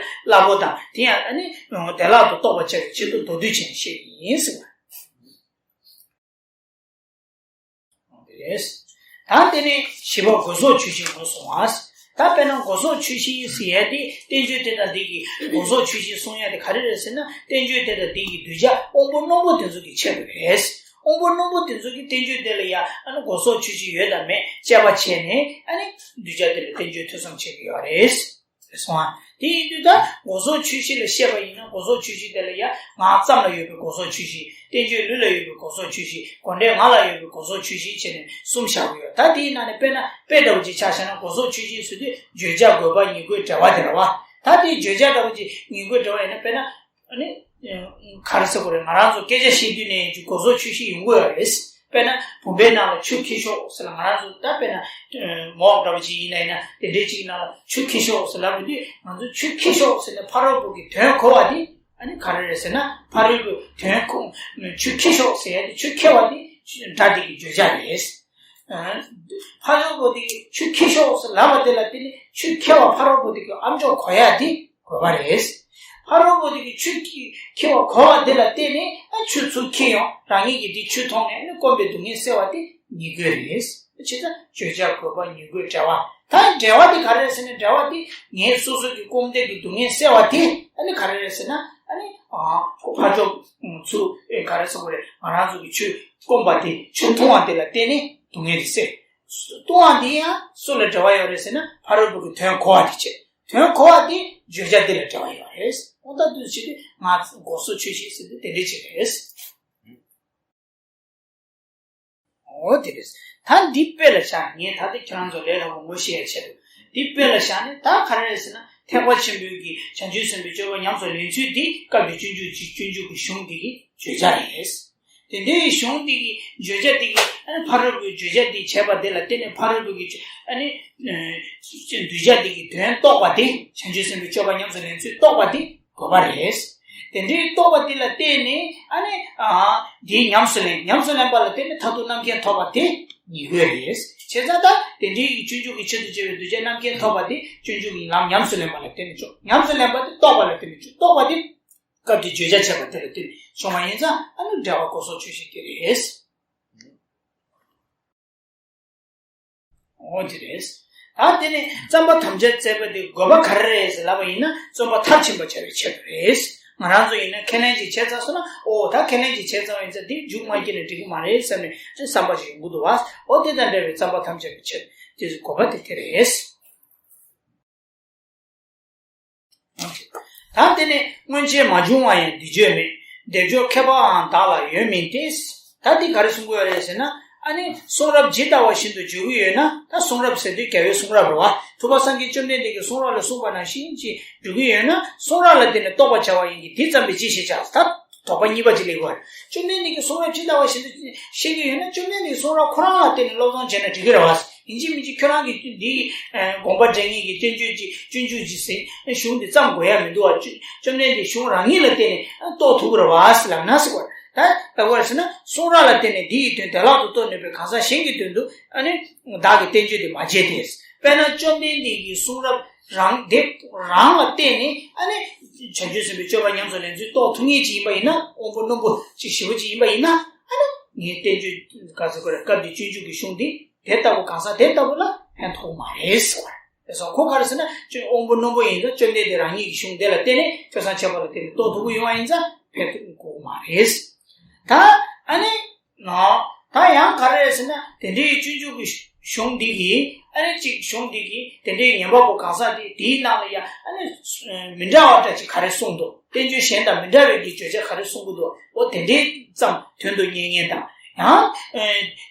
སླ་པོ་དང་། དེ་ཡང་ཨ་ནི་བདེ་བླག་ཏུ་རྟོགས་པར་བྱ་བའི་ཆེད་དུ་མདོར་བསྡུས་བྱས་ནས་བཤད་ཀྱི་ཡིན་ཟེར་བ། ད་དེ་ནས་བཞི་པ་སྒོ་ཟོག་ཆོས་བཞི་ངོས་བཟུང་བ། ད་དཔེར་ན་སྒོ་ཟོག་ཆོས་བཞི་ཟེར་ཡ་དེ་བསྟན་བཅོས་དེ་དང་དེ་གི་སྒོ་ཟོག་ཆོས་བཞི་གསུང་ཡ་དེ་ག་རེ་རེད་ཟེར་ན། བསྟན་བཅོས་དེ་དང་དེ་གི་གདུལ་བྱ་དབང་པོ་རྣོན་པོ་དེ་ཚོ་གི་ཆེད་དུ་རེད། དབང་པོ་རྣོན་པོ་དེ་ཚོ་གི་བསྟན་བཅོས་དེ་ལ་ཡ་ཨ་ནི་སྒོ་ཟོག་ཆོས་བཞི་ཡོད་དང་མེད་དཔྱད་པ་བྱས་ནས་ཨ་ནི་གདུལ་བྱ་དེ་ལ་བསྟན་བཅོས་ཐོས་བསམ་བྱེད་ཀྱི་ཡོད་རེད། སོང་ཨ། དེ་ཡིན་དུས་ད་སྒོ་ཟོག་ཆོས་བཞི་ལ་བཤད་པ་ཡིན་ན། སྒོ་ཟོག་ཆོས་བཞི་དེ་ལ་ཡ་ངག་ཙམ་ལ་ཡོད་པའི་སྒོ་ཟོག་ཆོས་བཞི། བསྟན་བཅོས་ལུས་ལ་ཡོད་པའི་སྒོ་ཟོག་ཆོས་བཞི། སྒོ་འབྲས་ངག་ལ་ཡོད་པའི་སྒོ་ཟོག་ཆོས་བཞི་བྱས་ནས་གསུམ་བཞག་གི་ཡོད། ད་དེའི་ནང་ནས་དཔེར་ན་དཔེ་འདྲ་བོ་ཅིག་ཆ་བཞག་ན། སྒོ་ཟོག་ཆོས་བཞི་ཟེར་དུས་བརྗོད་བྱ་དགོས་པ་ཉིད་དགོས་འབྲེལ་བ་དེ་རེད་བ། ད་དེའི་བརྗོད་བྱ་འདྲ་བོ་ཅིག་ཉིད་དགོས་འབྲེལ་བ་ཡིན་ན། དཔེར་ན་ཨ་ནི་ག་རེ་ཟེར་དགོས་རེད། ང་རང་ཚོ་སྐད་ཆ་བཤད་དུས་ནས་སྒོ་ཟོག་ཆོས་བཞི་ཡོང་གི་ཡོད་རེད། དཔེར་ན་བུམ་པའི་ནང་ལ་ཆུ་འཁྱེར་ཤོག་ཟེར་ལ། ང་རང་ཚོ་ད་དཔེར་ན་མོག་འདྲ་བོ་ཅིག་ཡིན་ན་ཡིན་ན་དེ་འདྲའི་ཅིག་ནང་ལ་ཆུ་འཁྱེར་ཤོག་ཟེར་ལབ་ཡོང་དུས། ང་ཚོ་ཆུ་འཁྱེར་ཤོག་ཟེར་ནས་ཕ་རོལ་པོ་གི་དོན་གོ་བ་དེ་ཨ་ནི་ག་རེ་རེད་ཟེར་ན། ཕ་རོལ་པོའི་དོན་གོ། ཆུ་འཁྱེར་ཤོག་ཟེར་ཡ་དེ། ཆུ་འཁྱེར་བ་དེ་སྒྲ་དེ་གི་བརྗོད་བྱ་རེད། ཕ་རོལ་པོ་དེ་གིས་ཆུ་འཁྱེར་ཤོག་ཟེར་ལབ་པ་དེ་ལ་བརྟེན་ནས་ཆུ་འཁྱེར་བ་ཕ་རོལ་པོ་དེ་གི་ཨ་མཆོག་གོ་ཡ་དེ་དགོས་པ་རེད། ཕ་རོལ་པོ་དེ་གིས་ཆུ་འཁྱེར་བ་གོ་བ་དེ་ལ་བརྟེན་ནས་ཨ་ཆུ་ཚུར་འཁྱེར་ཡོང་། རང་ཉིད་ཀྱིས་དེ་ཆུ་མཐོང་ནས་ཨ་ནི་སྐོམ་པའི་སྡུག་བསྔལ་སེལ་བ་དེ་ཉིད་དགོས་རེད། བྱས་ཙང་བརྗོད་བྱ་དགོས་པ་ཉིད་དགོས་འབྲེལ་བ། ད་འབྲེལ་བ་དེ་ག་རེ་རེད་ཟེར་ན། འབྲེལ་བ་དེ་ངས་སོ་སོ་གི་སྐོམ་དད་ཀྱི་སྡུག་བསྔལ་སེལ་བ་དེ་ཨ་ནི་ག་རེ་རེད་ཟེར་ན། ཨ་ནི་ཨ་ཁོ་ཕར་ཕྱོགས་ཚུར་ཨེ་ག་རེ་ཟེར་དགོས་རེད། ང་རང་ཚོ་གི་ཆུ་སྐོམ་པ་དེ་ཆུ་འཐུང་བ་དེ་ལ་བརྟེན་ནས་སྡུག་བསྔལ་དེ་སེལ། ལྟུང་བ་འདི་ཡང་སུ་ལ་འབྲེལ་བ་ཡོད་རེད་ཟེར་ན། ཕ་རོལ་པོ་གི་དོན་གོ་བ་དེ་བྱས། དོན་གོ་བ་དེ་བརྗོད་བྱ་དེ་ལ་འབྲེལ་བ་ཡོད་རེད། འོ་ད་དུས་ཕྱིན་ཏེ་ང་སྒོ་ཟོག་ཆོས་བཞི་ཟེར་དེ་དེ་འདྲ་ཅིག་རེད། འོ་དེ་རེད། ད་འདི་དཔེ་ལ་བཞག་ངས་ད་ལྟ་ཁྱེད་རང་ཚོ་ལས་སླ་པོ་ངོ་ཤེས་ཡ་ཆེད་དུ། འདི་དཔེ་ལ་བཞག་ནས་ད་ག་རེ་རེད་ཟེར་ན། ཐེག་པ་ཆེན་པོའི་གི་བྱང་ཆུབ་སེམས་དཔའི་སྤྱོད་པ་ཉམས་སུ་ལེན་ཚུལ་འདི་སྐབས་དེ་སྤྱོད་འཇུག་གི་སྤྱོད་འཇུག་གི་གཞུང་འདི་གི་བརྗོད་བྱ་རེད། དེ་འདྲའི་གཞུང་འདི་གི་བརྗོད་བྱ་འདི་གི་ཨ་ནི་ཕ་རོལ་པོའི་བརྗོད་བྱ་འདི་བྱས་པ་དེ་ལ་བརྟེན་ནས་ཕ་རོལ་པོ་གི་ཨ་ནི་གདུལ་བྱ་འདི་གི་དོན་རྟོགས་པ་དེ། བྱང་ཆུབ་སེམས་དཔའི་སྤྱོད་པ་ཉམས་སུ་ལེན་ཚུལ་རྟོགས་པ་དེ་དགོས་པ་རེད། དེ་འདྲའི་རྟོགས་པ་དེ་ལ་བརྟེན་ནས་ཨ་ནི་ཨ་དེའི་ཉམས་སུ་ལེན། ཉམས་སུ་ལེན་པ་ལ་བརྟེན་ནས་མཐར་ཐུག་རྣམ་མཁྱེན་ཐོབ་པ་དེ་ཉིད་དགོས་རེད། བྱས་ཙང་ད་དེ་འདྲའི་སྤྱོད་འཇུག་གི་ཆེད་དུ་བྱས་པའི་གདུལ་བྱའི་རྣམ་མཁྱེན་ཐོབ་པ་དེ་སྤྱོད་འཇུག་གི་ལམ་ཉམས་སུ་ལེན་པ་ལ་བརྟེན་ནས་བྱུང་། ཉམས་སུ་ལེན་པ་དེ་རྟོགས་པ་ལ་བརྟེན་ནས་བྱུང་། རྟོགས་པ་དེ་སྐབས་དེ་བརྗོད་བྱ་བྱས་པ་དེ་ལ་བརྟེན་ནས་བྱུང་བ་ཡིན་ཙང་ཨ་ནི་འབྲེལ་བ་གོ་སོགས་ཆོས་ཅན་དེ་རེད། འོ་དེ་རེད། ད་དེ་ནས་རྩོམ་པ་ཐམས་ཅད་བཙལ་བ་དེ་དགོས་པ་ག་རེ་རེད་ཟེར་ལབ་པ་ཡིན་ན་རྩོམ་པ་མཐར་ཕྱིན་པ་བྱ་བའི་ཆེད་དུ་རེད། ང་རང་ཚོ་ཡིན་ན་ཁས་ལེན་ཅིག་བྱས་ཚར་སོང་ན། ཨོ་ད་ཁས་ལེན་ཅིག་བྱས་ཚར་བ་ཡིན་ཙང་དེ་མཇུག་མ་སྐྱེས་ན་འགྲིག་གི་མ་རེད་བསམ་ནས་ཅིག་བསམ་པ་ཞིག་ཡོང་གི་འདུག་བ། ཨོ་དེ་དང་འབྲེལ་བའི་རྩོམ་པ་ཐམས་ཅད་ཀྱི་ཆེད་དུ་དེ་ཚོའི་དགོས་པ་དེ་དེ་རེད། ད་དེ་ནས་སྔོན་ཆད་མ་བྱུང་བ་ཡང་འདི་བརྗོད་མེད། སྡེབ་སྦྱོར་མཁས་པའང་བདག་ལ་ཡོད་མིན་ཏེ། ད་འདི་ག་རེ་གསུང་གི་ཡོད་རེད་ཟེར་ན། ཨ་ནི་གསུང་རབ་ཇི་ལྟ་བ་བཞིན་དུ་བརྗོད་ཀྱི་ཡོད་ན། ད་གསུང་རབ་ཟེར་དུས་རྒྱལ་བའི་གསུང་རབ་རེད་བ། ཐུབ་པ་སངས་རྒྱས་བཅོམ་ལྡན་འདས་ཀྱི་གསུང་རབ་ལ་གསུངས་པ་ནང་བཞིན་ཅིག་འགྲོ་གི་ཡོད་ན། གསུང་རབ་ལ་བརྟེན་ནས་རྟོགས་པར་བྱ་བ་ཡིན་གྱི་དེ་ཙམ་པའི་ཅི་ཞིག་བྱ། ད་དོགས་པ་གཉིས་པ་ཅིག་སླེབས་ཀྱི་ཡོད་རེད། བཅོམ་ལྡན་འདས་ཀྱི་གསུང་རབ་ཇི་ལྟ་བ་བཞིན་དུ་ཤེས་ཀྱི་ཡོད་ན། བཅོམ་ལྡན་འདས་ཀྱི་གསུང་རབ་ཁོ་རང་ལ་བརྟེན་ནས་སློབ་སྦྱོང་བྱས་ན་འགྲིག་གི་རེད་བ། ཡིན་གཅིག་མིན་གཅིག་ཁྱོད་རང་གིས་འདི་དགོངས་པ་འགྲེལ་མཁན་གྱི་བསྟན་བཅོས་ཀྱི་སྤྱོད་འཇུག་ཅིག་ཟེར་གཞུང་འདི་བརྩམས་དགོས་ཡ་མི་འདུག་བ། བཅོམ་ལྡན་འདས་གཞུང་རང་ཉིད་ལ་བརྟེན་ནས་རྟོགས་ཐུབ་ཀྱི་རེད་བ་ཟེར་ལབ་ན་ཟེར་བ། ད་ལྟ་བར་ཟེར་ན་གསུང་རབ་ལ་བརྟེན་ནས་འདི་ཡི་དོན་བདེ་བླག་ཏུ་རྟོགས་ནུས་པའི་གང་ཟག་གཞན་གྱི་དོན་དུ་ཨ་ནི་བདག་གིས་བསྟན་བཅོས་འདི་མ་བྱས་ཏེ། དཔེར་ན་བཅོམ་ལྡན་འདས་ཀྱི་གསུང་རབ་རང་དེ་རང་ལ་བརྟེན་ནས་ཨ་ནི་བྱང་ཆུབ་སེམས་དཔའི་སྤྱོད་པ་ཉམས་སུ་ལེན་ཚུལ་རྟོགས་ཐུབ་ངེས་ཅིག་ཡིན་པ་ཡིན་ན། དབང་པོ་རྣོན་པོ་ཅིག་ཞེ་པོ་ཅིག་ཡིན་པ་ཡིན་ན། ཨ་ནི་ངས་བསྟན་བཅོས་ག་ཚོད་དགོས་རེད། སྐབས་འདིའི་སྤྱོད་འཇུག་གི་གཞུང་འདི་དེ་ལྟ་བུ་གང་ཟག་དེ་ལྟ་བུ་ལ་ཕན་ཐོགས་མ་རེད་ཟེར་བ་རེད། སོ་ཁོ་ག་རེ་ཟེར་ན་ཅོ་དབང་པོ་རྣོན་པོ་ཡིན་ཙང་བཅོམ་ལྡན་འདས་རང་ཉིད་ཀྱི་གཞུང་དེ་ལ་བརྟེན་ནས་ཐོས་བསམ་བྱས་པ་ལ་བརྟེན་ནས་རྟོགས་ཐུབ་ཀྱི་ཡོང་བ་ཡིན་ཙང་ཕན་ཐོགས་དགོས་མ་རེད། ད་ཨ་ནི་ནོ། ད་ཡང་ག་རེ་རེད་ཟེར་ན་དེ་འདྲའི་སྤྱོད་འཇུག་གི་གཞུང་འདི་གིས་ཨ་ནི་གཅིག་གཞུང་འདི་གིས་དེ་འདྲའི་ཉན་པ་པོ་གང་ཟག་དེ་དེའི་ནང་ལ་ཡང་ཨ་ནི་མི་འདྲ་བ་འདྲ་ཅིག་ག་རེ་གསུངས་འདུག་བསྟན་བཅོས་གཞན་དང་མི་འདྲ་བའི་གི་བརྗོད་བྱ་ག་རེ་གསུང་གི་འདུག་འོ་དེ་འདྲའི་ཙམ་དོན་དུ་གཉེར་མཁན་དང་། ཡང་ཨ་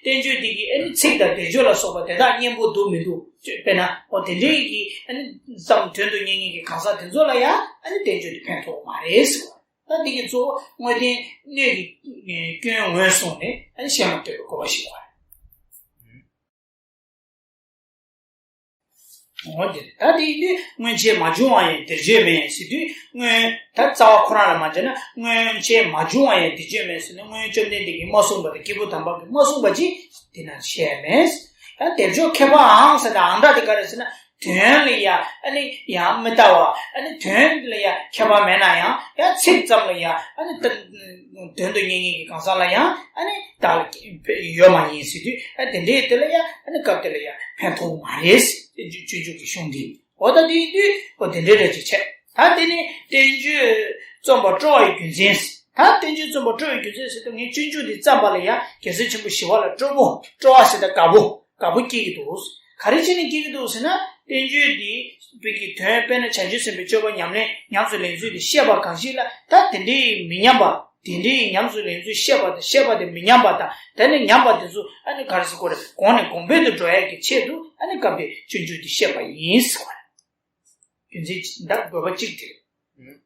བསྟན་བཅོས་འདི་གི་ཨ་ནི་ཚིག་དང་སྡེབ་སྦྱོར་ལ་སོགས་པ་དེ་དག་སྙན་པོ་འདུག་མི་འདུག་དཔེར་ན་འོ་དེ་འདྲའི་གི་ཨ་ནི་ཙམ་དོན་དུ་གཉེར་མཁན་གྱི་གང་ཟག་དེ་ཚོ་ལ་ཡང་ཨ་ནི་བསྟན་བཅོས་འདི་ཕན་ཐོགས་མ་རེད་ཟེར་བ། ད་འདི་གི་གཙོ་བོ་དངོས་བསྟན་སྣོད་ཀྱི་སྐྱོན་ངོས་བཟུང་ནས་ཨ་ནི་བཤད་མ་ཐུབ་པའི་དགོས་པ་ཞིག་ཡོད་རེད། འོ་དེ་རེད། ད་དེ་ཡིན་དུས་སྔོན་ཆད་མ་བྱུང་བ་ཡང་འདིར་བརྗོད་མེད་ཟེར་དུས། སྔོན་ད་རྩ་བ་ཁོ་རང་ལ་མ་བྱས་ན། སྔོན་ཆད་མ་བྱུང་བ་ཡང་འདིར་བརྗོད་མེད་ཟེར་ན། སྔོན་བཅོམ་ལྡན་འདས་ཀྱིས་མ་གསུངས་པ་དང་། སྐྱེས་བུ་དམ་པ་གིས་མ་གསུངས་པ་ཅིག་འདི་ན་བཤད་མེད། ད་སྡེབ་སྦྱོར་མཁས་པའང་ཟེར་ན་ཨང་སྒྲ་དེ་ག་རེ་ཟེར་ན། དོན་ལ་ཡ་ཨ་ནི་ཡང་མི་ལྟ་བ། ཨ་ནི་དོན་ལ་ཡ་མཁས་པ་མེད་ན་ཡང་ཡང་ཚིག་ཙམ་ལ་ཡ་ཨ་ནི་ད་དོན་དུ་གཉེར་མཁན་གྱི་གང་ཟག་ལ་ཡང་ཨ་ནི་བདག་ལ་ཡོད་མ་ཡིན་ཟེར་དུས། ཨ་དེ་འདྲའི་དེ་ལ་ཡ་ཨ་ནི་སྐབས་དེ་ལ་ཡ་ཕན་ཐོགས་མ་རེད་ཟེར། སྤྱོད་འཇུག་གི་གཞུང་འདི། འོ་ད་དེ་ཡིན་དུས་འོ་དེ་འདྲའི་རེ་ཅིག་བྱས། ད་དེ་ནི་བསྟན་བཅོས་རྩོམ་པར་སྤྲོ་བའི་རྒྱུ་མཚན། ད་བསྟན་བཅོས་རྩོམ་པར་སྤྲོ་བའི་རྒྱུ་མཚན་ཟེར་དུས་ངས་སྤྱོད་འཇུག་འདི་བརྩམས་པ་ལ་ཡ་རྒྱལ་སྲས་ཆེན་པོ་ཞི་བ་ལྷ་སྤྲོ་པོ། སྤྲོ་བ་ཟེར་ད་དགའ་པོ། དགའ་པོ་སྐྱེ་གི་འདུག་ག་རེ་བྱས་ནས་སྐྱེ་གི་འདུག་ཟེར་ན། བསྟན་བཅོས་འདི་བོད་ཀྱི་དོན། དཔེར་ན་བྱང་ཆུབ་སེམས་དཔའི་སྤྱོད་པ་ཉམས་ལེན་ཉམས་སུ་ལེན་ཚུལ་འདི་བཤད་པ་གང་ཞིག་ལ། ད་དེ་འདྲའི་མི་ཉམས་པ། དེ་འདྲའི་ཉམས་སུ་ལེན་ཚུལ་བཤད་པ་དང་བཤད་པ་དེ་མི་ཉམས་པ་དང་། དེ་ནས་ཉམས་པ་དེ་ཚོ་ཨ་ནི་ག་རེ་ཟེར་དགོས་རེད། གོང་ནས་གོང་འཕེལ་དུ་འགྲོ་ཡག་གི་ཆེད་དུ་ཨ་ནི་སྐབས་དེ་སྤྱོད་འཇུག་འདི་བཤད་པ་ཡིན་ཟེར་བ་རེད། རྒྱུ་མཚན་ད་དགོས་པ་གཅིག་དེ་རེད།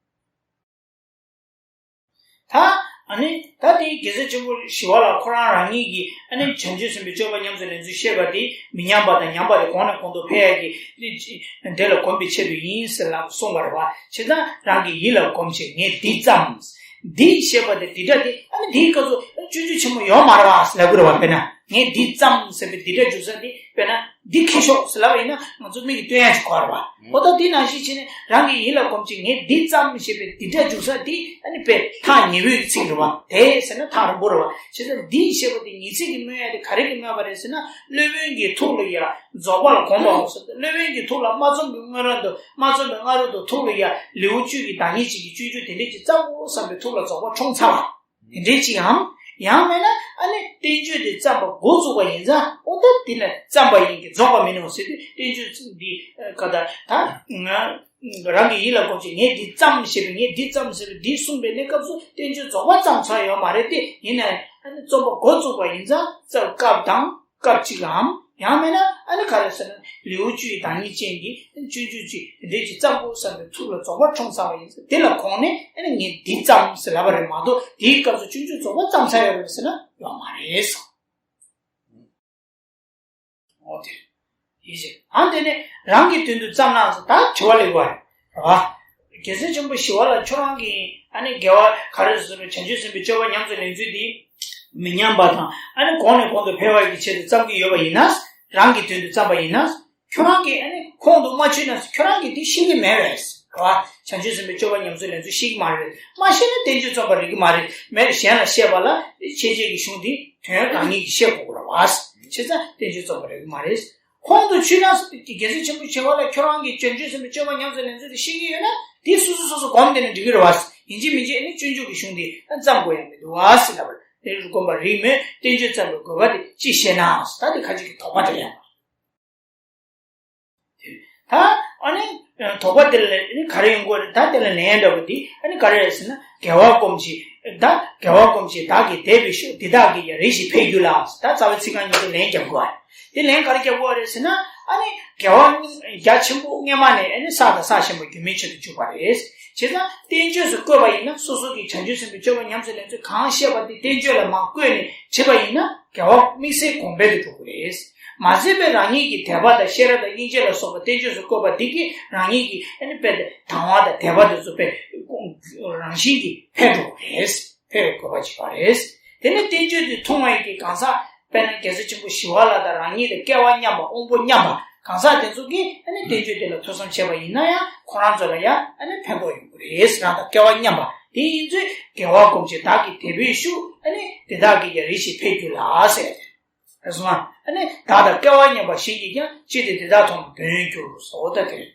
ད་ཨ་ནི་ད་དེ་རྒྱལ་སྲས་ཆེན་པོ་ཞི་བ་ལྷ་ཁོ་རང་རང་ཉིད་ཀྱིས་ཨ་ནི་བྱང་ཆུབ་སེམས་དཔའི་སྤྱོད་པ་ཉམས་སུ་ལེན་ཚུལ་བཤད་པ་དེ་མི་ཉམས་པ་དང་། ཉམས་པ་དེ་གོང་ནས་གོང་དུ་འཕེལ་ཡག་གི་དེ་ལ་གོམས་པའི་ཆེད་དུ་ཡིན་ཟེར་ལབ་གསུངས་པ་རེད་བ། བྱས་ཙང་རང་གི་ཡིད་ལ་གོམས་ཕྱིར་ངས་འདི་བརྩམས། འདི་ཞེས་པ་དེ་འདི་སྒྲ་དེ་ཨ་ནི་དེའི་སྐབས་སུ་སྤྱོད་འཇུག་ཆེན་མོ་ཡོད་མ་རེད་བ་ཟེར་ལབ་དགོས་རེད་བ། དཔེར་ན་ངས་འདི་བརྩམས་ཟེར་བའི་འདི་སྒྲ་འཇུག་ས་དེ་དཔེར་ན། འདི་ཁྱེར་ཤོག་ཟེར་ལབ་པ་ཡིན་ན་ང་ཚོ་མིག་གིས་སྟོན་ཡ་ཞིག་དགོས་རེད་བ། འོ་ད་འདི་ནང་བཞིན་བྱས་ནས་རང་གི་ཡིད་ལ་གོམས་ཕྱིར་ངས་འདི་བརྩམས་ཞེས་པའི་འདི་སྒྲ་འཇུག་ས་འདི་ཨ་ནི་དཔེ་ཐག་ཉེ་པོའི་ཚིག་རེད་བ། དེ་ཟེར་ན་ཐག་རིང་པོ་རེད་བ། བྱས་ཙང་འདི་ཞེས་པ་དེ་ཉེ་ཚིག་གིས་སྨོས་ཡ་དེ་ག་རེ་གིས་སྨོས་པ་རེད་ཟེར་ན། སློབ་དཔོན་གྱི་ཐུགས་ལ་ཡ་རྫོགས་པ་ལ་གོམས་པའོ་ཟེར་ཏེ། སློབ་དཔོན་གྱི་ཐུགས་ལ་མ་རྩོམ་པའི་སྔོན་རོལ་དུ། མ་རྩོམ་པའི་སྔ་རོལ་དུ་ཐུགས་ལ་ཡ་ལེའུ་བཅུ་ཡི་བདག་ཉིད་ཅིག་གི་སྤྱོད་འཇུག་དེ་འདྲས་ཅིག་བརྩམ་དགོས་བསམ་པའི་ཐུགས་ལ་རྫོགས་པ་འཁྲུངས་ཚར་བ། དེ་འདྲའི་ཅིག་ཡང་། ཡང་མིན་ན་ཨ་ནི་བསྟན་བཅོས་དེ་བརྩམས་པ་འགོ་བཙུགས་པ་ཡིན་ཙང་། འོ་ད་དེ་ནས་བརྩམས་པ་ཡིན་གྱི་རྫོགས་པ་མིན་ནོ་ཟེར་དུས། བསྟན་བཅོས་འདི་ག་ད་ད་ང་རང་གི་ཡིད་ལ་གོམས་ཕྱིར་ངས་འདི་བརྩམས་ཞེས་པའི། ངས་འདི་བརྩམས་ཟེར་བའི་འདི་གསུངས་པའི་གནས་སྐབས་སུ་བསྟན་བཅོས་རྫོགས་པ་བརྩམས་ཚར་ཡོད་མ་རེད་དེ། ཡིན་ནའི་ཨ་ནི་རྩོམ་པ་འགོ་བཙུགས་པ་ཡིན་ཙང་རྩ་བའི་སྐབས་དང་། སྐབས་གཅིག་ལའམ། ཡང་མིན་ན་ཨ་ནི་ག་རེ་ཟེར་ན་ལེའུ་བཅུའི་བདག་ཉིད་ཅན་གྱི་སྤྱོད་འཇུག་ཅིག་དེ་འདྲས་ཅིག་བརྩམ་དགོས་བསམ་པའི་ཐུགས་ལ་རྫོགས་པ་འཁྲུངས་ཚར་བ་ཡིན་ཙང་། དེ་ལ་དགོངས་ནས་ཨ་ནི་ངས་འདི་བརྩམས་ཟེར་ལབ་པ་རེད་མ་གཏོགས། དེའི་སྐབས་སུ་སྤྱོད་འཇུག་རྫོགས་པ་བརྩམས་ཚར་ཡོད་རེད་ཟེར་ན་ཡོད་མ་རེད་ཟེར། འོ་དེ་ཡིན་ཞེས། ཨ་དེ་ནས་རང་གི་དོན་དུ་བརྩམས་ན་ཟེར། ད་དྲི་བ་སླེབས་པ་རེད་བ། རྒྱལ་སྲས་ཆེན་པོ་ཞི་བ་ལྷ་ཁྱོད་རང་གིས་ ཨ་ནི་དགེ་བ་ག་རེ་ཟེར་ན་བྱང་ཆུབ་སེམས་དཔའི་སྤྱོད་པ་ཉམས་སུ་ལེན་ཚུལ་འདི་མི་ཉམས་པ་དང་། ཨ་ནི་གོང་ནས་གོང་དུ་འཕེལ་བ་གི་ཆེད་དུ་བརྩམ་གྱི་ཡོད་པ་ཡིན་ན། རང་གི་དོན་དུ་བརྩམས་པ་ཡིན་ན། ཁྱོད་རང་གིས་ཨ་ནི་ཁོང་དུ་མ་ཆུད་ན་ཁྱོད་རང་གིས་འདི་ཤེས་ཀྱི་མེད་རེད། རེད་བ། བྱང་ཆུབ་སེམས་དཔའི་སྤྱོད་པ་ཉམས་སུ་ལེན་ཚུལ་ཤེས་ཀྱི་མ་རེད། མ་ཤེས་ན་བསྟན་བཅོས་རྩོམ་པར་རིགས་ཀྱི་མ་རེད། མེད་གཞན་ལ་བཤད་པ་ལ་འཆད་བྱེད་ཀྱི་གཞུང་འདི་དོན་རང་ཉིད་ཀྱིས་ཤེས་དགོས་ཀྱི་རེད་བ། བྱས་ཙང་བསྟན་བཅོས་རྩོམ་པར་རིགས་ཀྱི་མ་རེད། ཁོང་དུ་ཆུད་ན། རྒྱལ་སྲས་ཆེན་པོ་བྱེ་བ་ལ་ཁྱོད་རང་གིས་བྱང་ཆུབ་སེམས་དཔའི་སྤྱོད་པ་ཉམས་སུ་ལེན་ཚུལ་དེ་ཤེས་ཀྱི་ཡོད་ན། དེ་སོ་སོ་སོ་སོ་སྒོམ་བསྡད་ན་འགྲིག་གི་རེད་བ། ཡིན་གཅིག་མིན་གཅིག་ཨ་ནི་སྤྱོད་འཇུག་གི་གཞུང་དེ་བརྩམ་དགོས་ཡ་མི་འདུག་བ་ཟེར་ལབ་པ་རེད། དེ་རུ་སྒོམ་པར་རིགས་མེད། བསྟན་བཅོས་བརྩམས་པའི་དགོས་པ་དེ་ཅི་ཤེས་ན། ད་དེ་ཁ་ཅིག་གི་དོགས་པ་དེ་ཡང་། ད་ཨ་ནི་དོགས་པ་དེ་ལ་ཨ་ནི་ག་རེ་ཡོང་གི་རེད། ད་དེ་ལ་ལན་འདྲ་པོ་འདི་ཨ་ནི་ག་རེ་རེད་ཟེར་ན། དགེ་བ་སྒོམ་ཞིང་། ད་དགེ་བ་སྒོམ་ཞིང་བདག་གིས་དད་པའི་ཤུགས། དེ་དག་གིས་ཀྱང་རེ་ཞིག་འཕེལ་འགྱུར་ལ། ད་རྩ་བའི་ཚིག་རྐང་གཉིས་དེ་ལན་རྒྱབ་དགོས་པ་རེད། དེ་ལན་ག་རེ་རྒྱབ་དགོས་པ་རེད་ཟེར་ན། ཨ་ནི་དགེ་བ་རྒྱ་ཆེན་པོ་སྔོན་མ་ནས་ཨ་ནི་བསགས་དང་བསགས་བཞིན་པ་རྒྱུན་མི་འཆད་དུ་འཇུག་པ་རེད། བྱས་ཙང་བསྟན་བཅོས་སུ་བཀོད་པ་ཡིན་ན། སོ་སོ་གིས་བྱང་ཆུབ་སེམས་དཔའི་སྤྱོད་པ་ཉམས་སུ་ལེན་ཚུལ་གང་བཤད་པ་དེ་བསྟན་བཅོས་ལ་མར་བཀོད་ནས་བྲིས་པ་ཡིན་ན། དགེ་བ་དམིགས་བསལ་གོང་འཕེལ་དུ་འགྲོ་གི་རེད། མ་ཟད་པའི་རང་ཉིད་ཀྱི་དད་པ་དང་ཤེས་རབ་དང་སྙིང་རྗེ་ལ་སོགས་པ་བསྟན་བཅོས་སུ་བཀོད་པ་འདི་གིས་རང་ཉིད་ཀྱི་ཨ་ནི་དཔེ་དེ་དང་བ་དང་དད་པ་དེ་ཚོ་དཔེ་རང་བཞིན་གྱིས་འཕེལ་འགྲོ་གི་རེད། འཕེལ་བའི་དགོས་པ་ཅིག་ཡོད་རེད། དེ་ནས་བསྟན་བཅོས་འདི་མཐོང་བའི་གི་གང་ཟག་དཔེར་ན་རྒྱལ་སྲས་ཆེན་པོ་ཞི་བ་ལྷ་དང་རང་ཉིད་དང་སྐལ་བ་མཉམ་པ་དབང་པོ་མཉམ་པ་གང་ཟག་དེ་ཚོ་གིས་ཨ་ནི་བསྟན་བཅོས་དེ་ལ་ཐོས་བསམ་བྱས་པ་ཡིན་ན་ཡང་ཁོ་རང་ཚོ་ལ་ཡང་ཨ་ནི་ཕན་ཐོགས་ཡོང་གི་རེད། རང་དང་སྐལ་བ་མཉམ་པ་དེ་ཡིན་ཚུལ། དགེ་བ་སྒོམ་ཞིང་བདག་གིས་དད་པའི་ཤུགས། ཨ་ནི་དེ་དག་གིས་ཀྱང་རེ་ཞིག་འཕེལ་འགྱུར་ལ་ཟེར། རེད་སོང་ང་། ཨ་ནི་བདག་དང་སྐལ་བ་མཉམ་པ་གཞན་གྱིས་ཀྱང་། ཅི་སྟེ་དེ་དག་མཐོང་ན་དོན་འགྱུར་ཟེར་བ་ད་དེ་རེད།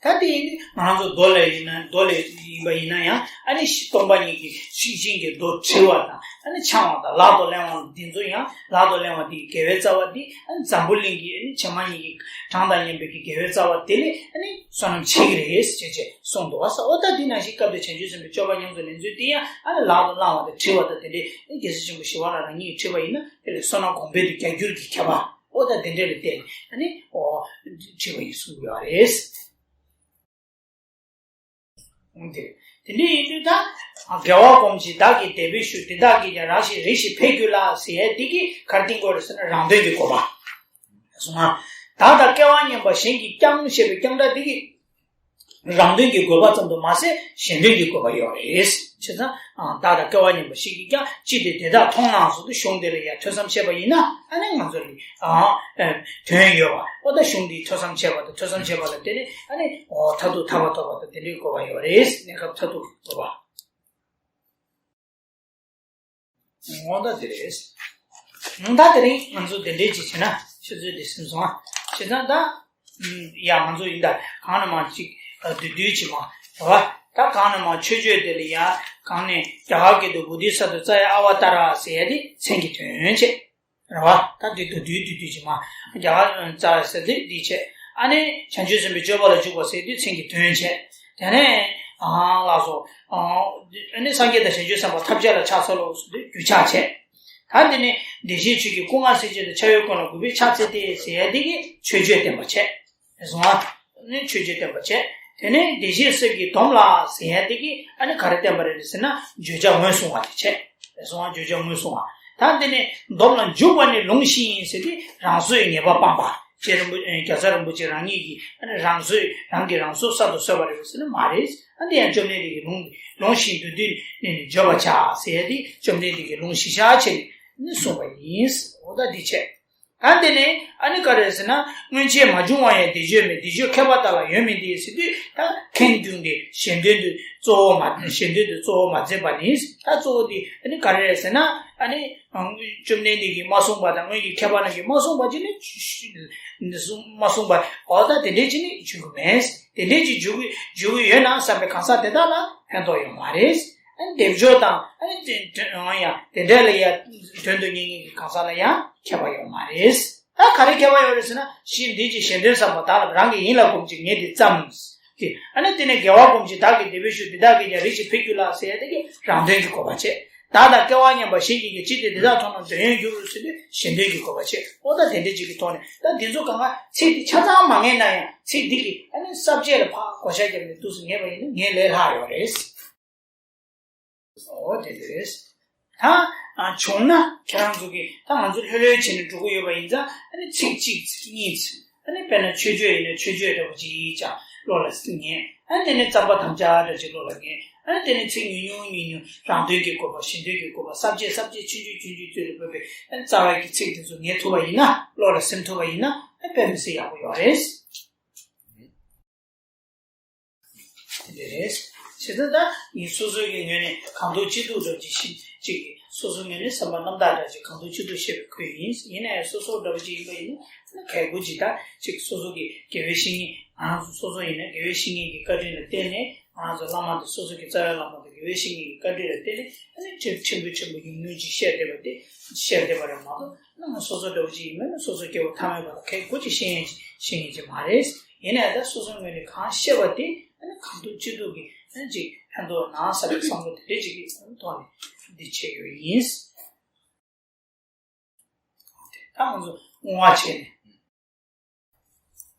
ད་དེ་ཡིན་དུས་ང་རང་ཚོ་མདོ་ལས་ཡིན་ན། མདོ་ལས་ཡིན་པ་ཡིན་ན་ཡང་། ཨ་ནི་སྟོང་པ་ཉིད་ཀྱི་ཤེར་ཕྱིན་གྱི་མདོ་དྲིལ་བ་དང་། ཨ་ནི་འཆང་བ་དང་ལག་ཏུ་ལེན་པ་འདི་ཚོ་ཡང་། ལག་ཏུ་ལེན་པ་འདི་དགེ་བའི་རྩ་བ་འདི། ཨ་ནི་འཛམ་བུ་གླིང་གི་ཨ་ནི་བྱེ་མ་སྙེད་ཀྱི་གྲངས་དང་མཉམ་པའི་གི་དགེ་བའི་རྩ་བ་དེ་ལས་ཨ་ནི་བསོད་ནམས་ཆེ་གི་རེད་ཟེར་བྱས་གསུངས་འདུག་བ་ཟེར། འོ་ད་འདི་ནང་བཞིན་སྐབས་དེར་བྱང་ཆུབ་སེམས་དཔའི་སྤྱོད་པ་ཉམས་སུ་ལེན་ཚུལ་དེ་ཡང་ཨ་ནི་ལག་ཏུ་བླང་བ་དང་དྲིལ་བ་དང་དེ་འདྲའི་རྒྱལ་སྲས་ཆེན་པོ་ཞི་བ་ལྷ་རང་ཉིད་ཀྱིས་བྲིས་པ་ཡིན་ན། དེ་ལས་བསོད་ནམས་གོང་འཕེལ་དུ་རྒྱ་འགྱུར་གྱི་ཁྱད་པར། འོ་ད་དེ་འདྲ་ལ་བརྟེན་ནས་ཨ་ནི་འོ་བྲིས་པ་ཡིན་གསུངས་ཡོད་རེད། འོ་དེ་དེ་འདྲ་ཡིན་དུས་ད། དགེ་བ་སྒོམ་ཞིང་བདག་གི་དད་པའི་ཤུགས། དེ་དག་གིས་ཀྱང་རང་ཞིག་རེ་ཞིག་འཕེལ་འགྱུར་ལ་ཟེར་ཡ་འདི་གིས་ག་རེ་བསྟན་དགོས་རེད་ཟེར་ན། རང་དོན་གྱི་དགོས་པ། སོང་ང་། བདག་དང་སྐལ་བ་མཉམ་པ་གཞན་གྱིས་ཀྱང་ཞེས་པའི་ཀྱང་སྒྲ་འདི་གིས་རང་དོན་གྱི་དགོས་པ་ཙམ་དུ་མ་ཟད་གཞན་དོན་གྱི་དགོས་པ་ཡོད་རེད། བྱས་ཙང་། ཨ། བདག་དང་སྐལ་བ་མཉམ་པ་ཞིག་གིས་ཀྱང་ཅི་སྟེ་དེ་དག་མཐོང་ན་ཟེར་དུས་གཞུང་དེ་ལ་ཡང་ཐོས་བསམ་བྱས་པ་ཡིན་ན། ཨ་ནི་ང་ཚོ་ལ། ཨ། ཨེ། དོན་ཡོད་པ། འོ་ད་གཞུང་འདིའི་ཐོས་བསམ་བྱས་པ་དང་། ཐོས་བསམ་བྱས་པ་ལ་བརྟེན་ནས་ཨ་ནི། འོ། མཐར་ཐུག་ཐར་པ་ཐོབ་པ་དང་དེ་འདྲའི་དགོས་པ་ཡོད་རེད། གནས་སྐབས་མཐར་ཐུག་གི་དགོས་པ། འོ་ད་དེ་རེད། འོ་ད་དེ་རིང་ང་ཚོ་དེ་འདྲའི་ཅིག་བྱས་ན་ཆུ་ཚོད་འདི་ཟིན་སོང་ཨ། བྱས་ཙང་ད། ཨུམ། ཡ། ང་ཚོ་ཡིན་ད་གང་ནས་མར་ཅིག་ཨ། བསྡུས་བསྡུས་ཅིག་མར། རེད་བ། ད་གང་ནས་མར་མཆོད་བརྗོད་དེ་ལ་ཡ། གང་ནས་རྒྱ་གར་སྐད་དུ་བོ་དྷི་ས་ཏྭ་ཙ་ཡ་ཨ་ཝ་ཏཱ་ར་ཟེར་ཡ་དེ་མཚན་གྱི་དོན་བྱས། རེད་བ། ད་འདི་བསྡུས་བསྡུས་བསྡུས་བསྡུས་ཅིག་མར། རྒྱ་གར་ཙ་ཟེར་དུས་འདི་བྱས། ཨ་ནི་བྱང་ཆུབ་སེམས་དཔའི་སྤྱོད་པ་ལ་འཇུག་པ་ཟེར་དུས་མཚན་གྱི་དོན་བྱས། དེ་ནས། ཨ། ལགས་སོ། ཨ། ཨ་ནི་སངས་རྒྱས་དང་བྱང་ཆུབ་སེམས་དཔའ་ཐམས་ཅད་ལ་ཕྱག་འཚལ་ལོ་ཟེར་དུས་རྒྱུ་ཕྱག་བྱས། ད་འདི་ནས་བདེ་གཤེགས་ཆོས་ཀྱི་སྐུ་མངའ་སྲིད་ཞིའི་དང་། ཕྱག་འོས་ཀུན་ལ་གུས་པས་ཕྱག་འཚལ་ཏེ་ཟེར་ཡ་འདི་གིས་མཆོད་བརྗོད་བསྟན་པ་བྱས། རེད་སོང་ཨ། ནི་མཆོད་བརྗོད་བསྟན་པ་བྱས། དེ་ནས་བདེ་གཤེགས་སྲས་ཀྱི་སྡོམ་ལ་ཟེར་ཡ་དེ་གིས་ཨ་ནི་ག་རེ་བསྟན་པ་རེད་ཟེར་ན། བརྗོད་བྱ་ངོས་བཟུང་བ་དེ་བྱས། རེད་སོང་ཨ། བརྗོད་བྱ་ངོས་བཟུང་བ། ད་འདི་ནས་སྡོམ་ལ་འཇུག་པ་ནི་ལུང་བཞིན་ཟེར་དུས་རང་བཟོས་ཉེས་པ་སྤངས་པ། རྗེ་རིན་པོ། རྒྱལ་ཚབ་རིན་པོ་ཆེ་རང་ཉིད་ཀྱིས་ཨ་ནི་རང་བཟོས། རང་གིས་རང་བཟོ་གསར་དུ་བཟོས་པ་རེད་ཟེར་ན་མ་རེད། ཨ་འདི་ཡང་བཅོམ་ལྡན་འདས་ཀྱིས་ལུང་། ལུང་བཞིན་དུ་དུས་ནས་ནི་བརྗོད་པར་བྱ་ཟེར་ཡ་དེ་བཅོམ་ལྡན་འདས་ཀྱིས་ལུང་གཞི་བཞག་བྱས་ནས་ནི་གསུངས་པ་ཡིན། འོ་ད་འདི་བྱས། ད་འདི་ནས་ཨ་ནི་ག་རེ་ཟེར་ན། སྔོན་ཆད་མ་བྱུང་བ་ཡང་བདེ་སྤྱོད་མེད། བདེ་སྤྱོད་མཁས་པ་དག་ལ་ཡོད་མིན་ཏེ་ཟེར་དུས། ད་ཁེངས་སྐྱུང་སྟེ་གཞན་དོན་དུ་གཙོ་བོ་མ། གཞན་དོན་དུ་གཙོ་བོ་མ་མཛད་པ་ནི། ད་གཙོ་བོ་དེ་ཨ་ནི་ག་རེ་རེད་ཟེར་ན། ཨ་ནི་བཅོམ་ལྡན་འདས་ཀྱིས་མ་གསུངས་པ་དང་སྔོན་གྱི་མཁས་པ་རྣམས་ཀྱིས་མ་གསུངས་པ་ཅིག་ནི་མ་གསུངས་པ། འོ་ད་དེ་འདྲའི་ཅིག་ནི་བརྗོད་ཀྱི་མེད། དེ་འདྲའི་ཅིག་བརྗོད་ཀྱི་ཡོད་ན་བསམ་པའི་གང་ཟག་དེ་དག་ལ་ཕན་ཐོགས་ཡོད་མ་རེད། ཨ་ནི་སྡེབ་སྦྱོར་དང་། ཨ་ནི་དེ་ཡང་དེ་འདྲ་ལ་ཡང་དོན་དུ་གཉེར་མཁན་གྱི་གང་ཟག་ལ་ཡང་ཁྱད་པར་ཡོད་མ་རེད། ད་ག་རེ་ཁྱད་པར་ཡོད་རེད་ཟེར་ན། གཞི་འདི་ཅིག་གཞན་དོན་བསམ་པ་དག་ལ། རང་གི་ཡིད་ལ་གོམས་ཤིང་ངས་འདི་བརྩམས་ཏེ། ཨ་ནི་དེ་ནས་དགེ་བ་སྒོམ་ཞིང་བདག་གི་དད་པའི་ཤུགས། དེ་དག་གིས་ཀྱང་རེ་ཞིག་འཕེལ་འགྱུར་ལ་ཟེར་ཡ་དེ་གིས་རང་དོན་གྱི་དགོས་པ་བྱས། བདག་དང་སྐལ་བ་མཉམ་པ་གཞན་གྱིས་ཀྱང་ཅི་སྟེ་དེ་དག་མཐོང་ན་དོན་ཡོད་འགྱུར་ཟེར་དུས་གཞན་དོན་གྱི་དགོས་པ་བྱས། ཨོ་ད་དེ་འདྲ་ཅིག་གི་ཐོག་ནས་ད་འདི་ཚོ་གང་ག་ཚིག་འདི་ཆ་ཚང་མ་ངེས་ན་ཡང་། ཚིག་འདི་གི་ཨ་ནི་ས་བཅད་ལ་ཕར་བགོ་བཤའ་བརྒྱབ་ནས་འདུག་སེ་ངེས་པ་ཡིན་ན་ངས་ལས་སླ་ཡོད་རེད། ཨོ་དེ་འདྲ་རེད། ད་ཨ་བྱུང་ན་ཁྱེད་རང་ཚོ་གིས། ད་ང་ཚོ་ལྷོད་ལྷོད་བྱས་ནས་འགྲོ་གི་ཡོད་པ་ཡིན་ཙང་། ཨ་ནི་ཚིག་གཅིག་ཚིག་གཉིས་ཚིག་ཨ་ནི་དཔེར་ན་མཆོད་བརྗོད་ཡིན་ན་མཆོད་བརྗོད་འདྲ་པོ་ཅིག་ཀྱང་བློ་ལ་ངེས། ཨ་དེ་ནས་རྩོམ་པ་དམ་བཅའ་འདྲ་ཅིག་བློ་ལ་ངེས། ཨ་དེ་ནས་ཚིག་ཉུང་ཉུང་ཉུང་ཉུང་རང་དོན་གྱི་དགོས་པ་གཞན་དོན་གྱི་དགོས་པ་ས་བཅད་ས་བཅད་ཆུང་ཆུང་ཆུང་ཆུང་བཅུད་ལ་ཕབ་པའི་ཨ་རྩ་བའི་གི་ཚིག་དེ་ཚོ་ངེས་ཐུབ་པ་ཡིན་ན་བློ་ལ་སིམ་ཐུབ་པ་ཡིན་ན་ཨ་དཔེ་མི་སྲིད་ཡག་པོ་ཡོད་རེད། དེ་འདྲ་རེད། བྱས་ཙང་ད་ངས་སོ་སོ་གི་ངོས་ནས་གང་ཐུབ་ཅི་ཐུབ་འདྲ་ཅིག་ཤེས་ཅིག་གིས་སོ་སོ་ངོས་ནས་བསམ་པ་རྣམ་དག་འདྲ་ཅིག་གང་ཐུབ་ཅི་ཐུབ་བཤད་པའི་ཁུལ་ཡིན། ཡིན་ན་ཡང་སོ་སོ་འདྲ་པོ་ཅིག་ཡིན་པ་ཡིན་ན་གལ་དགོས་ཅིག་ད་ཅིག་སོ་སོ་གི་དགེ་བའི་བཤེས་གཉེན་ང་རང་ཚོ་སོ་སོ་ཡིན་ན་དགེ་བའི་བཤེས་གཉེན་གྱི་བཀའ་དྲིན་ལ་བརྟེན་ནས་ང་རང་ཚོ་བླ་མ་དང་སོ་སོ་གི་རྩ་བའི་བླ་མ་དང་དགེ་བའི་བཤེས་གཉེན་གྱི་བཀའ་དྲིན་ལ་བརྟེན་ནས་ཨ་ནི་ཁྲིམས་ཁྲིམས་དཔོན་ཆེན་པོ་ཉུང་ཉུང་ཅིག་བཤད་བསྡད་པ་དེ་བཤད་བསྡད་པ་རེད་མ་གཏོགས་ང་རང་སོ་སོ་འདྲ་པོ་ཅིག་ཡིན་མིན་ན་སོ་སོ་སྐྱེ་བོ་ཐ་མལ་པ་ལ་གལ་དགོས་ཅིག་ཤེས་ཡོན་ཤེས་ཡོན་ཅིག་མ་རེད། ཡིན་ནའི་ད་སོ་སོའི་ངོས་ནས་གང་བཤད་པ་དེ་ཨ་ནི་གང་ཐུབ་ཅི་ཐུབ་ཀྱིས་ཨ་ནི་ཅིག་ཕན་ཐོགས་ན་བསམ་པའི་བསམ་བློ་དེ་འདྲ་ཅིག་གི་ཐོག་ནས་འདི་བྱས་ཡོད་ཡིན། ད་ང་ཚོ་བསྔོ་བ་བྱས་ནས།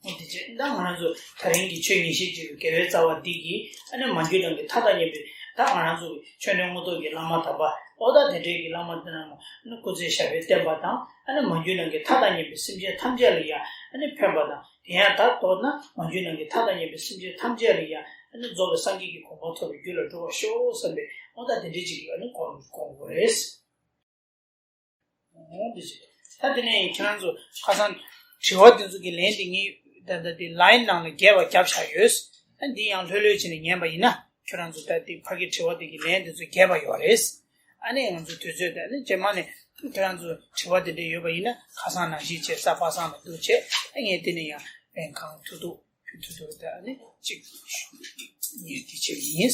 འོ་དེ་བྱས་ད་ང་རང་ཚོ་ད་རིང་གི་ཆོས་ཉན་ཤེས་ཅིག་གི་དགེ་བའི་རྩ་བ་འདི་གིས་ཨ་ནི་མ་གྱུར་ནང་གི་མཐའ་དང་མཉམ་པའི་ད་ང་རང་ཚོ་གི་ཆོས་འབྲེལ་དངོས་ཐོབ་ཀྱི་བླ་མ་དམ་པ་ཨོ་ད་དེ་འདྲའི་གི་བླ་མ་དེ་རྣམས་ཨ་ནི་སྐུ་ཚེ་ཞབས་པད་བརྟན་པ་དང་ཨ་ནི་མ་གྱུར་ནང་གི་མཐའ་དང་མཉམ་པའི་སེམས་ཅན་ཐམས་ཅད་ལ་ཡང་ཨ་ནི་ཕན་པ་དང་། དེ་ཡང་ད་མདོར་ན་མ་གྱུར་ནང་གི་མཐའ་དང་མཉམ་པའི་སེམས་ཅན་ཐམས་ཅད་ལ་ཡང་ཨ་ནི་རྫོགས་པའི་སངས་རྒྱས་ཀྱི་གོ་འཕང་ཐོབ་པའི་རྒྱུ་ལ་འགྲོ་བར་ཤོག་བསམ་པའི་དབང་ཐང་དེ་འདྲའི་ཅིག་ཨ་ནི་སྒོམ་སྒོམ་དགོས་རེད། འོ་འདི་ཅིག་ད་དེ་ནས་ཁྱེད་རང་ཚོ་ཁ་སང་དྲི་བ་དེ་ཚོ་གི་ལན་དེ་ངས་ད་ལྟ་དེ་ལའིན་ནང་ལ་རྒྱས་པ་བརྒྱབ་བཞག་ཡོད། ཨ་འདི་ཡང་ལྷོད་ལྷོད་བྱས་ནས་ཉན་པ་ཡིན་ན་ཁྱེད་རང་ཚོ་ད་དེ་ཕ་གི་དྲི་བ་དེ་གི་ལན་དེ་ཚོ་རྒྱས་པ་ཡོད་རེད། ཨ་ནི་ང་ཚོ་དུས་ཚོད་དེ་ཨ་ནི་རྗེས་མ་ནས་ཁྱེད་རང་ཚོ་དྲི་བ་དེ་འདྲ་ཡོད་པ་ཡིན་ན་ཁ་སང་ནང་བཞིན་བྱས་ས་པ་སངས་ལ་འདུག་བྱས་ཨ་ངས་དེ་ནས་ཡང་ལན་གང་ཐུབ་ཐུབ་ཕུལ་ཐུབ་ཐུབ་དེ་ཨ་ནི་ཅིག་ངས་དེ་བྱས་ཡིན།